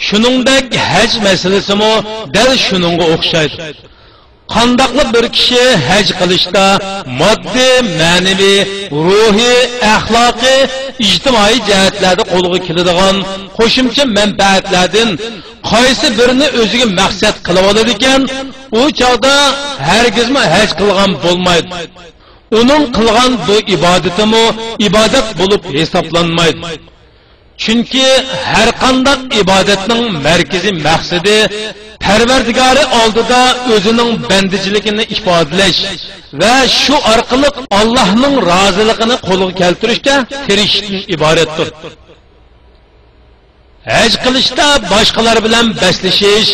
شۇنىڭدەك ھەج مەسىلىسىمۇ دەل شۇنىڭغا ئوخشايدۇ. قانداقلا بىر كىشى ھەج قىلىشتا ماددىي، مەنىۋى، روھىي، ئەخلاقىي، ئىجتىمائىي جەھەتلەردە قولغا كېلىدىغان قوشۇمچە مەنپەئەتلەردىن قايسى بىرىنى ئۆزىگە مەقسەت قىلىۋالىدىكەن، ئۇ چاغدا ھەرگىزمۇ ھەج قىلغان بولمايدۇ. ئۇنىڭ قىلغان بۇ ئىبادىتىمۇ ئىبادەت بولۇپ ھېسابلانمايدۇ. چۈنكى ھەرقانداق ئىبادەتنىڭ مەركىزىي مەقسىتى پەرۋەردىگارى ئالدىدا ئۆزىنىڭ بەندىچىلىكىنى ئىپادىلەش ۋە شۇ ئارقىلىق ئاللاھنىڭ رازىلىقىنى قولغا كەلتۈرۈشكە تىرىشىشتىن ئىبارەتتۇر. ھەج قىلىشتا باشقىلار بىلەن بەسلىشىش،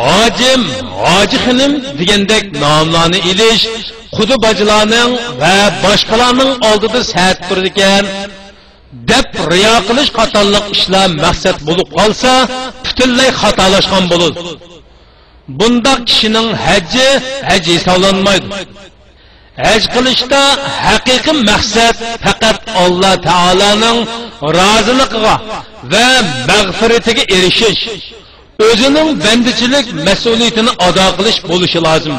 ھاجىم، ھاجى خېنىم دېگەندەك ناملارنى ئېلىش، قۇدا باجىلارنىڭ ۋە باشقىلارنىڭ ئالدىدا سەت تۇرىدىكەن، دەپ رىيا قىلىش قاتارلىق ئىشلار مەقسەت بولۇپ قالسا، پۈتۈنلەي خاتالاشقان بولىدۇ. بۇنداق كىشىنىڭ ھەججى ھەج ھېسابلانمايدۇ. ھەج قىلىشتا ھەقىقىي مەقسەت پەقەت ئاللا تائالانىڭ رازىلىقىغا ۋە مەغپىرىتىگە ئېرىشىش، ئۆزىنىڭ بەندىچىلىك مەسئۇلىيىتىنى ئادا قىلىش بولۇشى لازىم.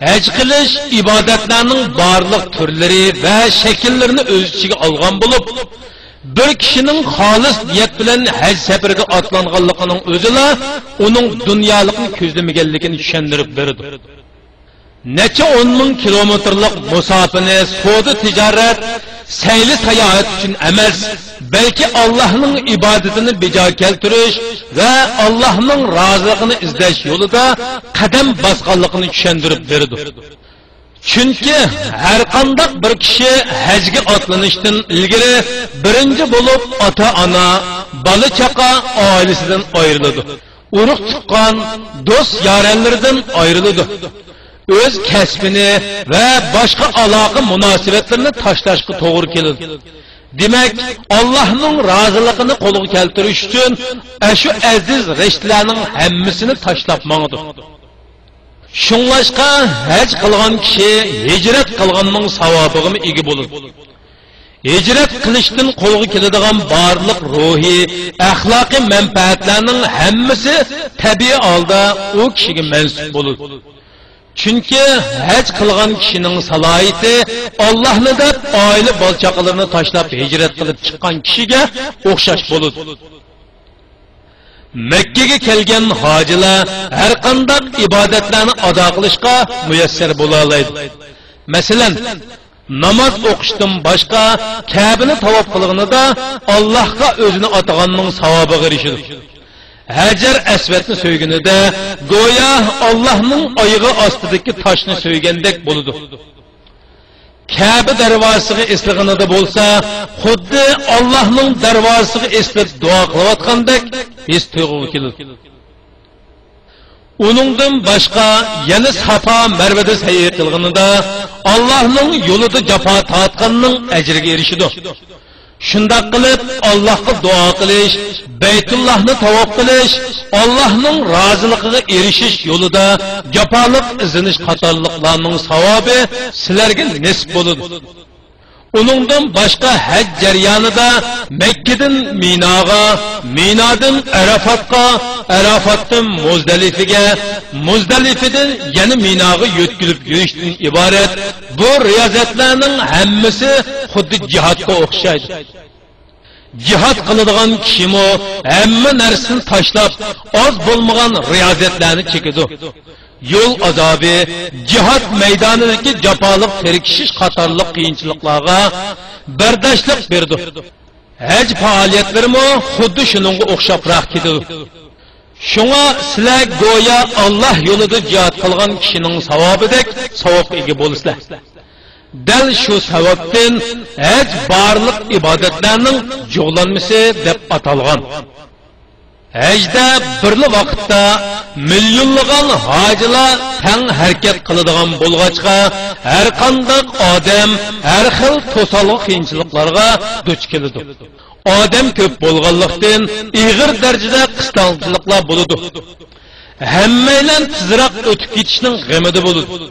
ھەج قىلىش ئىبادەتلەرنىڭ بارلىق تۈرلىرى ۋە شەكىللىرىنى ئۆز ئىچىگە ئالغان بولۇپ، بىر كىشىنىڭ خالىس نىيەت بىلەن ھەج سەپىرىگە ئاتلانغانلىقىنىڭ ئۆزىلا ئۇنىڭ دۇنيالىقنى كۆزلىمىگەنلىكىنى چۈشەندۈرۈپ بېرىدۇ. نەچچە ئون مىڭ كىلومېتىرلىق مۇساپىنى سودا تىجارەت، سەيلە ساياھەت ئۈچۈن ئەمەس، بەلكى ئاللاھنىڭ ئىبادىتىنى بىجا كەلتۈرۈش ۋە ئاللاھنىڭ رازىلىقىنى ئىزدەش يولىدا قەدەم باسقانلىقىنى چۈشەندۈرۈپ بېرىدۇ. چۈنكى ھەرقانداق بىر كىشى ھەجگە ئاتلىنىشتىن ئىلگىرى بىرىنچى بولۇپ ئاتا-ئانا، بالا-چاقا، ئائىلىسىدىن ئايرىلىدۇ. ئۇرۇق-تۇغقان، دوست-يارەنلىرىدىن ئايرىلىدۇ. ئۆز كەسپىنى ۋە باشقا ئالاقە مۇناسىۋەتلىرىنى تاشلاشقا توغرا كېلىدۇ. دېمەك، ئاللاھنىڭ رازىلىقىنى قولغا كەلتۈرۈش ئۈچۈن ئەشۇ ئەزىز رىشتىلەرنىڭ ھەممىسىنى تاشلاپ ماڭىدۇ. شۇڭلاشقا ھەج قىلغان كىشى ھىجرەت قىلغاننىڭ ساۋابىغىمۇ ئىگە بولىدۇ. ھىجرەت قىلىشتىن قولغا كېلىدىغان بارلىق روھىي، ئەخلاقىي مەنپەئەتلەرنىڭ ھەممىسى تەبىئىي ھالدا ئۇ كىشىگە مەنسۇپ بولىدۇ. چۈنكى ھەج قىلغان كىشىنىڭ سالاھىيىتى ئاللاھنى دەپ، ئائىلە بالا-چاقىلىرىنى تاشلاپ ھىجرەت قىلىپ چىققان كىشىگە ئوخشاش بولىدۇ. مەككىگە كەلگەن ھاجىلار ھەرقانداق ئىبادەتلەرنى ئادا قىلىشقا مۇيەسسەر بولالايدۇ. مەسىلەن، ناماز ئوقۇشتىن باشقا كەبىنى تاۋاپ قىلغىنىدا ئاللاھقا ئۆزىنى ئاتىغاننىڭ ساۋابىغا ئېرىشىدۇ. ھەجەر ئەسۋەدنى سۆيگىنىدە گويا ئاللاھنىڭ ئايىغى ئاستىدىكى تاشنى سۆيگەندەك بولىدۇ. كەبە دەرۋازىسىغا ئېسىلغىنىدا بولسا، خۇددى ئاللاھنىڭ دەرۋازىسىغا ئېسىلىپ دۇئا قىلىۋاتقاندەك ھېس تۇيغۇغا كېلىدۇ. ئۇنىڭدىن باشقا يەنە ساپا مەرۋىدە سەي قىلغىنىدا ئاللاھنىڭ يولىدا جاپا تارتقاننىڭ ئەجرىگە ئېرىشىدۇ. شۇنداق قىلىپ، ئاللاھقا دۇئا قىلىش، بەيتۇللاھنى تاۋاپ قىلىش، ئاللاھنىڭ رازىلىقىغا ئېرىشىش يولىدا جاپالىق ئىزدىنىش قاتارلىقلارنىڭ ساۋابى سىلەرگە نېسىپ بولىدۇ. ئۇنىڭدىن باشقا ھەج جەريانىدا مەككىدىن مىناغا، مىنادىن ئەرافاتقا، ئەرافاتتىن مۇزدەلىفىگە، مۇزدەلىفىدىن يەنە مىناغا يۆتكىلىپ يۈرۈشتىن ئىبارەت بۇ رىيازەتلەرنىڭ ھەممىسى خۇددى جىھادقا ئوخشايدۇ. جىھاد قىلىدىغان كىشىمۇ ھەممە نەرسىنى تاشلاپ، ئاز بولمىغان رىيازەتلەرنى چېكىدۇ. يول ئازابى، جىھاد مەيدانىدىكى جاپالىق تىركىشىش قاتارلىق قىيىنچىلىقلارغا بەرداشلىق بېرىدۇ. ھەج پائالىيەتلىرىمۇ خۇددى شۇنىڭغا ئوخشاپراق كېتىدۇ. شۇڭا سىلەر گويا ئاللاھ يولىدا جىھاد قىلغان كىشىنىڭ ساۋابىدەك ساۋابقا ئىگە بولىسىلەر. دەل شۇ سەۋەبتىن ھەج بارلىق ئىبادەتلەرنىڭ جۇغلانمىسى دەپ ئاتالغان. ھەجدە بىرلا ۋاقىتتا مىليونلىغان ھاجىلار تەڭ ھەرىكەت قىلىدىغان بولغاچقا، ھەرقانداق ئادەم ھەر خىل توسالغۇ قىيىنچىلىقلارغا دۇچ كېلىدۇ. ئادەم كۆپ بولغانلىقتىن، ئېغىر دەرىجىدە قىستاڭچىلىقلار بولىدۇ. ھەممەيلەن تېزراق ئۆتۈپ كېتىشنىڭ غېمىدە بولىدۇ.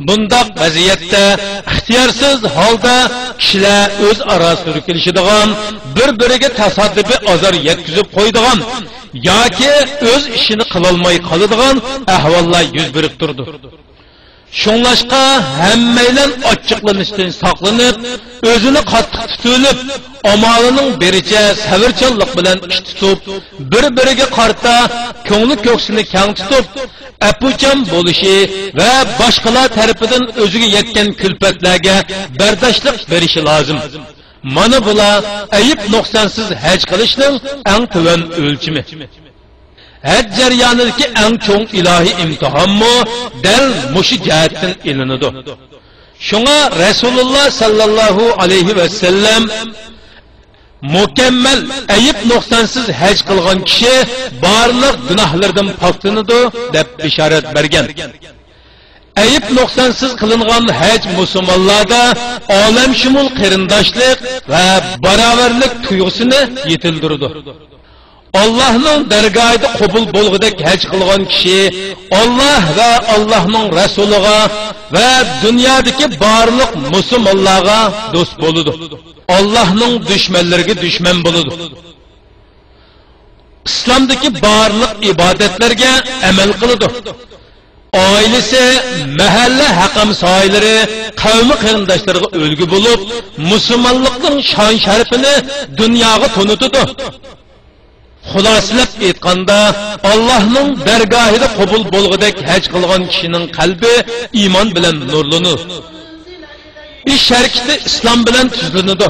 بۇنداق ۋەزىيەتتە ئىختىيارسىز ھالدا كىشىلەر ئۆزئارا سۈركىلىشىدىغان، بىر-بىرىگە تاسادىپىي ئازار يەتكۈزۈپ قويىدىغان ياكى ئۆز ئىشىنى قىلالماي قالىدىغان ئەھۋاللار يۈز بېرىپ تۇرىدۇ. شۇڭلاشقا ھەممەيلەن ئاچچىقلىنىشتىن ساقلىنىپ، ئۆزىنى قاتتىق تۇتۇۋېلىپ، ئامالىنىڭ بېرىچە سەۋرچانلىق بىلەن ئىش تۇتۇپ، بىر-بىرىگە قارىتا كۆڭلى كۆكسىنى كەڭ تۇتۇپ، ئەپۇچان بولۇشى ۋە باشقىلار تەرىپىدىن ئۆزىگە يەتكەن كۈلپەتلەرگە بەرداشلىق بېرىشى لازىم. مانا بۇلار ئەيىب نۇقسانسىز ھەج قىلىشنىڭ ئەڭ تۆۋەن ئۆلچىمى. ھەج جەريانىدىكى ئەڭ چوڭ ئىلاھىي ئىمتىھانمۇ دەل مۇشۇ جەھەتتىن ئېلىنىدۇ. شۇڭا رەسۇلۇللا ساللاللاھۇ ئەلەيھى ۋەسەللەم مۇكەممەل ئەيىب نۇقسانسىز ھەج قىلغان كىشى بارلىق گۇناھلىرىدىن پاكلىنىدۇ دەپ بېشارەت بەرگەن. ئەيىب نۇقسانسىز قىلىنغان ھەج مۇسۇلمانلاردا ئالەمشۇمۇل قېرىنداشلىق ۋە باراۋەرلىك تۇيغۇسىنى يېتىلدۈرىدۇ. ئاللاھنىڭ دەرگاھىدا قوبۇل بولغۇدەك ھەج قىلغان كىشى ئاللاھ ۋە ئاللاھنىڭ رەسۇلىغا ۋە دۇنيادىكى بارلىق مۇسۇلمانلارغا دوست بولىدۇ. ئاللاھنىڭ دۈشمەنلىرىگە دۈشمەن بولىدۇ. ئىسلامدىكى بارلىق ئىبادەتلەرگە ئەمەل قىلىدۇ. ئائىلىسى، مەھەللە ھەقەمساھىبلىرى، قەۋمى قېرىنداشلىرىغا ئۈلگە بولۇپ، مۇسۇلمانلىقنىڭ شان-شەرىپىنى دۇنياغا تونۇتىدۇ. خۇلاسىلەپ ئېيتقاندا، ئاللاھنىڭ دەرگاھىدا قوبۇل بولغۇدەك ھەج قىلغان كىشىنىڭ قەلبى ئىمان بىلەن نۇرلىنىدۇ. ئىش-ھەرىكىتى ئىسلام بىلەن تۈزلىنىدۇ.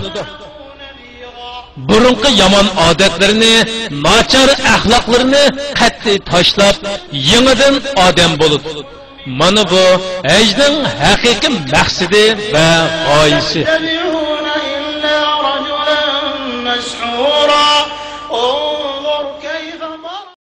بۇرۇنقى يامان ئادەتلىرىنى، ناچار ئەخلاقلىرىنى قەتئىي تاشلاپ، يېڭىدىن ئادەم بولىدۇ. مانا بۇ ھەجنىڭ ھەقىقىي مەقسىتى ۋە غايىسى.